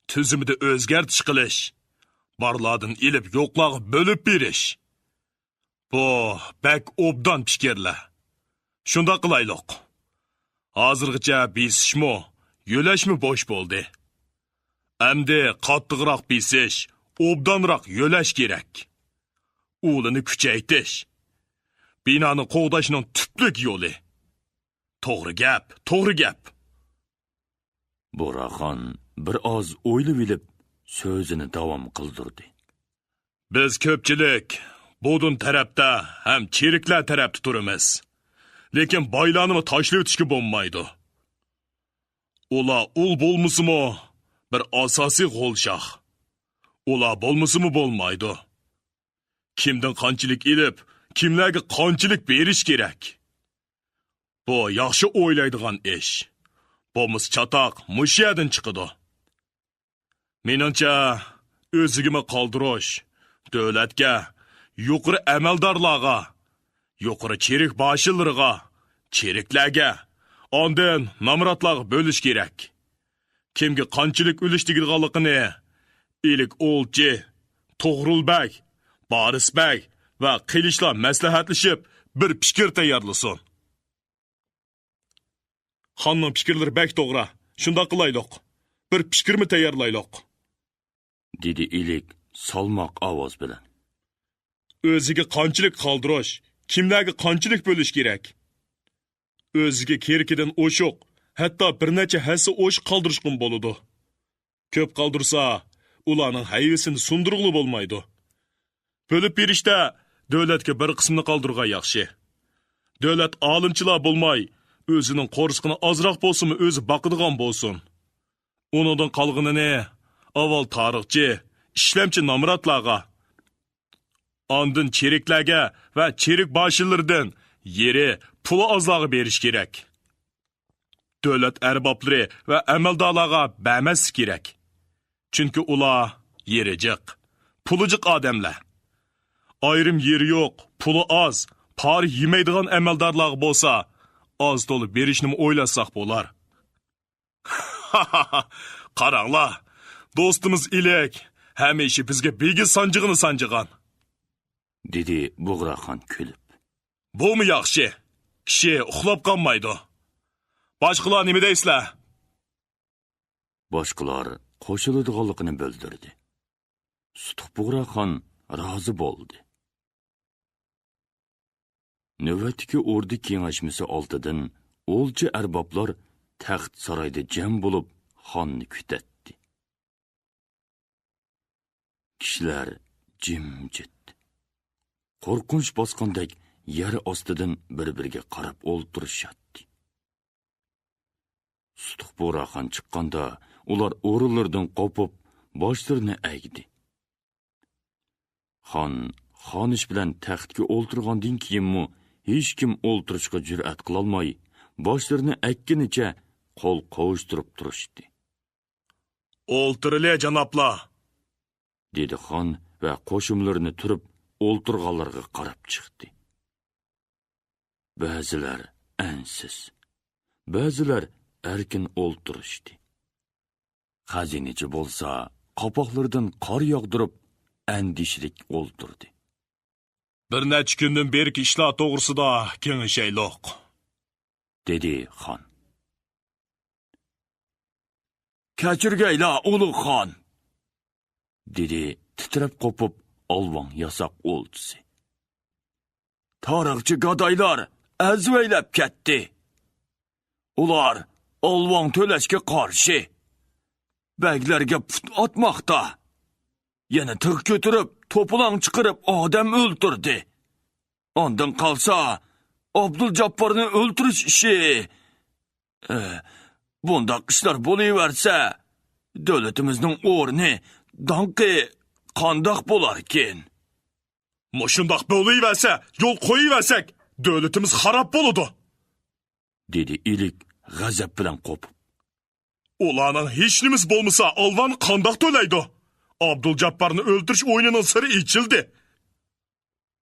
تۈزۈمىدە ئۆزگەرتىش قىلىش، بارلاردىن ئېلىپ يوقلارغا بۆلۈپ بېرىش. بۇ بەك ئوبدان پىكىرلەر. شۇنداق قىلايلۇق. ھازىرغىچە بېسىشمۇ، يۆلەشمۇ بوش بولدى. ئەمدى قاتتىقراق بېسىش، ئوبدانراق يۆلەش كېرەك. ئۇلىنى كۈچەيتىش، بىنانى قوغداشنىڭ تۈپلۈك يولى. توغرا گەپ، توغرا گەپ. بۇغراخان بىر ئاز ئويلىۋېلىپ، سۆزىنى داۋام قىلدۇردى. بىز كۆپچىلىك بۇدۇن تەرەپتە ھەم چېرىكلەر تەرەپتە تۇرىمىز. لېكىن بايلارنىمۇ تاشلىۋېتىشكە بولمايدۇ. ئۇلار ئۇل بولمىسىمۇ، بىر ئاساسىي غول شاخ. ئۇلار بولمىسىمۇ بولمايدۇ. كىمدىن قانچىلىك ئېلىپ، كىملەرگە قانچىلىك بېرىش كېرەك. بۇ ياخشى ئويلايدىغان ئىش. بولمىسا چاتاق مۇشۇ يەردىن چىقىدۇ. مېنىڭچە، ئۆزىگىمۇ قالدۇرۇش، دۆلەتكە، يۇقىرى ئەمەلدارلارغا، يۇقىرى چېرىك باشلىرىغا، چېرىكلەرگە، ئاندىن نامراتلارغا بۆلۈش كېرەك. كىمگە قانچىلىك ئۈلۈش تېگىدىغانلىقىنى ئىلىك ئولچى، توغرۇل بەگ، بارىس بەگ ۋە قىلىچلار مەسلىھەتلىشىپ، بىر پىكىر تەييارلىسۇن. خاننىڭ پىكىرلىرى بەك توغرا. شۇنداق قىلايلۇق. بىر پىكىرمۇ تەييارلايلۇق، دېدى ئىلىك سالماق ئاۋاز بىلەن. ئۆزىگە قانچىلىك قالدۇرۇش، كىملەرگە قانچىلىك بۆلۈش كېرەك؟ ئۆزىگە كېرىكىدىن ئوشۇق، ھەتتا بىر نەچچە ھەسسە ئوشۇق قالدۇرۇشقىمۇ بولىدۇ. كۆپ قالدۇرسا، ئۇلارنىڭ ھەيۋىسىنى سۇندۇرغىلى بولمايدۇ. بۆلۈپ بېرىشتە دۆلەتكە بىر قىسمىنى قالدۇرغان ياخشى. دۆلەت ئالىمچىلار بولماي، ئۆزىنىڭ قورسىقىنى ئازراق بولسىمۇ ئۆزى باقىدىغان بولسۇن. ئۇنىڭدىن قالغىنىنى ئاۋۋال تارىخچى، ئىشلەمچى نامراتلارغا، ئاندىن چېرىكلەرگە ۋە چېرىك باشلىرىدىن يېرى، پۇلى ئازلارغا بېرىش كېرەك. دۆلەت ئەربابلىرى ۋە ئەمەلدارلارغا بەرمەسلىك كېرەك. چۈنكى ئۇلار يېرى جىق، پۇلى جىق ئادەملەر. ئايرىم يېرى يوق، پۇلى ئاز، پارا يېمەيدىغان ئەمەلدارلارغا بولسا ئاز-تولا بېرىشنىمۇ ئويلاشساق بولار. قاراڭلار، دوستىمىز ئىلىك ھەمىشە بىزگە بىگە سانجىغىنى سانجىغان، دېدى بۇغراخان كۈلۈپ. بۇمۇ ياخشى. كىشى ئۇخلاپ قالمايدۇ. باشقىلار نېمە دەيسىلەر؟ باشقىلار قوشۇلىدىغانلىقىنى بىلدۈردى. سۇتۇق بۇغراخان رازى بولدى. نۆۋەتتىكى ئوردا كېڭەشمىسى ئالدىدىن ئولجا ئەربابلار تەخت سارايدا جەم بولۇپ، خاننى كۈتەتتى. كىشىلەر جىمجىت، قورقۇنچ باسقاندەك يەر ئاستىدىن بىر-بىرىگە قاراپ ئولتۇرۇشاتتى. سۇتۇق بۇغراخان چىققاندا، ئۇلار ئورۇنلىرىدىن قوپۇپ، باشلىرىنى ئەگدى. خان خانىش بىلەن تەختكە ئولتۇرغاندىن كېيىنمۇ ھېچكىم ئولتۇرۇشقا جۈرئەت قىلالماي، باشلىرىنى ئەگكىنىچە قول قوۋۇشتۇرۇپ تۇرۇشتى. «ئولتۇرىلى، جانابلار!» دېدى خان ۋە قوشۇملىرىنى تۈرۈپ، ئولتۇرغانلارغا قاراپ چىقتى. بەزىلەر ئەنسىز، بەزىلەر ئەركىن ئولتۇرۇشتى. خەزىنىچى بولسا قاپاقلىرىدىن قار ياغدۇرۇپ، ئەندىشىلىك ئولتۇردى. «بىر نەچچە كۈندىن بېرىكى ئىشلار توغرىسىدا كېڭىشەيلۇق»، دېدى خان. «كەچۈرگەيلا، ئۇلۇغ خان!» دېدى تىترەپ قوپۇپ ئالۋاڭ ياساق ئولجىسى. «تارىخچى گادايلار ئەزۋەيلەپ كەتتى. ئۇلار ئالۋاڭ تۆلەشكە قارشى، بەگلەرگە پۇت ئاتماقتا. يەنە تىغ كۆتۈرۈپ، توپىلاڭ چىقىرىپ ئادەم ئۆلتۈردى. ئاندىن قالسا، ئابدۇلجاپپارنى ئۆلتۈرۈش ئىشى. ئە، بۇنداق ئىشلار بولۇۋەرسە، دۆلىتىمىزنىڭ ئورنى، داڭقى قانداق بولاركىن؟» «مۇشۇنداق بولۇۋەرسە، يول قويۇۋەرسەك، دۆلىتىمىز خاراب بولىدۇ»، دېدى ئىلىك غەزەپ بىلەن قوپۇپ. «ئۇلارنىڭ ھېچنېمىسى بولمىسا، ئالۋان قانداق تۆلەيدۇ؟ ئابدۇلجاپپارنى ئۆلتۈرۈش ئويۇنىنىڭ سىرى ئېچىلدى.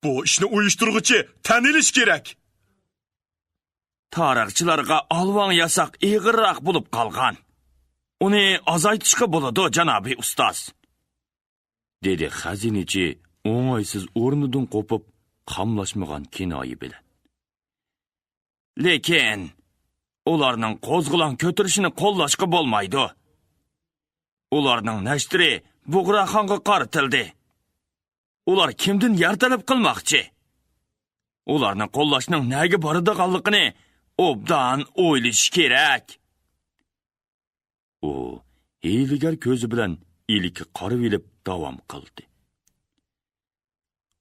بۇ ئىشنى ئۇيۇشتۇرغۇچى تەنىلىش كېرەك.» «تارىخچىلارغا ئالۋاڭ ياساق ئېغىرراق بولۇپ قالغان. ئۇنى ئازايتىشقا بولىدۇ، جانابىي ئۇستاز.» دېدى خەزىنىچى ئوڭايسىز ئورنىدىن قوپۇپ، قاملاشمىغان كىنايە بىلەن. «لېكىن ئۇلارنىڭ قوزغىلاڭ كۆتۈرۈشىنى قوللاشقا بولمايدۇ. ئۇلارنىڭ نەشتىرى بۇغراخانغا قارىتىلدى. ئۇلار كىمدىن يار تەلەپ قىلماقچى؟ ئۇلارنى قوللاشنىڭ نەگە بارىدىغانلىقىنى ئوبدان ئويلىشىش كېرەك.» ئۇ ھىيلىگەر كۆزى بىلەن ئىلىككە قارىۋېلىپ داۋام قىلدى.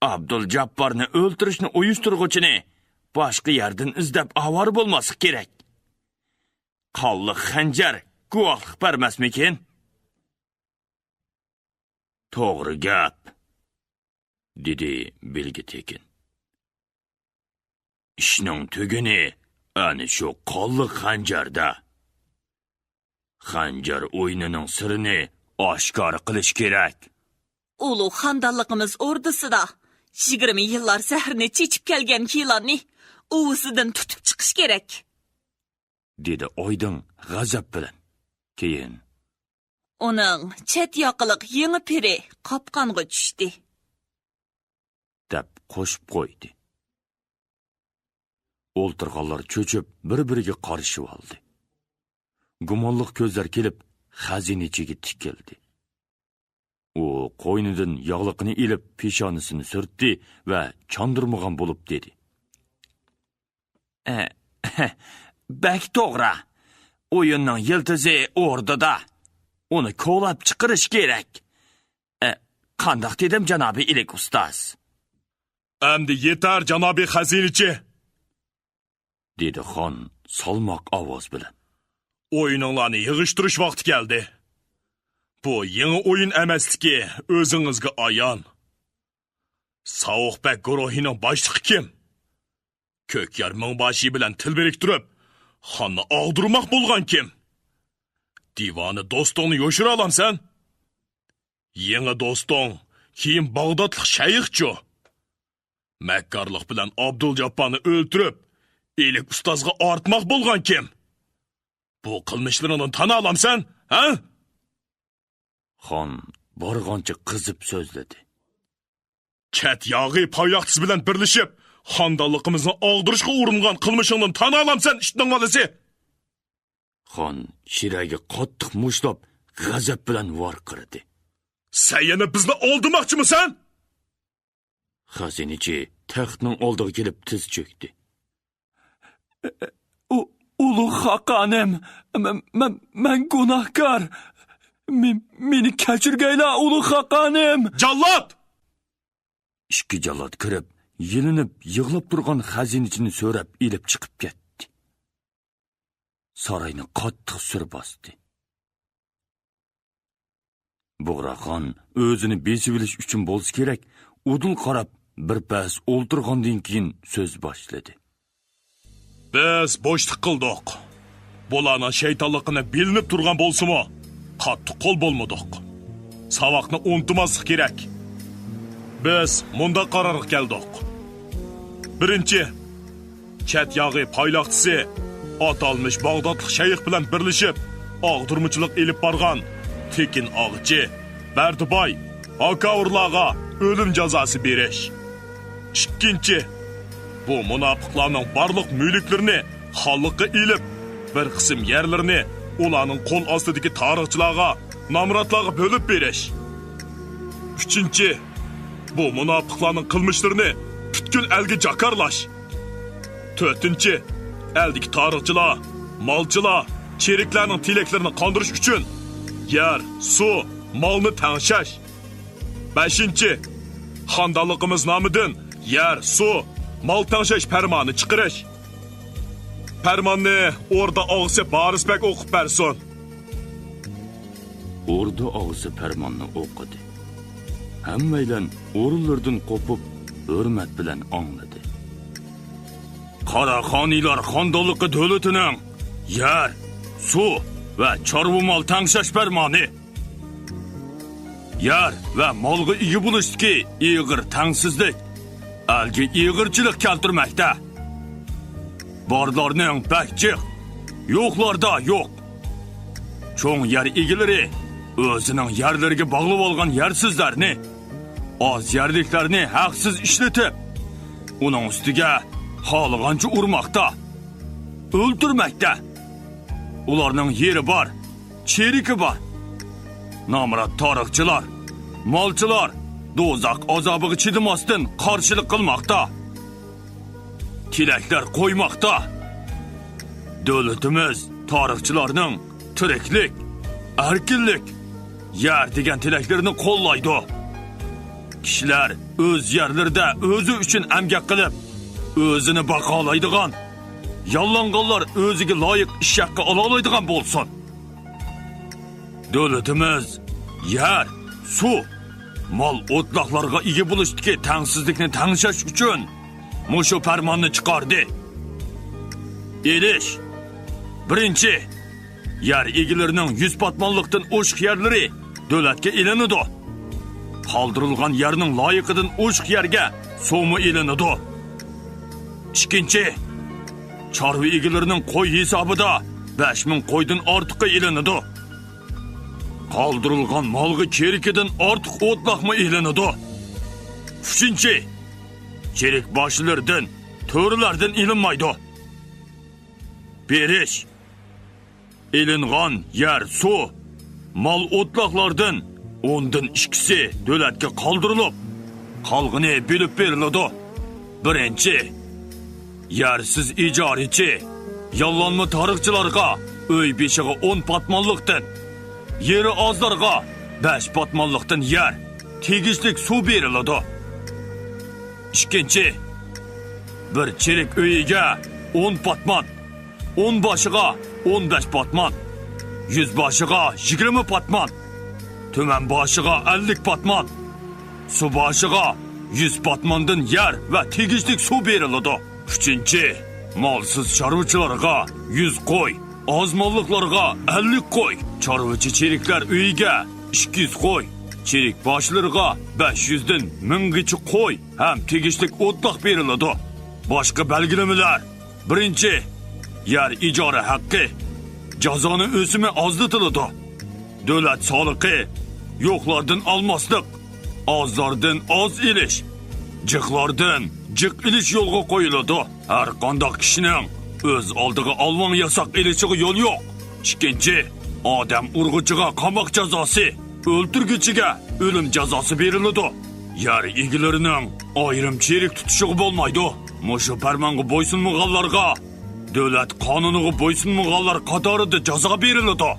«ئابدۇلجاپپارنى ئۆلتۈرۈشنى ئۇيۇشتۇرغۇچىنى باشقا يەردىن ئىزدەپ ئاۋارە بولماسلىق كېرەك. قانلىق خەنجەر گۇۋاھلىق بەرمەسمىكىن؟» «توغرا گەپ.» دېدى بىلگە تېكىن. «ئىشنىڭ تۈگۈنى ئەنە شۇ قانلىق خەنجەردە. خەنجەر ئويۇنىنىڭ سىرىنى ئاشكارا قىلىش كېرەك.» «ئۇلۇغ خاندانلىقىمىز ئوردىسىدا يىگىرمە يىللار زەھىرىنى چېچىپ كەلگەن يىلاننى ئۇۋىسىدىن تۇتۇپ چىقىش كېرەك.» دېدى ئايدىڭ غەزەپ بىلەن. كېيىن، «ئۇنىڭ چەت ياقىلىق يېڭى پىرى قاپقانغا چۈشتى.» دەپ قوشۇپ قويدى. ئولتۇرغانلار چۆچۈپ بىر-بىرىگە قارىشىۋالدى. گۇمانلىق كۆزلەر كېلىپ خەزىنىچىگە تىكىلدى. ئۇ قوينىدىن ياغلىقىنى ئېلىپ، پېشانىسىنى سۈرتتى ۋە چاندۇرمىغان بولۇپ دېدى: «ئە، بەك توغرا. ئويۇننىڭ يىلتىزى ئوردىدا. ئۇنى كولاپ چىقىرىش كېرەك. ئە، قانداق دېدىم، جانابىي ئىلىك ئۇستاز؟» «ئەمدى يېتەر، جانابىي خەزىنىچى!» دېدى خان سالماق ئاۋاز بىلەن. «ئويۇنۇڭلارنى يىغىشتۇرۇش ۋاقتى كەلدى. بۇ يېڭى ئويۇن ئەمەسلىكى ئۆزىڭىزگە ئايان. ساۋۇق بەگ گۇرۇھىنىڭ باشلىقى كىم؟ كۆكيار مىڭباشى بىلەن تىل بىرىكتۈرۈپ، خاننى ئاغدۇرماق بولغان كىم؟ دىۋانە دوستۇڭنى يوشۇرالامسەن؟ يېڭى دوستۇڭ كېيىن باغدادلىق شەيخچۇ؟ مەككارلىق بىلەن ئابدۇلجاپپارنى ئۆلتۈرۈپ، ئىلىك ئۇستازغا ئارتماق بولغان كىم؟ بۇ قىلمىشلىرىڭدىن تانالامسەن، ھە؟» خان بارغانچە قىزىپ سۆزلىدى. «چەت ياغى پاياقچىسى بىلەن بىرلىشىپ، خاندانلىقىمىزنى ئاغدۇرۇشقا ئۇرۇنغان قىلمىشىڭدىن تانالامسەن، ئىتنىڭ بالىسى؟ خان شىرەگە قاتتىق مۇشتلاپ، غەزەپ بىلەن ۋارقىرىدى. سەن يەنە بىزنى ئالدىماقچىمۇسەن؟ خەزىنىچى تەختنىڭ ئالدىغا كېلىپ تىز چۆكتى. ئۇ، ئۇلۇغ خاقانىم، مەن، مەن، مەن گۇناھكار. مې-، مېنى كەچۈرگەيلا، ئۇلۇغ خاقانىم. جاللات! ئىككى جاللات كىرىپ، يېلىنىپ يىغلاپ تۇرغان خەزىنىچىنى سۆرەپ ئېلىپ چىقىپ كەتتى. ساراينى قاتتىق سۈر باستى. بۇغراخان ئۆزىنى بېسىۋېلىش ئۈچۈن بولسا كېرەك، ئۇدۇل قاراپ بىر پەس ئولتۇرغاندىن كېيىن سۆز باشلىدى. بىز بوشلۇق قىلدۇق. بۇلارنىڭ شەيتانلىقىنى بىلىنىپ تۇرغان بولسىمۇ، قاتتىق قول بولمىدۇق. ساۋاقنى ئۇنتۇماسلىق كېرەك. بىز مۇنداق قارارغا كەلدۇق. بىرىنچى، چەت ياغى پايلاقچىسى ئاتالمىش باغدادلىق شەيخ بىلەن بىرلىشىپ ئاغدۇرمىچىلىق ئېلىپ بارغان تېكىن ئاغىچى، بەردىباي، ھاكاۋۇرلارغا ئۆلۈم جازاسى بېرىش. ئىككىنچى، بۇ مۇناپىقلارنىڭ بارلىق مۈلۈكلىرىنى خانلىققا ئېلىپ، بىر قىسىم يەرلىرىنى ئۇلارنىڭ قول ئاستىدىكى تارىخچىلارغا، نامراتلارغا بۆلۈپ بېرىش. ئۈچىنچى، بۇ مۇناپىقلارنىڭ قىلمىشلىرىنى پۈتكۈل ئەلگە جاكارلاش. تۆتىنچى، ئەلدىكى تارىخچىلار، مالچىلار، چېرىكلەرنىڭ تىلەكلىرىنى قاندۇرۇش ئۈچۈن يەر، سۇ، مالنى تەڭشەش. بەشىنچى، خاندانلىقىمىز نامىدىن يەر، سۇ، مال تەڭشەش پەرمانى چىقىرىش. پەرماننى ئوردا ئاغىسى بارىس بەگ ئوقۇپ بەرسۇن. ئوردا ئاغىسى پەرماننى ئوقۇدى. ھەممەيلەن ئورۇنلىرىدىن قوپۇپ، ھۆرمەت بىلەن ئاڭلىدى. قاراخانىيلار خاندانلىقى دۆلىتىنىڭ يەر، سۇ ۋە چارۋا مال تەڭشەش پەرمانى. يەر ۋە مالغا ئىگە بولۇشتىكى ئېغىر تەڭسىزلىك ئەلگە ئېغىرچىلىق كەلتۈرمەكتە. بارلارنىڭ بەك جىق، يوقلاردا يوق. چوڭ يەر ئىگىلىرى ئۆزىنىڭ يەرلىرىگە باغلىۋالغان يەرسىزلەرنى، ئاز يەرلىكلەرنى ھەقسىز ئىشلىتىپ، ئۇنىڭ ئۈستىگە خالىغانچە ئۇرماقتا، ئۆلتۈرمەكتە. ئۇلارنىڭ يېرى بار، چېرىكى بار. نامرات تارىخچىلار، مالچىلار دوزاخ ئازابىغا چىدىماستىن قارشىلىق قىلماقتا. تىلەكلەر قويماقتا. دۆلىتىمىز تارىخچىلارنىڭ تىرىكلىك، ئەركىنلىك، يەر دېگەن تىلەكلىرىنى قوللايدۇ. كىشىلەر ئۆز يەرلىرىدە ئۆزى ئۈچۈن ئەمگەك قىلىپ، ئۆزىنى باقالايدىغان، ياللانغانلار ئۆزىگە لايىق ئىش ھەققى ئالالايدىغان بولسۇن. دۆلىتىمىز يەر، سۇ، مال، ئوتلاقلارغا ئىگە بولۇشتىكى تەڭسىزلىكنى تەڭشەش ئۈچۈن مۇشۇ پەرماننى چىقاردى. ئېلىش. بىرىنچى، يەر ئىگىلىرىنىڭ يۈز پاتمانلىقتىن ئوشۇق يەرلىرى دۆلەتكە ئېلىنىدۇ. قالدۇرۇلغان يەرنىڭ لايىقىدىن ئوشۇق يەرگە سوممۇ ئېلىنىدۇ. ئىككىنچى، چارۋا ئىگىلىرىنىڭ قوي ھېسابىدا بەش مىڭ قويدىن ئارتۇقى ئېلىنىدۇ. قالدۇرۇلغان مالغا چېرىكىدىن ئارتۇق ئوتلاقمۇ ئېلىنىدۇ. ئۈچىنچى، چېرىك باشلىرىدىن، تۆرىلەردىن ئېلىنمايدۇ. بېرىش. ئېلىنغان يەر، سۇ، مال، ئوتلاقلاردىن ئوندىن ئىككىسى دۆلەتكە قالدۇرۇلۇپ، قالغىنى بۆلۈپ بېرىلىدۇ. بىرىنچى، يەرسىز ئىجارىچى، ياللانما تارىخچىلارغا ئۆي بېشىغا ئون پاتمانلىقتىن، يېرى ئازلارغا بەش پاتمانلىقتىن يەر، تېگىشلىك سۇ بېرىلىدۇ. ئىككىنچى، بىر چېرىك ئۆيىگە ئون پاتمان، ئون باشىغا ئون بەش پاتمان، يۈز باشىغا يىگىرمە پاتمان، تۈمەن باشىغا ئەللىك پاتمان، سۇ باشىغا يۈز پاتماندىن يەر ۋە تېگىشلىك سۇ بېرىلىدۇ. ئۈچىنچى، مالسىز چارۋىچىلارغا يۈز قوي، ئاز ماللىقلارغا ئەللىك قوي، چارۋىچى چېرىكلەر ئۆيىگە ئىككى يۈز قوي، چېرىك باشلىرىغا بەش يۈزدىن مىڭغىچە قوي ھەم تېگىشلىك ئوتلاق بېرىلىدۇ. باشقا بەلگىلىمىلەر. بىرىنچى، يەر ئىجارە ھەققى، جازانە ئۆسۈمى ئازلىتىلىدۇ. دۆلەت سالىقى، يوقلاردىن ئالماسلىق، ئازلاردىن ئاز ئېلىش، جىقلاردىن جىق ئېلىش يولغا قويۇلىدۇ. ھەر قانداق كىشىنىڭ ئۆز ئالدىغا ئالۋاڭ ياساق ئېلىشىغا يول يوق. ئىككىنچى، ئادەم ئۇرغۇچىغا قاماق جازاسى، ئۆلتۈرگۈچىگە ئۆلۈم جازاسى بېرىلىدۇ. يەر ئىگىلىرىنىڭ ئايرىم چېرىك تۇتۇشىغا بولمايدۇ. مۇشۇ پەرمانغا بويسۇنمىغانلارغا، دۆلەت قانۇنىغا بويسۇنمىغانلار قاتارىدا جازا بېرىلىدۇ.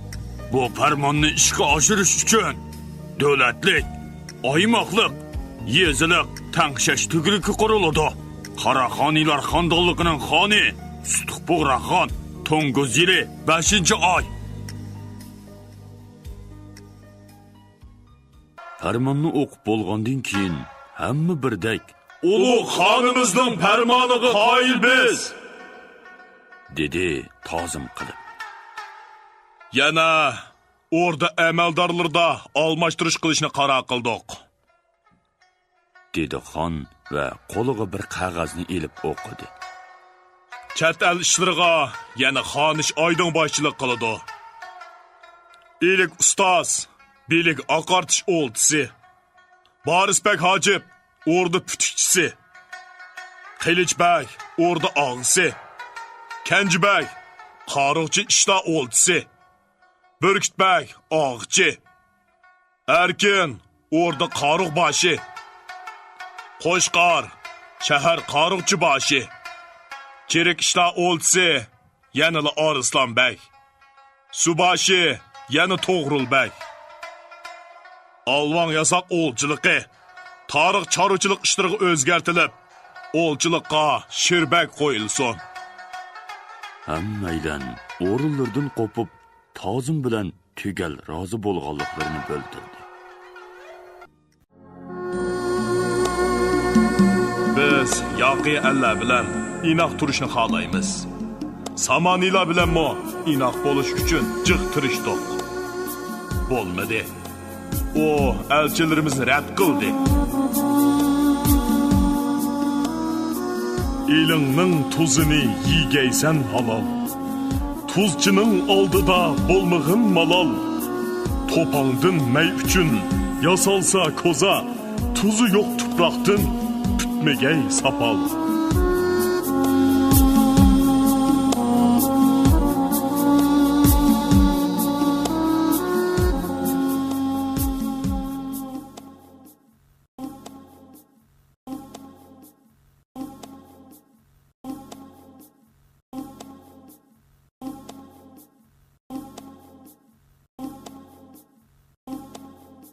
بۇ پەرماننى ئىشقا ئاشۇرۇش ئۈچۈن دۆلەتلىك، ئايماقلىق، يېزىلىق تەڭشەش تۈگلۈكى قۇرۇلىدۇ. قاراخانىيلار خاندانلىقىنىڭ خانى سۇتۇق بۇغراخان، توڭگۇز يىلى، بەشىنچى ئاي. پەرماننى ئوقۇپ بولغاندىن كېيىن، ھەممە بىردەك، «ئۇلۇغ خانىمىزنىڭ پەرمانىغا قايىل بىز!» دېدى تازىم قىلىپ. «يەنە ئوردا ئەمەلدارلىرىدا ئالماشتۇرۇش قىلىشنى قارار قىلدۇق.» دېدى خان ۋە قولىغا بىر قەغەزنى ئېلىپ ئوقۇدى. چەت ئەل ئىشلىرىغا يەنە خانىش ئايدىڭ باشچىلىق قىلىدۇ. ئىلىك ئۇستاز، بىلىك ئاقارتىش ئولتىسى. بارىس بەگ ھاجىپ، ئوردا پۈتۈكچىسى. قىلىچ بەگ، ئوردا ئاغىسى. كەنجى بەگ، قارۇقچى ئىشتا ئولتىسى. بۈركۈت بەگ، ئاغىچى. ئەركىن، ئوردا قارۇق باشى. قوشقار، شەھەر قارۇقچى باشى. چېرىك ئىشتا ئولتىسى، يەنىلا ئارسلان بەگ. سۇباشى، يەنە توغرۇل بەگ. ئالۋاڭ ياساق ئولچىلىقى تارىخ چارۋىچىلىق ئىشلىرىغا ئۆزگەرتىلىپ، ئولچىلىققا شىر بەگ قويۇلسۇن. ھەممەيلەن ئورۇنلىرىدىن قوپۇپ، تازىم بىلەن تۈگەل رازى بولغانلىقلىرىنى بىلدۈردى. بىز ياقى ئەللەر بىلەن ئىناق تۇرۇشنى خالايمىز. سامانىيلار بىلەنمۇ ئىناق بولۇش ئۈچۈن جىق تىرىشتۇق. بولمىدى. ئۇ ئەلچىلىرىمىزنى رەت قىلدى. ئېلىڭنىڭ تۇزىنى يېگەيسەن ھالال. تۇزچىنىڭ ئالدىدا بولمىغىن مالال. توپاڭدىن مەي ئۈچۈن ياسالسا كوزا، تۇزى يوق تۇپراقتىن پۈتمىگەي ساپال.